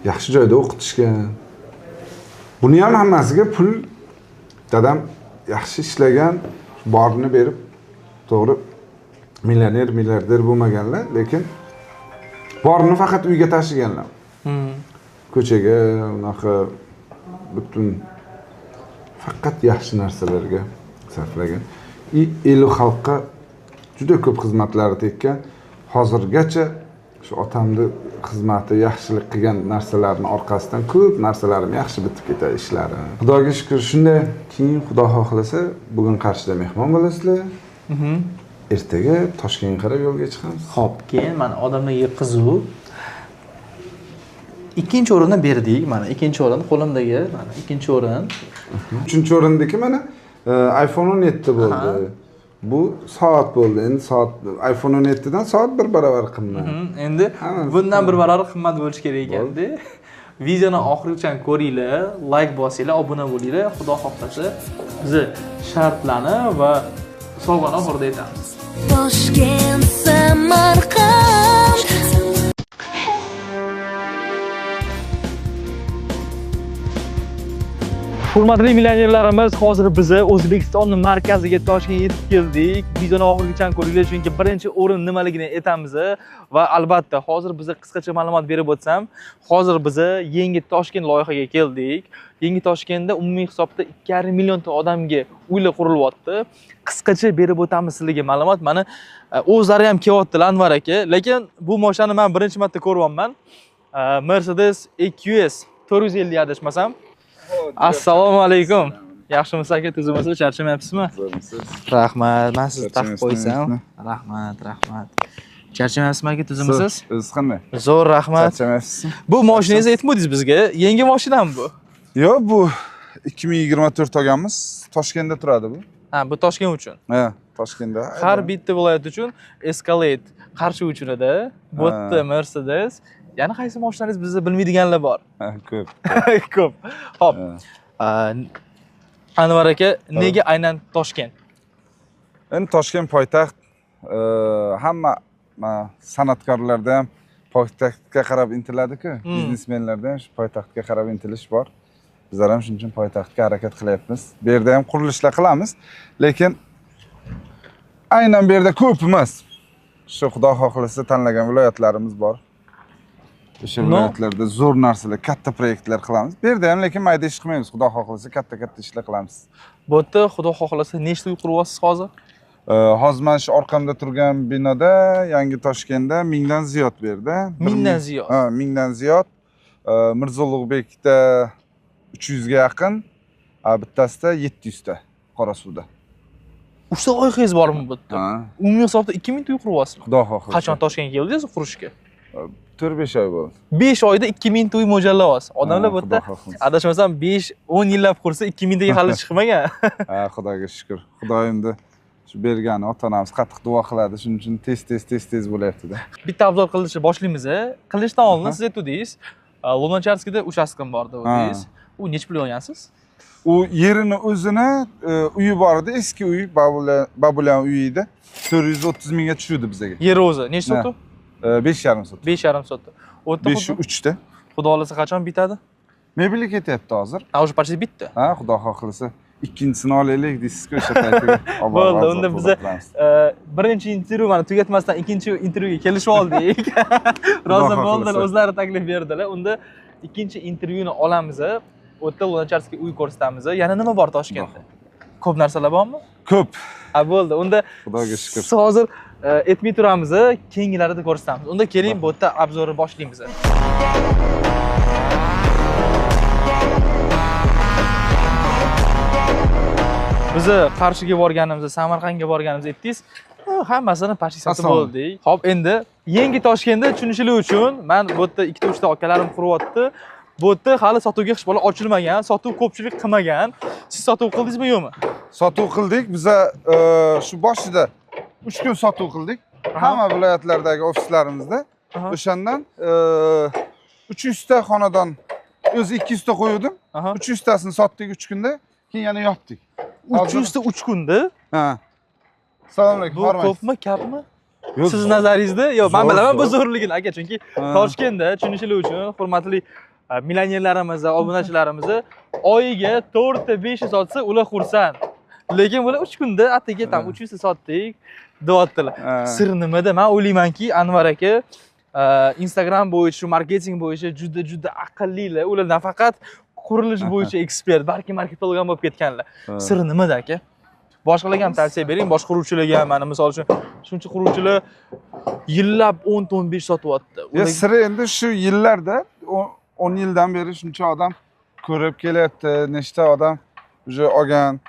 S2: Yaxshi joyda o'qitishgan. Buni ham hammasiga pul dadam yaxshi ishlagan, borini berib, to'g'ri millioner, milliarder bo'lmaganlar, lekin borini faqat uyga tashiganlar. Ko'chaga unaqa butun Faqat yaxshi narsalarga sarflagan. Elu xalqqa juda ko'p xizmatlari tekkan. Hozirgacha shu otamni xizmati, yaxshilik qilgan narsalarning orqasidan ko'p narsalarim yaxshi bitib ketadi, ishlarim. Xudoga shukr, shunday. Keyin Xudo xohlasa bugun Qarshida mehmon bo'lasizlar. Ertaga Toshkentga qarab yo'lga chiqamiz.
S4: Xo'p, keyin mana odamlarga qiziq. Ikkinchi o'rinni berdik. Mana ikkinchi o'rin qo'limdagi, mana ikkinchi o'rin.
S2: Uchinchi o'rindagi mana iPhone 17 bo'ldi. Bu soat bo'ldi. Endi soat iPhone 17 dan soat bir barobar qimmat.
S3: Endi bundan bir barobar qimmat bo'lishi kerak ekanda. Videoni oxirigacha ko'ringlar, like bosinglar, obuna bo'linglar. Xudo xohlasa biz shartlarni va sovg'ani oxirida aytamiz.
S5: Toshkent, Samarqand.
S3: Hurmatli millionerlarimiz, hozir biz O'zbekistonning markaziga Toshkentga yetib keldik. Videoni oxirigacha ko'ringlar, chunki birinchi o'rin nimaligini aytamiz va albatta hozir biz qisqacha ma'lumot berib o'tsam, hozir biz yangi Toshkent loyihaga keldik. Yangi Toshkentda umumiy hisobda 2,5 millionta odamga uylar qurilyapti. Qisqacha berib o'tamiz sizlarga ma'lumot. Mana o'zlari ham kelyaptilar Anvar aka, lekin bu mashinani men birinchi marta ko'ryapman. Mercedes EQS 450 adashmasam. Assalomu alaykum. Yaxshimisiz aka, tuzukmisiz, charchamayapsizmi?
S2: Zo'rmisiz?
S3: Rahmat, men sizni taqib qo'ysam. Rahmat, rahmat. Charchamayapsizmi aka, tuzukmisiz?
S2: O'zingiz qanday?
S3: Zo'r, rahmat.
S2: Charchamayapsizmi?
S3: Bu mashinangizni aytmadingiz bizga. Yangi mashinami bu?
S2: Yo'q, bu 2024 olganmiz. Toshkentda turadi bu.
S3: Ha, bu Toshkent uchun.
S2: Ha, Toshkentda.
S3: Har bitta viloyat uchun Escalade Qarshi uchun edi. Bu yerda Mercedes. Yana qaysi mashinangiz bizni bilmaydiganlar bor?
S2: Ha, ko'p.
S3: Ko'p. Xo'p. Anvar aka, nega aynan Toshkent?
S2: Endi Toshkent poytaxt, hamma san'atkorlarda ham poytaxtga qarab intiladi-ku, biznesmenlarda ham shu poytaxtga qarab intilish bor. Bizlar ham shuning uchun poytaxtga harakat qilyapmiz. Bu yerda ham qurilishlar qilamiz, lekin aynan bu yerda ko'p emas. Shu Xudo xohlasa tanlagan viloyatlarimiz bor. O'sha viloyatlarda zo'r narsalar, katta proyektlar qilamiz. Bu yerda ham lekin mayda ish qilmaymiz. Xudo xohlasa katta-katta ishlar qilamiz.
S3: Bu yerda Xudo xohlasa nechta uy quryapsiz hozir?
S2: Hozir mana shu orqamda turgan binoda, Yangi Toshkentda 1000 dan ziyod bu yerda.
S3: 1000 dan ziyod.
S2: Ha, 1000 dan ziyod. Mirzo Ulug'bekda 300 ga yaqin, bittasida 700 ta Qorasuvda.
S3: 3 ta loyihangiz bormi bu yerda? Umumiy hisobda 2000 ta uy quryapsizmi?
S2: Xudo xohlasa.
S3: Qachon Toshkentga keldingiz qurishga?
S2: 4-5 oy bo'ldi.
S3: 5 oyda 2000 ta uy mo'ljallayapsiz. Odamlar bu yerda adashmasam 5-10 yillab qursa 2000 taga hali chiqmagan.
S2: Ha, Xudoga shukr. Xudoyimni shu bergani, ota-onamiz qattiq duo qiladi. Shuning uchun tez-tez bo'lyapti-da.
S3: Bitta obzor qilishni boshlaymiz. Qilishdan oldin siz aytdingiz, Lunacharskida uchastkam bor dedingiz. U necha pul olgansiz?
S2: U yerini o'zini uyi bor edi, eski uy, Babulyan uyi edi. 430 mingga tushdi bizga.
S3: Yer o'zi necha sotdi?
S2: 5,5 sotdi.
S3: 5,5 sotdi.
S2: 5.3 ta.
S3: Xudo xohlasa qachon bitadi?
S2: Mebel ketyapti hozir.
S3: Ha, o'sha parcha bitdi.
S2: Ha, Xudo xohlasa ikkinchisini olaylik deysizku o'sha paytiga.
S3: Bo'ldi, unda biz birinchi intervyu mana tugatmasdan ikkinchi intervyuga kelishib oldik. Rozi bo'ldilar, o'zlari taklif berdilar. Unda ikkinchi intervyuni olamiz. U yerda Lunacharskiy uy ko'rsatamiz. Yana nima bor Toshkentda? Ko'p narsalar bormi?
S2: Ko'p.
S3: Ha, bo'ldi. Unda
S2: Xudoga shukr.
S3: Hozir etmay turamiz, keyingilarida ko'rsatamiz. Unda keling, bu yerda obzorni boshlaymiz. Biz Qarshiga borganimizda, Samarqandga borganimizda aytdingiz, hammasini parcha sotib bo'ldik. Xo'p, endi yangi Toshkentda tushunishlik uchun men bu yerda 2-3 ta akalarim quryapti. Bu yerda hali sotuvga hech bola ochilmagan, sotuv ko'pchilik qilmagan. Siz sotuv qildingizmi, yo'qmi?
S2: Sotuv qildik. Biza shu boshida 3 kun sotuv qildik. Hamma viloyatlardagi ofislarimizda. O'shandan 300 ta xonadon, o'zi 200 ta qo'ydim. 300 tasini sotdik 3 kunda, keyin yana yopdik.
S3: 300 ta 3 kunda?
S2: Ha. Assalomu alaykum.
S3: Bu ko'pmi, kammi? Siz nazaringizda? Yo'q, men bilaman bu zo'rligini aka, chunki Toshkentda tushunishlik uchun hurmatli millionerlarimiz, obunachilarimiz oyiga 4 ta 5 ta sotsa, ular xursand. Lekin bular 3 kunda atigi tam 300 ta sotdik deyaptilar. Sir nimada? Men o'ylaymanki, Anvar aka Instagram bo'yicha, marketing bo'yicha juda-juda aqllilar. Ular nafaqat Qurilish bo'yicha ekspert, balki marketolog ham bo'lib ketganlar. Siri nimada, aka? Boshqalarga ham tavsiya bering, boshqa quruvchilarga ham. Mana misol uchun shuncha quruvchilar yillab 10 ta 15 sotyapti.
S2: Siri endi shu yillarda 10 yildan beri shuncha odam ko'rib kelyapti, nechta odam уже olgan.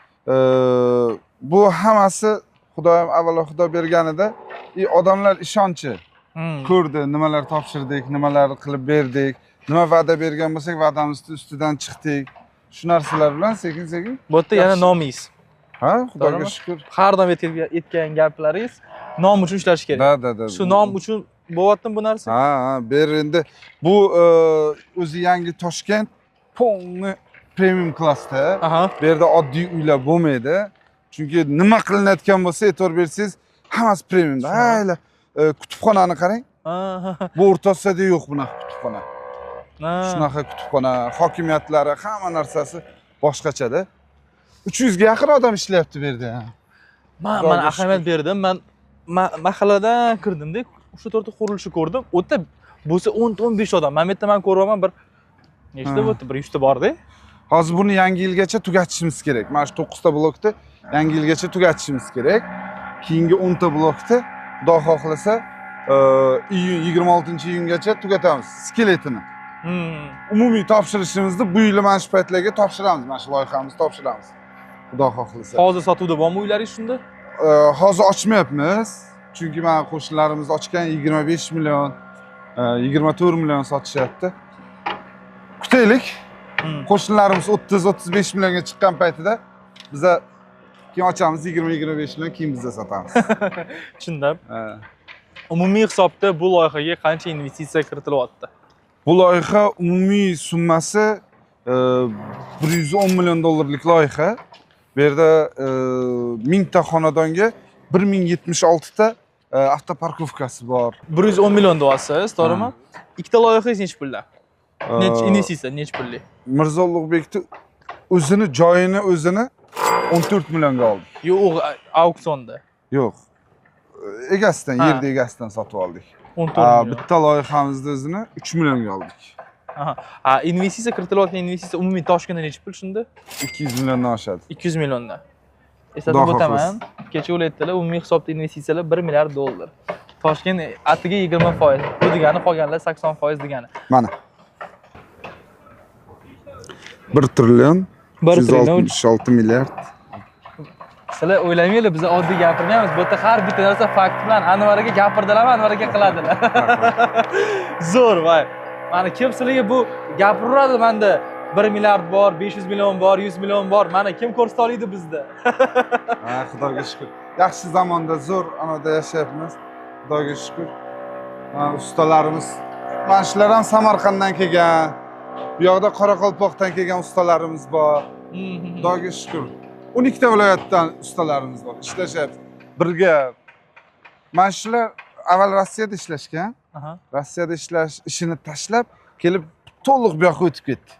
S2: Bu hammasi Xudoyim, avvalo Xudo berganida, odamlar ishonchi ko'rdi, nimalar topshirdik, nimalar qilib berdik, nima va'da bergan bo'lsak, va'damizni ustidan chiqdik. Shu narsalar bilan sekin-sekin.
S3: Bu yerda yana nomingiz.
S2: Ha, Xudoga shukr.
S3: Har doim aytgan gaplaringiz nom uchun ishlash kerak.
S2: Da.
S3: Shu nom uchun bo'lyaptimi bu narsa?
S2: Ha, ber endi bu o'zi yangi Toshkent polni premium klassda. Bu yerda oddiy uylar bo'lmaydi. Chunki nima qilinayotgan bo'lsa, e'tibor bersangiz, hammasi premiumda. Hayla, kutubxonani qarang. Bu O'rta Osiyoda yo'q bunaqa kutubxona. Shunaqa kutubxona, hokimiyatlari, hamma narsasi boshqachada. 300 ga yaqin odam ishlayapti bu yerda.
S3: Men ahamiyat berdim. Men mahalladan kirdim-da, 3-4 ta qurilishni ko'rdim. U yerda bo'lsa 10 ta 15 odam. Mana bu yerda men ko'ryapman bir nechta bo'ldi? Bir 100 ta bor-da.
S2: Hozir buni yangi yilgacha tugatishimiz kerak. Mana shu 9 ta blokni yangi yilgacha tugatishimiz kerak. Keyingi 10 ta blokni Xudo xohlasa iyun 26-iyungacha tugatamiz skeletini. Umumiy topshirishimizni bu yil mana shu paytlarga topshiramiz, mana shu loyihamizni topshiramiz. Xudo xohlasa.
S3: Hozir sotuvda bormi uylaringiz shunda?
S2: Hozir ochmayapmiz. Chunki mana qo'shnilarimiz ochgan 25 million, 24 million sotishyapti. Kutaylik. Qo'shnilarimiz 30-35 millionga chiqqan paytida biza keyin ochamiz 20-25 million, keyin biza sotamiz.
S3: Tushundim. Umumiy hisobda bu loyihaga qancha investitsiya kiritilyapti?
S2: Bu loyiha umumiy summasi 110 million dollarlik loyiha. Bu yerda 1000 ta xonadonga 1076 ta avtoparkovkasi bor.
S3: 110 million deyapsiz, to'g'rimi? Ikkita loyihangiz necha pulda? Necha investitsiya, necha pullik?
S2: Mirzo Ulug'bekni o'zini joyini o'zini 14 millionga oldik.
S3: Yo'q, auksionda.
S2: Yo'q. Egasidan, yerda egasidan sotib oldik.
S3: 14 million.
S2: Bitta loyihamizni o'zini 3 millionga oldik.
S3: Aha. Investitsiya kiritilayotgan investitsiya umumiy Toshkentda necha pul shunda?
S2: 200 milliondan oshadi.
S3: 200 milliondan. Eslatib o'taman, kecha ular aytdilar, umumiy hisobda investitsiyalar 1 milliard dollar. Toshkent atiga 20%, bu degani qolganlar 80% degani.
S2: Mana. 1 trillion 166 milliard.
S3: Sizlar o'ylamanglar, biz oddiy gapirmaymiz. Bu yerda har bitta narsa fakt bilan Anvar aka gapirdilarmi, Anvar aka qiladilar. Zo'r, voy. Mana kim sizlarga bu gapiraveradi menda 1 milliard bor, 500 million bor, 100 million bor. Mana kim ko'rsata oladi bizda?
S2: Ha, Xudoga shukr. Yaxshi zamonda, zo'r anada yashayapmiz. Xudoga shukr. Mana ustalarimiz, mana shular ham Samarqanddan kelgan. Bu yoqda Qoraqalpoqdan kelgan ustalarimiz bor. Xudoga shukr. 12 ta viloyatdan ustalarimiz bor. Ishlashyapti birga. Mana shular avval Rossiyada ishlashgan. Rossiyada ishlash ishini tashlab kelib to'liq bu yoqqa o'tib ketdi.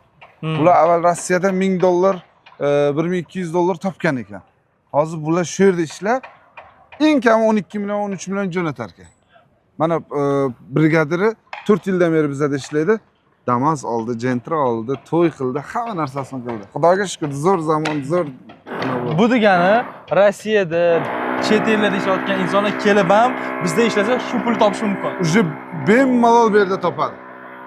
S2: Bular avval Rossiyada 1000 dollar, 1200 dollar topgan ekan. Hozir bular shu yerda ishlab eng kami 12 million, 13 million jo'natar ekan. Mana brigadiri 4 yildan beri bizada ishlaydi. Damas oldi, Gentra oldi, to'y qildi, hamma narsasini qildi. Xudoga shukr, zo'r zamon, zo'r.
S3: Bu degani Rossiyada, chet ellarda ishlayotgan insonlar kelib ham bizda ishlasa shu pul topishi mumkin.
S2: Уже bemalol bu yerda topadi.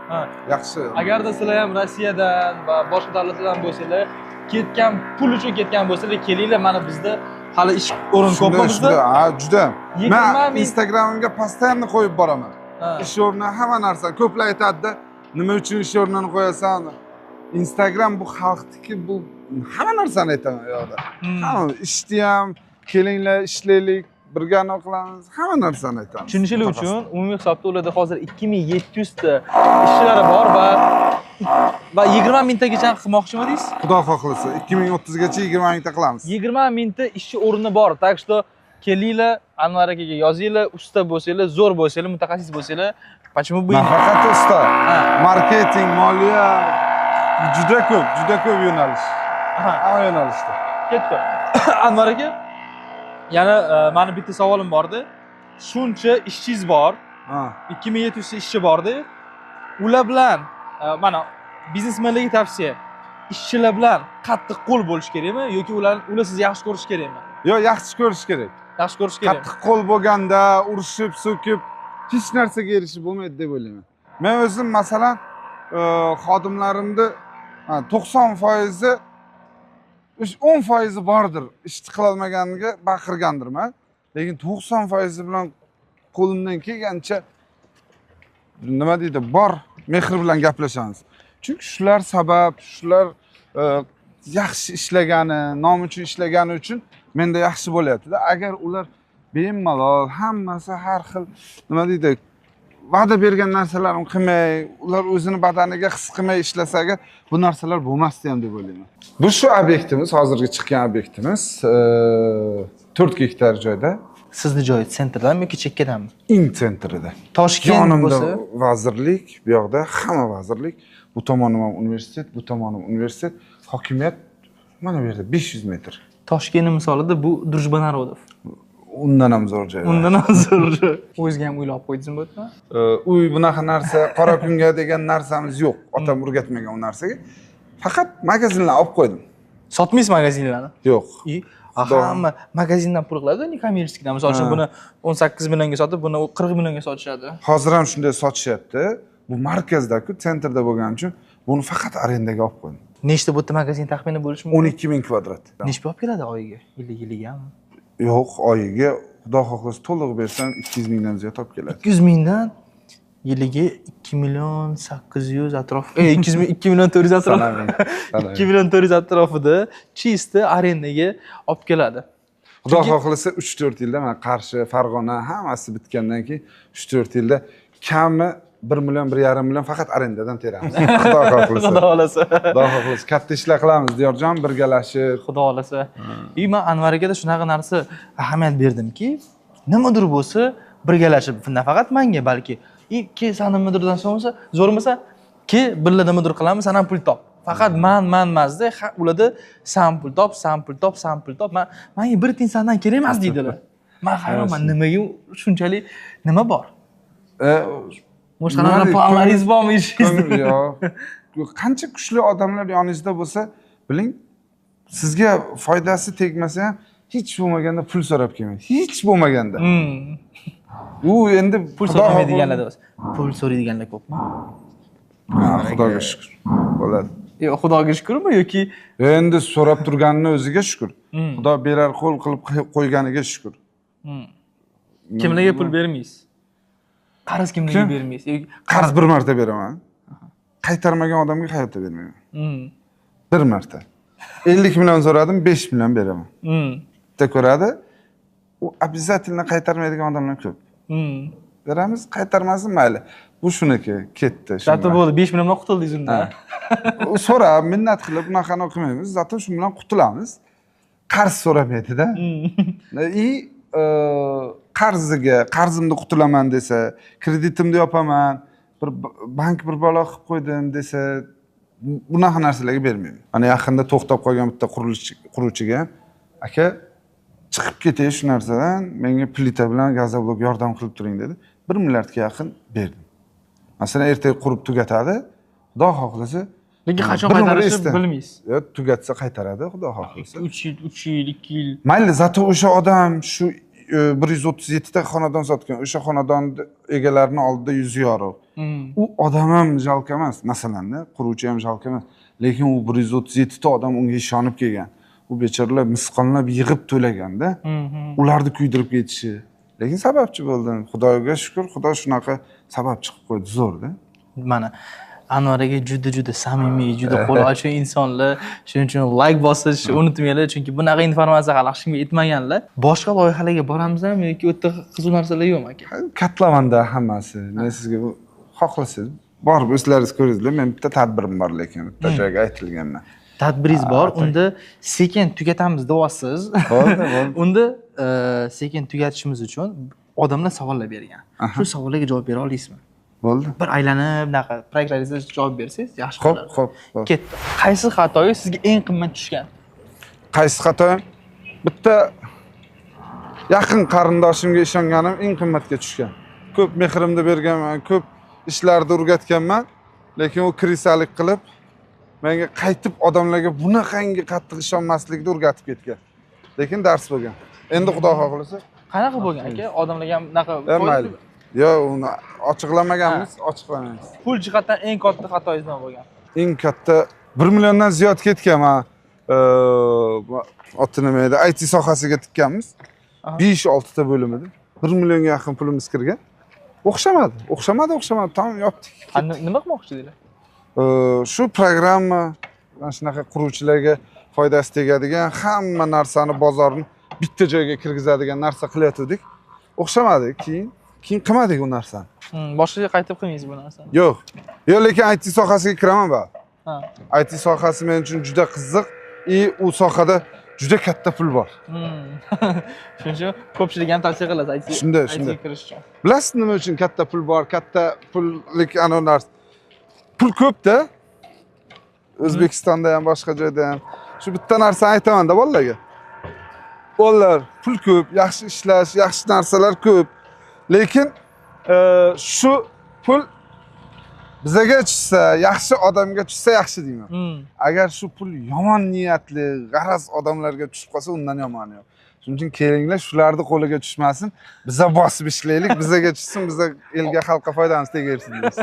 S3: Ha.
S2: Yaxshi.
S3: Agarda sizlar ham Rossiyadan va boshqa davlatlardan bo'lsanglar, ketgan pul uchun ketgan bo'lsanglar, kelinglar, mana bizda hali ish o'rin ko'pmi bizda?
S2: Ha, juda. Men Instagramimga постоянно qo'yib boraman. Ish o'rni, hamma narsa. Ko'plar aytadi-da, nima uchun ish o'rnini qo'yasan? Instagram bu xalqniki, bu hamma narsani aytaman u yoqda. Hamma ishni ham kelinglar, ishlaylik, birga nima qilamiz, hamma narsani aytamiz.
S3: Tushunishlik uchun umumiy hisobda ularda hozir 2700 ta ishchilari bor va 20 mingtagacha qilmoqchimidingiz?
S2: Xudo xohlasa 2030 gacha 20 mingta qilamiz.
S3: 20 mingta ishchi o'rni bor. Tak что kelinglar, Anvar akaga yozinglar, usta bo'lsanglar, zo'r bo'lsanglar, mutaxassis bo'lsanglar, почему бы
S2: nafaqat usta, marketing, moliya juda ko'p, juda ko'p yo'nalish. Hamma yo'nalishda.
S3: Ketdi. Anvar aka, yana meni bitta savolim bordi. Shuncha ishchingiz bor. 2700 ta ishchi bordi. Ular bilan mana biznesmenlarga tavsiya. Ishchilar bilan qattiq qo'l bo'lish kerakmi yoki ular sizni yaxshi ko'rish kerakmi?
S2: Yo'q, yaxshi ko'rish kerak.
S3: Yaxshi ko'rish kerak.
S2: Qattiq qo'l bo'lganda urishib, so'kib hech narsaga erishib bo'lmaydi deb o'ylayman. Men o'zim masalan xodimlarimni 90%, 10% bordir ishni qilolmaganiga baqirgandirman. Lekin 90% bilan qo'limdan kelgancha nima deydi, bor mehr bilan gaplashamiz. Chunki shular sabab, shular yaxshi ishlagani, nom uchun ishlagani uchun menda yaxshi bo'lyapti-da. Agar ular bemalol hammasi har xil nima deydi, va'da bergan narsalarini qilmay, ular o'zini badaniga his qilmay ishlasa agar bu narsalar bo'lmasdi ham deb o'ylayman. Bu shu obyektimiz, hozirgi chiqqan obyektimiz 4 gektar joyda.
S4: Sizni joyi sentrdanmi yoki chekkadanmi?
S2: Eng sentrida.
S4: Toshkent bo'lsa,
S2: vazirlik, bu yoqda hamma vazirlik, bu tomonim ham universitet, bu tomonim universitet, hokimiyat mana bu yerda 500 metr.
S3: Toshkentning misolida bu Drujba Narodov.
S2: Undan ham zo'r joy.
S3: Undan ham zo'r joy. O'zingizga ham o'ylab qo'ydingizmi bu yerda?
S2: Uy bunaqa narsa, qora kunga degan narsamiz yo'q. Otam o'rgatmagan u narsaga. Faqat magazinlar olib qo'ydim.
S3: Sotmaysiz magazinlarni?
S2: Yo'q.
S3: Hamma magazindan pul qiladi, не kommersiyadan. Misol uchun buni 18 millionga sotib, buni 40 millionga sotishadi.
S2: Hozir ham shunday sotishyapti. Bu markazda-ku, sentrda bo'lgani uchun buni faqat arendaga olib qo'ydim.
S4: Nechta bu yerda magazin taxmini bo'lishi mumkin?
S2: 12 ming kvadrat.
S4: Nechta olib keladi oyiga? Yilligami?
S2: Yo'q, oyiga Xudo xohlasa to'liq bersam 200 mingdan ziyod olib keladi.
S4: 200 mingdan yiliga 2 million 800 atrof, 2 million 400 atrof. 2 million 400 atrofida чисто arendaga olib keladi.
S2: Xudo xohlasa 3-4 yilda mana Qarshi, Farg'ona hammasi bitgandan keyin 3-4 yilda kami 1 million, 1,5 million faqat arendadan teramiz. Xudo xohlasa.
S3: Xudo xohlasa.
S2: Xudo xohlasa katta ishlar qilamiz, Diyorjon, birgalashib.
S3: Xudo xohlasa.
S4: И men Anvar akada shunaqa narsa ahamiyat berdimki, nimadir bo'lsa birgalashib, nafaqat menga, balki ke san nimadirdan so'rasa, zo'rmasa, ke birga nimadir qilamiz, san ham pul top. Faqat man emasda, ularda san pul top, san pul top, san pul top. Menga bir tiyin sandan kerak emas deydilar. Men hayronman, nimaga shunchalik nima bor? Boshqalarning planlaringiz bormi ishingizda?
S2: Yo'q. Qancha kuchli odamlar yoningizda bo'lsa, biling, sizga foydasi tegmasa ham hech bo'lmaganda pul so'rab kelmaydi. Hech bo'lmaganda. U endi
S4: pul so'ramaydiganlar o'zi. Pul so'raydiganlar ko'pmi?
S2: Ha, Xudoga shukr. Bo'ladi.
S3: Yo'q, Xudoga shukrmi yoki
S2: endi so'rab turganini o'ziga shukr. Xudo berar qo'l qilib qo'yganiga shukr.
S3: Kimlarga pul bermaysiz? Qarz kimlarga bermaysiz?
S2: Qarz bir marta beraman. Qaytarmagan odamga hayotda bermayman. Bir marta. 50 million so'radim, 5 million beraman. Bitta ko'radi. U обязательно qaytarmaydigan odamlar ko'p. Beramiz, qaytarmasin mayli. Bu shuniki, ketdi.
S3: Zato bo'ldi, 5 milliondan qutuldingiz undan.
S2: U so'rab, minnat qilib, bunaqani qilmaymiz. Zato shu bilan qutulamiz. Qarz so'ramaydi-da. И qarziga, qarzimni qutulaman desa, kreditimni yopaman, bir bank bir balo qilib qo'ydim desa, bunaqa narsalarga bermayman. Mana yaqinda to'xtab qolgan bitta quruvchiga, aka chiqib ketay shu narsadan, menga plita bilan gazoblok yordam qilib turing dedi. 1 milliardga yaqin berdim. Masalan, ertaga qurib tugatadi, Xudo xohlasa.
S3: Lekin qachon qaytarishini bilmaysiz.
S2: Yo'q, tugatsa qaytaradi, Xudo xohlasa.
S3: 3 yil, 3 yil, 2 yil.
S2: Mayli, zato o'sha odam shu 137 ta xonadon sotgan, o'sha xonadon egalarining oldida yuzi yorug'. U odam ham jalk emas, masalan-da, quruvchi ham jalk emas, lekin u 137 ta odam unga ishonib kelgan. U bechoralar misqonlab yig'ib to'laganda, ularni kuydirib ketishi. Lekin sababchi bo'ldim. Xudoga shukr, Xudo shunaqa sabab chiqib qo'ydi, zo'r-da.
S4: Mana Anvar aka juda-juda samimiy, juda qo'l ochiq insonlar. Shuning uchun like bosishni unutmanglar, chunki bunaqa informatsiya hali hech kimga yetmaganlar. Boshqa loyihalarga boramizmi yoki u yerda qiziq narsalar yo'qmi aka?
S2: Katlavanda hammasi. Men sizga xohlasangiz borib o'zlaringiz ko'ringizlar. Men bitta tadbirim bor, lekin bitta joyga aytilganman.
S4: Tadbiringiz bor, unda sekin tugatamiz deyapsiz.
S2: Bo'ldi, bo'ldi.
S4: Unda sekin tugatishimiz uchun odamlar savollar bergan. Shu savollarga javob bera olasizmi?
S2: Bo'ldi.
S4: Bir aylanib, bunaqa proyektlaringizga javob bersangiz yaxshi bo'ladi.
S2: Xo'p, xo'p.
S4: Ketdi. Qaysi xatoyi sizga eng qimmat tushgan?
S2: Qaysi xatoyim? Bitta yaqin qarindoshimga ishonganim eng qimmatga tushgan. Ko'p mehrimni berganman, ko'p ishlarni o'rgatganman, lekin u krisalik qilib Menga qaytib odamlarga bunaqangi qattiq ishonmaslikni o'rgatib ketgan. Lekin dars bo'lgan. Endi Xudo xohlasa.
S3: Qanaqa bo'lgan aka? Odamlarga ham bunaqa
S2: mayli. Yo'q, uni ochiqlamaganmiz, ochiqlamaymiz.
S3: Pul jihatdan eng katta xatoyingiz nima bo'lgan?
S2: Eng katta 1 milliondan ziyod ketgan. Men oti nima edi? IT sohasiga tikkanmiz. 5-6 ta bo'lim edi. 1 millionga yaqin pulimiz kirgan. O'xshamadi, o'xshamadi, o'xshamadi. Tamom yopdik.
S3: Nima qilmoqchi edinglar?
S2: Shu programma mana shunaqa quruvchilarga foydasi tegadigan hamma narsani bozorni bitta joyga kirgizadigan narsa qilayotgandik. O'xshamadi, keyin qilmadik u narsani.
S3: Boshqacha qaytib qilmaysiz bu narsani.
S2: Yo'q. Yo'q, lekin IT sohasiga kiraman baribir. IT sohasi men uchun juda qiziq, u sohada juda katta pul bor.
S3: Shuning uchun ko'pchilik ham tavsiya qiladi IT.
S2: Shunday, shunday.
S3: Kirish uchun.
S2: Bilasiz nima uchun katta pul bor, katta pullik ana narsa. Pul ko'p-da. O'zbekistonda ham, boshqa joyda ham. Shu bitta narsani aytaman-da bolalarga. Bolalar, pul ko'p, yaxshi ishlash, yaxshi narsalar ko'p. Lekin shu pul bizaga tushsa, yaxshi odamga tushsa yaxshi deyman. Agar shu pul yomon niyatli, g'araz odamlarga tushib qolsa, undan yomoni yo'q. Shuning uchun kelinglar, shularni qo'liga tushmasin, biza bosib ishlaylik, bizaga tushsin, biza elga, xalqqa foydamiz tegaversin deymiz.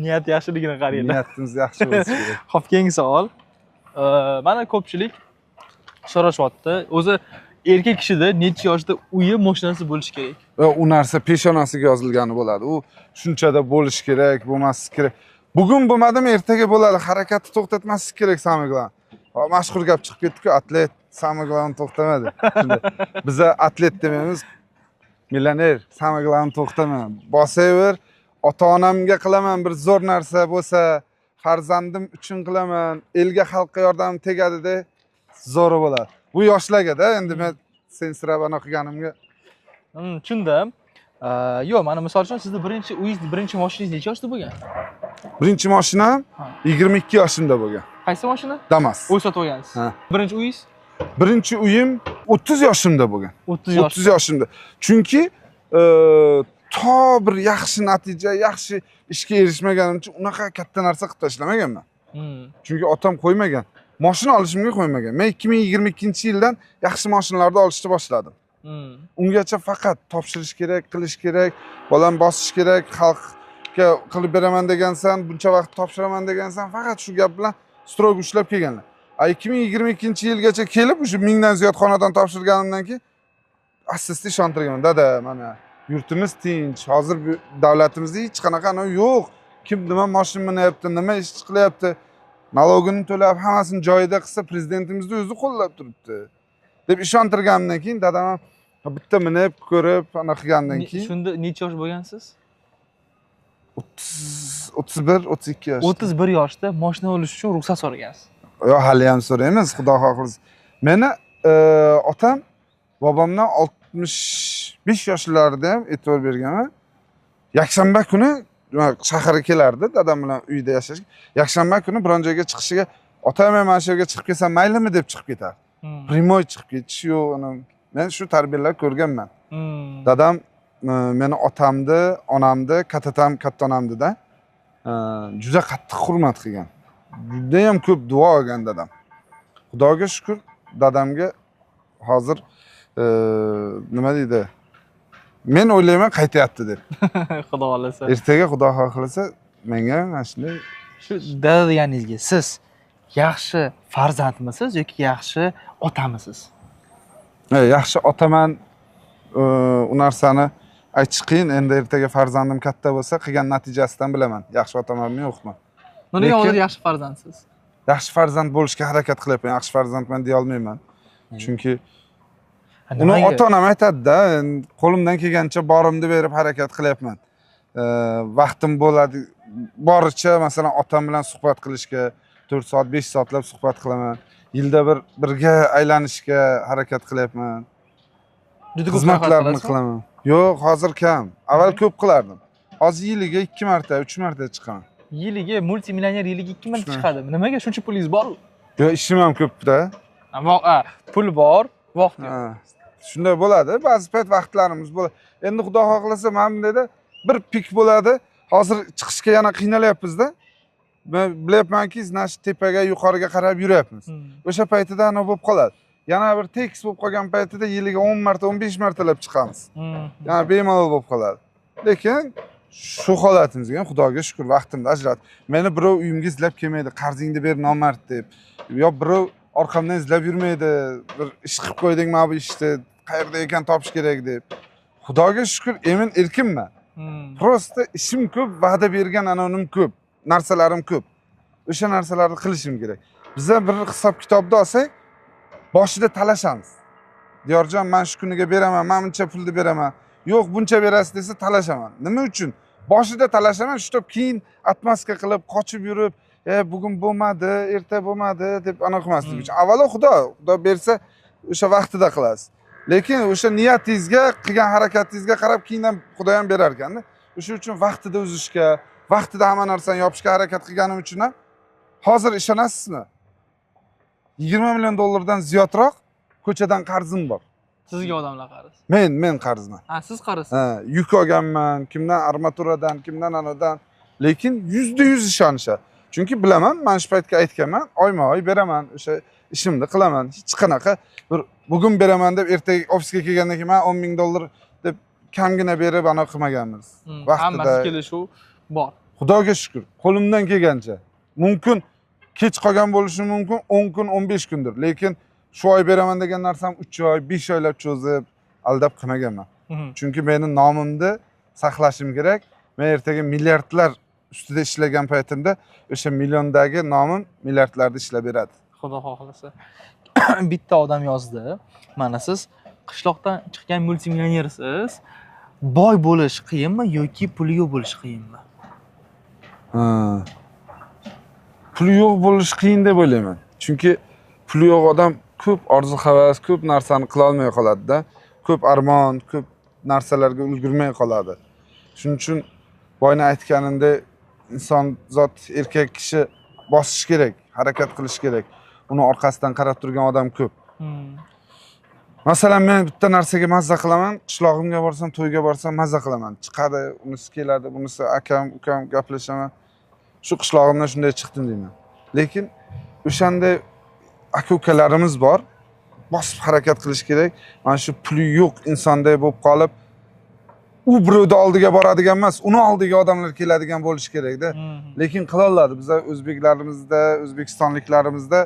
S3: Niyat yaxshiligini qaranglar.
S2: Niyatimiz yaxshi bo'lsin kerak.
S3: Xo'p, keyingi savol. Mana ko'pchilik so'rashyapti. O'zi erkak kishida necha yoshda uyi, mashinasi bo'lishi kerak?
S2: U narsa peshonasiga yozilgani bo'ladi. U shunchada bo'lishi kerak, bo'lmasligi kerak. Bugun bo'lmadimi, ertaga bo'ladi. Harakatni to'xtatmaslik kerak, самое главное. Mashhur gap chiqib ketdi-ku, atlet самое главное to'xtamadi. Biza atlet demaymiz, millioner самое главное to'xtama. Bosaver, ota-onamga qilaman bir zo'r narsa bo'lsa, farzandim uchun qilaman, elga, xalqqa yordamim tegadi de, zo'ri bo'ladi. Bu yoshlarga-da, endi men sensirab ana qilganimga.
S3: Tushundim. Yo'q, mana misol uchun sizni birinchi uyingiz, birinchi mashinangiz necha yoshda bo'lgan?
S2: Birinchi mashinam 22 yoshimda bo'lgan.
S3: Qaysi mashina?
S2: Damas.
S3: Uy sotib olgansiz. Birinchi uyingiz?
S2: Birinchi uyim 30 yoshimda bo'lgan.
S3: 30 yosh.
S2: 30 yoshimda. Chunki to bir yaxshi natija, yaxshi ishga erishmaganimcha unaqa katta narsa qilib tashlamaganman. Chunki otam qo'ymagan. Mashina olishimga qo'ymagan. Men 2022-yildan yaxshi mashinalarni olishni boshladim. Ungacha faqat topshirish kerak, qilish kerak, bolam bosish kerak, xalqqa qilib beraman degansan, buncha vaqt topshiraman degansan, faqat shu gap bilan stroy ushlab kelganlar. 2022-yilgacha kelib, o'sha 1000 dan ziyod xonadon topshirganimdan keyin asta-asta ishontirganman. Dada, mana yurtimiz tinch, hozir davlatimizda hech qanaqa yo'q. Kim nima mashina minyapti, nima ish qilyapti, nalogini to'lab, hammasini joyida qilsa, prezidentimizni o'zi qo'llab turibdi deb ishontirganimdan keyin dadam ham bitta minib ko'rib, ana qilgandan keyin.
S3: Shunda necha yosh bo'lgansiz?
S2: 31, 32 yosh.
S3: 31 yoshda mashina olish uchun ruxsat so'ragansiz.
S2: Yo'q, hali ham so'raymiz, Xudo xohlasa. Meni otam bobomdan 65 yoshlarida ham e'tibor berganman. Yakshanba kuni shaharga kelardi, dadam bilan uyda yashashga. Yakshanba kuni biron joyga chiqishiga otam ham mana shu yerga chiqib kelsam maylimi deb chiqib ketardi. Primoy chiqib ketish yo'q, men shu tarbiyalar ko'rganman. Dadam meni otamni, onamni, katatam, kattanamni-da juda qattiq hurmat qilgan. Juda ham ko'p duo olgan dadam. Xudoga shukr, dadamga hozir nima deydi? Men o'ylayman qaytayapti deb.
S3: Xudo xohlasa.
S2: Ertaga Xudo xohlasa menga mana shunday.
S3: Shu dada deganingizga siz yaxshi farzandmisiz yoki yaxshi otamisiz?
S2: Yaxshi otaman. U narsani aytish qiyin. Endi ertaga farzandim katta bo'lsa, qilgan natijasidan bilaman. Yaxshi otamanmi, yo'qmi?
S3: Nega hozir yaxshi farzandsiz?
S2: Yaxshi farzand bo'lishga harakat qilyapman. Yaxshi farzandman deya olmayman. Chunki uni ota-onam aytadi-da, qo'limdan kelgancha borimni berib harakat qilyapman. Vaqtim bo'ladi, boricha masalan otam bilan suhbat qilishga 4 soat, 5 soatlab suhbat qilaman. Yilda bir birga aylanishga harakat qilyapman.
S3: Juda ko'p
S2: xizmatlarni qilaman. Yo'q, hozir kam. Avval ko'p qilardim. Hozir yiliga 2 marta, 3 marta chiqaman.
S3: Yiliga multimillioner yiliga 2 marta chiqadi. Nimaga shuncha pulingiz bor?
S2: Yo'q, ishim ham ko'p-da.
S3: Pul bor, vaqt yo'q.
S2: Shunday bo'ladi. Ba'zi payt vaqtlarimiz bo'ladi. Endi Xudo xohlasa mana bundayda bir pik bo'ladi. Hozir chiqishga yana qiynalyapmiz-da. Men bilyapmanki, значит, tepaga, yuqoriga qarab yuryapmiz. O'sha paytida ana bo'lib qoladi. Yana bir tekis bo'lib qolgan paytida yiliga 10 marta, 15 martalab chiqamiz. Yana bemalol bo'lib qoladi. Lekin shu holatimizga ham Xudoga shukr, vaqtimni ajratib. Meni birov uyimga izlab kelmaydi, qarzingni ber nomard deb. Yo birov orqamdan izlab yurmaydi, bir ish qilib qo'yding, mana bu ishni qayerda ekan topish kerak deb. Xudoga shukr, emin erkinman. Prosta ishim ko'p, va'da bergan anonim ko'p, narsalarim ko'p. O'sha narsalarni qilishim kerak. Biza bir hisob kitobni olsak, boshida talashamiz. Diyorjon, men shu kuniga beraman, men buncha pulni beraman. Yo'q, buncha berasiz desa talashaman. Nima uchun? Boshida talashaman, shu keyin atmaska qilib, qochib yurib, bugun bo'lmadi, erta bo'lmadi deb ana qilmaslik uchun. Avvalo Xudo bersa o'sha vaqtida qilasiz. Lekin o'sha niyatingizga, qilgan harakatingizga qarab keyin ham Xudo ham berar ekanda. O'sha uchun vaqtida uzishga, vaqtida hamma narsani yopishga harakat qilganim uchun ham hozir ishonasizmi? 20 million dollardan ziyodroq ko'chadan qarzim bor.
S3: Sizga odamlar qarz.
S2: Men qarzman.
S3: Ha, siz qarz.
S2: Ha, yuk olganman, kimdan armaturadan, kimdan anadan, lekin 100% ishonishadi. Chunki bilaman, men shu paytga aytganman, oyma-oy beraman, o'sha ishimni qilaman. Hech qanaqa bir bugun beraman deb ertaga ofisga kelgandan keyin men 10 ming dollar deb kamgina berib ana qilmaganmiz. Vaqtida
S3: hammasi kelishuv bor.
S2: Xudoga shukr, qo'limdan kelgancha. Mumkin kech qolgan bo'lishi mumkin, 10 kun, 15 kundir, lekin shu oy beraman degan narsam 3 oy, 5 oylab cho'zib aldab qilmaganman. Chunki meni nomimni saqlashim kerak. Men ertaga milliardlar ustida ishlagan paytimda o'sha milliondagi nomim milliardlarda ishlab beradi.
S3: Xudo xohlasa. Bitta odam yozdi. Mana siz qishloqdan chiqqan multimillionersiz. Boy bo'lish qiyinmi yoki puli yo'q bo'lish qiyinmi?
S2: Puli yo'q bo'lish qiyin deb o'ylayman. Chunki puli yo'q odam ko'p orzu havas, ko'p narsani qila olmay qoladi-da. Ko'p armon, ko'p narsalarga ulgurmay qoladi. Shuning uchun boyni aytganimda inson zot, erkak kishi bosish kerak, harakat qilish kerak. Uni orqasidan qarab turgan odam ko'p. Masalan, men bitta narsaga mazza qilaman, qishlog'imga borsam, to'yga borsam mazza qilaman. Chiqadi, unisi keladi, bunisi akam, ukam gaplashaman. Shu qishlog'imdan shunday chiqdim deyman. Lekin o'shanda aka-ukalarimiz bor, bosib harakat qilish kerak. Mana shu puli yo'q insonday bo'lib qolib, u birovni oldiga boradigan emas, uni oldiga odamlar keladigan bo'lishi kerakda. Lekin qila oladi. Bizlar o'zbeklarimizda, o'zbekistonliklarimizda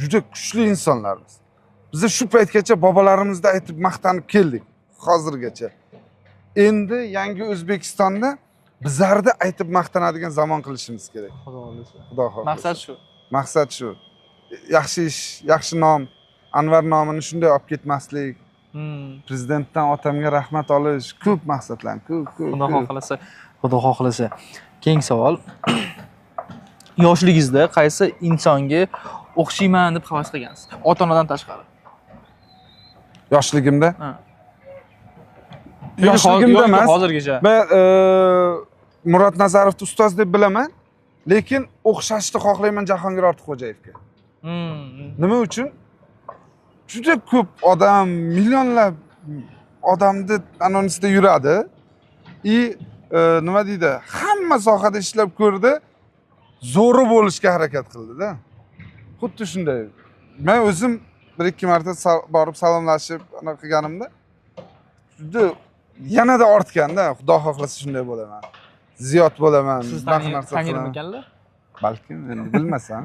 S2: juda kuchli insonlarmiz. Biz shu paytgacha bobolarimizda aytib maqtanib keldik hozirgacha. Endi yangi O'zbekistonda bizlarda aytib maqtanadigan zamon qilishimiz kerak.
S3: Xudo xohlasa.
S2: Xudo xohlasa.
S3: Maqsad shu.
S2: Maqsad shu. Yaxshi ish, yaxshi nom, Anvar nomini shunday olib ketmaslik. Prezidentdan otamga rahmat olish, ko'p maqsadlar, ko'p.
S3: Xudo xohlasa, Xudo xohlasa. Keyingi savol. Yoshligingizda qaysi insonga o'xshayman deb havas qilgansiz? Ota-onadan tashqari.
S2: Yoshligimda? Ha. Yoshligimda emas,
S3: hozirgacha.
S2: Men Murod Nazarovni ustoz deb bilaman, lekin o'xshashni xohlayman Jahongir Ortiqxo'jayevga. Nima uchun? Juda ko'p odam, millionlab odamni anonsida yuradi. Nima deydi? Hamma sohada ishlab ko'rdi, zo'ri bo'lishga harakat qildi-da. Xuddi shunday. Men o'zim 1-2 marta borib salomlashib ana qilganimda juda yanada ortganda, Xudo xohlasa shunday bo'laman. Ziyod bo'laman.
S3: Siz tanirmikanlar?
S2: Balkim, endi bilmasam.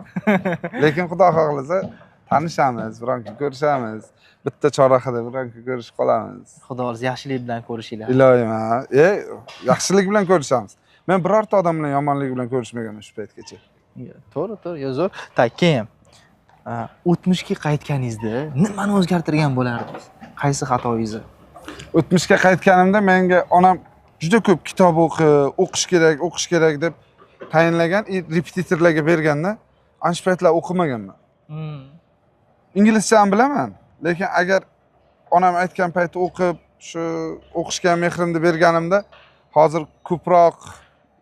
S2: Lekin Xudo xohlasa tanishamiz, biron kun ko'rishamiz. Bitta chorrahada biron kun ko'rishib qolamiz.
S4: Xudo xohlasa yaxshilik bilan ko'rishinglar.
S2: Iloyim, ha. Yaxshilik bilan ko'rishamiz. Men birorta odam bilan yomonlik bilan ko'rishmaganman shu paytgacha.
S4: To'g'ri, to'g'ri, zo'r. Tak, keyin o'tmishga qaytganingizda nimani o'zgartirgan bo'lardingiz? Qaysi xatoyingizni?
S2: O'tmishga qaytganimda menga onam juda ko'p kitob o'qi, o'qish kerak, o'qish kerak deb tayinlagan, repetitorlarga berganda, ana shu paytlar o'qimaganman. Inglizcha ham bilaman, lekin agar onam aytgan paytda o'qib, shu o'qishga mehrimni berganimda hozir ko'proq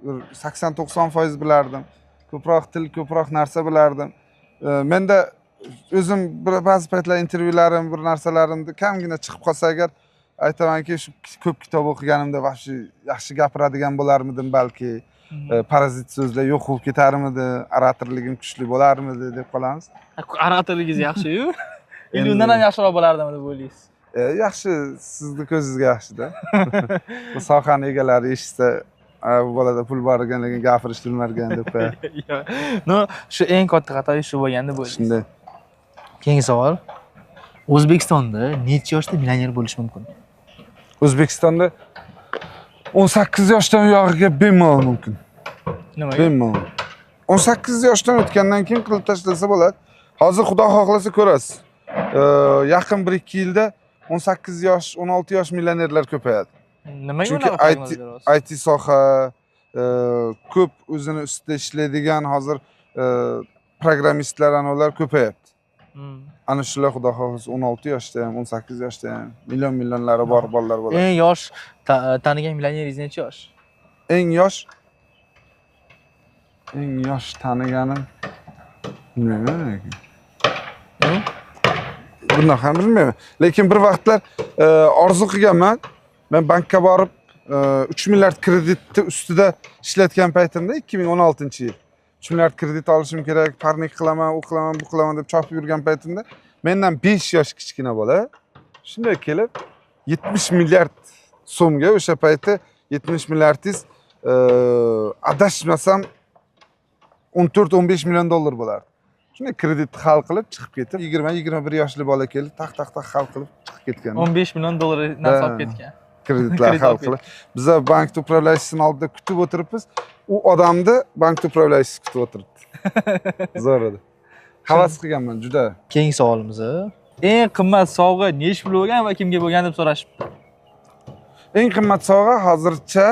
S2: 80-90% bilardim. Ko'proq til, ko'proq narsa bilardim. Menda o'zim ba'zi paytlar intervyularim, bir narsalarimda kamgina chiqib qolsa agar aytamanki, shu ko'p kitob o'qiganimda yaxshi yaxshi gapiradigan bo'larmidim balki. Parazit so'zlar yo'q bo'lib ketarmidi, oratorligim kuchli bo'larmidi deb qolamiz.
S3: Oratorligingiz yaxshi-yu. Endi undan ham yaxshiroq bo'lardimi deb o'ylaysiz?
S2: Yaxshi, sizni ko'zingizga yaxshi-da. Bu sohani egalari eshitsa, bu bolada pul bor ekan, lekin gapirish bilmar ekan deb qo'yadi.
S3: No, shu eng katta xato shu bo'lgan deb o'ylaysiz.
S2: Shunday.
S3: Keyingi savol. O'zbekistonda necha yoshda millioner bo'lish mumkin?
S2: O'zbekistonda 18 yoshdan uyog'iga bemalol mumkin.
S3: Nimaga?
S2: Bemalol. 18 yoshdan o'tgandan keyin qilib tashlasa bo'ladi. Hozir Xudo xohlasa ko'rasiz. Yaqin 1-2 yilda 18 yosh, 16 yosh millionerlar ko'payadi.
S3: Nimaga
S2: Chunki IT soha ko'p o'zini ustida ishlaydigan hozir programmistlar anavilar ko'payapti. Ana shular Xudo xohlasa 16 yoshda ham, 18 yoshda ham million millionlari bor bolalar bo'ladi.
S3: Eng yosh tanigan millioneringiz necha yosh?
S2: Eng yosh taniganim bilmayman lekin. Bundan ham bilmayman. Lekin bir vaqtlar orzu qilganman. Men bankka borib 3 milliard kreditni ustida ishlatgan paytimda 2016-yil 3 milliard kredit olishim kerak, parnik qilaman, u qilaman, bu qilaman deb chopib yurgan paytimda mendan 5 yosh kichkina bola shunday kelib 70 milliard so'mga, o'sha payti 70 milliardingiz adashmasam 14-15 million dollar bo'lardi. Shunday kreditni hal qilib chiqib ketib, 20-21 yoshli bola kelib taq-taq-taq hal qilib chiqib ketgan.
S3: 15 million dollar narsa olib ketgan.
S2: Kreditlar hal qilib. Biza bankni управляющийsini oldida kutib o'tiribmiz. U odamni bankni управляющийsi kutib o'tiribdi. Zo'r edi. Havas qilganman juda.
S3: Keyingi savolimiz. Eng qimmat sovg'a necha pul bo'lgan va kimga bo'lgan deb so'rashibdi.
S2: Eng qimmat sovg'a hozircha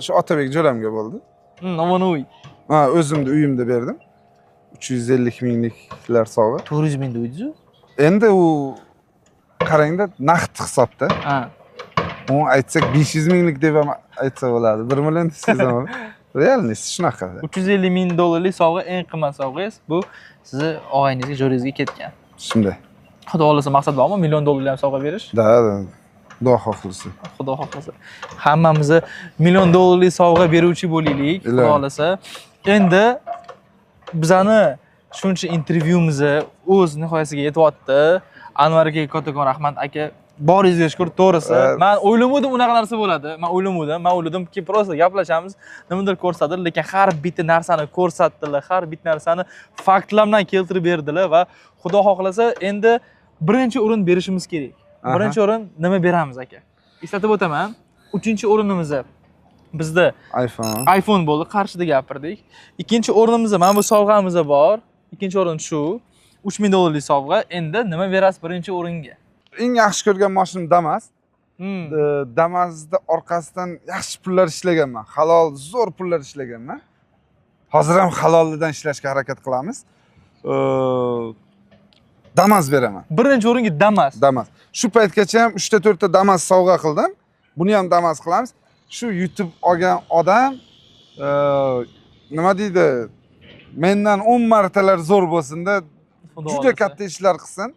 S2: shu Otabek jo'ramga bo'ldi.
S3: Mana uy.
S2: Ha, o'zimni uyimda berdim. 350 mingliklar sovg'a.
S3: 400 ming deysiz-ku.
S2: Endi u qarangda naqd hisobda.
S3: Ha.
S2: Uni aytsak 500 minglik deb ham aytsa bo'ladi. 1 million desangiz ham bo'ladi. Realniy shunaqa.
S3: 350 ming dollarlik sovg'a eng qimmat sovg'angiz bu sizni og'ayningizga, jo'rangizga ketgan.
S2: Shunday.
S3: Xudo xohlasa maqsad bormi million dollarlik ham sovg'a berish?
S2: Da, da. Xudo xohlasa.
S3: Xudo xohlasa. Hammamiz million dollarlik sovg'a beruvchi bo'laylik, Xudo xohlasa. Endi bizani shuncha intervyumiz o'z nihoyasiga yetyapti. Anvar akaga kattakon rahmat aka. Boringizga shukur, to'g'risi. Men o'ylamadim unaqa narsa bo'ladi. Men o'ylamadim. Men o'yladimki, просто gaplashamiz, nimadir ko'rsatadi, lekin har bitta narsani ko'rsatdilar, har bitta narsani faktlar bilan keltirib berdilar va Xudo xohlasa endi birinchi o'rin berishimiz kerak. Birinchi o'rin nima beramiz aka? Eslatib o'taman, 3-o'rinimiz bizda iPhone bo'ldi, qarshida gapirdik. Ikkinchi o'rinimizda mana bu sovg'amiz bor. Ikkinchi o'rin shu. 3000 dollarlik sovg'a. Endi nima berasiz birinchi o'ringa?
S2: Eng yaxshi ko'rgan mashinam Damas. Damasda orqasidan yaxshi pullar ishlaganman. Halol, zo'r pullar ishlaganman. Hozir ham halolidan ishlashga harakat qilamiz. Damas beraman.
S3: Birinchi o'ringa Damas.
S2: Damas. Shu paytgacha ham 3 ta 4 ta Damas sovg'a qildim. Buni ham Damas qilamiz. Shu YouTube olgan odam nima deydi? Mendan 10 martalar zo'r bo'lsin-da, juda katta ishlar qilsin.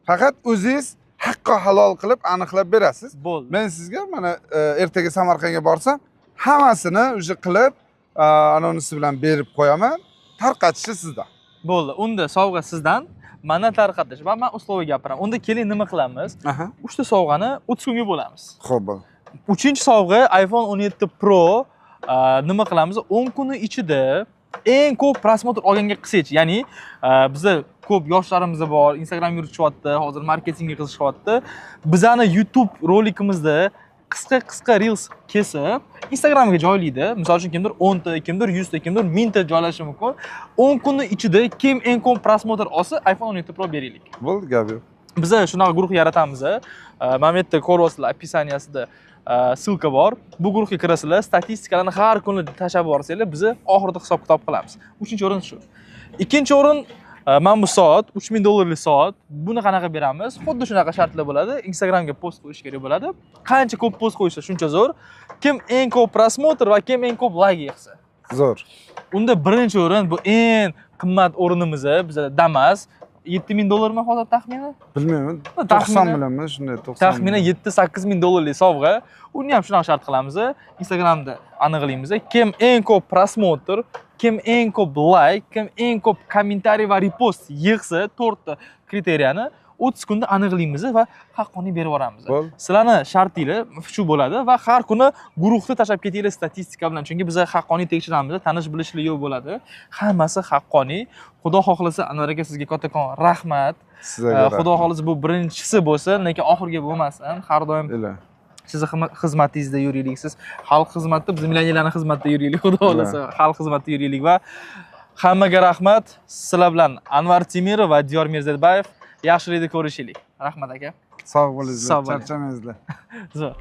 S2: Faqat o'zingiz haqqo halol qilib aniqlab berasiz.
S3: Bo'ldi.
S2: Men sizga mana ertaga Samarqandga borsam, hammasini o'sha qilib, anonsi bilan berib qo'yaman. Tarqatishi sizdan.
S3: Bo'ldi. Unda sovg'a sizdan, mana tarqatish. Va men uslubiga gapiraman. Unda keling nima qilamiz? 3 ta sovg'ani 30 kunga bo'lamiz.
S2: Xo'p, bo'ldi.
S3: 3-sovg'a iPhone 17 Pro nima qilamiz? 10 kuni ichida eng ko'p prosmotr olganga qilsangiz, ya'ni bizda ko'p yoshlarimiz bor, Instagram yuritishyapti, hozir marketingga qizishyapti. Bizani YouTube rolikimizda qisqa-qisqa reels kesib Instagramga joylaydi. Misol uchun kimdir 10 ta, kimdir 100 ta, kimdir 1000 ta joylashi mumkin. 10 kunning ichida kim eng ko'p prosmotr olsa, iPhone 17 Pro beraylik.
S2: Bo'ldi, gap yo'q.
S3: Biz shunaqa guruh yaratamiz. Mana bu yerda ko'ryapsizlar, описаниясida ссылка bor. Bu guruhga kirasizlar, statistikalarni har kuni tashlab borsanglar, biz oxirida hisob-kitob qilamiz. 3-o'rin shu. 2-o'rin mana bu soat, 3000 dollarlik soat. Buni qanaqa beramiz? Xuddi shunaqa shartlar bo'ladi. Instagramga post qo'yish kerak bo'ladi. Qancha ko'p post qo'ysa shuncha zo'r. Kim eng ko'p prosmotr va kim eng ko'p like yig'sa.
S2: Zo'r.
S3: Unda 1-o'rin bu eng qimmat o'rinimiz bizda Damas. 7000 dollarmi hozir taxminan?
S2: Bilmayman.
S3: Taxminan-
S2: 90 millionmi, shunday 90.
S3: Taxminan 7-8 ming dollarlik sovg'a. Uni ham shunaqa shart qilamiz. Instagramda aniqlaymiz. Kim eng ko'p просмотр, kim eng ko'p layk, kim eng ko'p комментарий va repost yig'sa, to'rtta критерия ni 30 kunda aniqlaymiz va haqqoniy berib yuboramiz.
S2: Bo'ldi.
S3: Sizlarni shartinglar shu bo'ladi va har kuni guruhda tashlab ketinglar statistika bilan, chunki biz haqqoniy tekshiramiz, tanish bilishlik yo'q bo'ladi. Hammasi haqqoniy. Xudo xohlasa, Anvar aka, sizga kattakon rahmat.
S2: Sizlarga
S3: Xudo
S2: rahmat.
S3: xohlasa, bu birinchisi bo'lsin, lekin oxirgi bo'lmasin. Har doim
S2: Ilohi.
S3: sizni xizmatingizda yuraylik. Siz xalq xizmatida, biz millionerlarning xizmatida yuraylik. Xudo xohlasa, xalq xizmatida yuraylik va hammaga rahmat. Sizlar bilan Anvar Temirov va Diyor Mirzabayev. Yaxshilikda ko'rishaylik. Rahmat, aka.
S2: Sog' bo'linglar,
S3: Sog' bo'ling.
S2: charchamangizlar.
S3: Zo'r.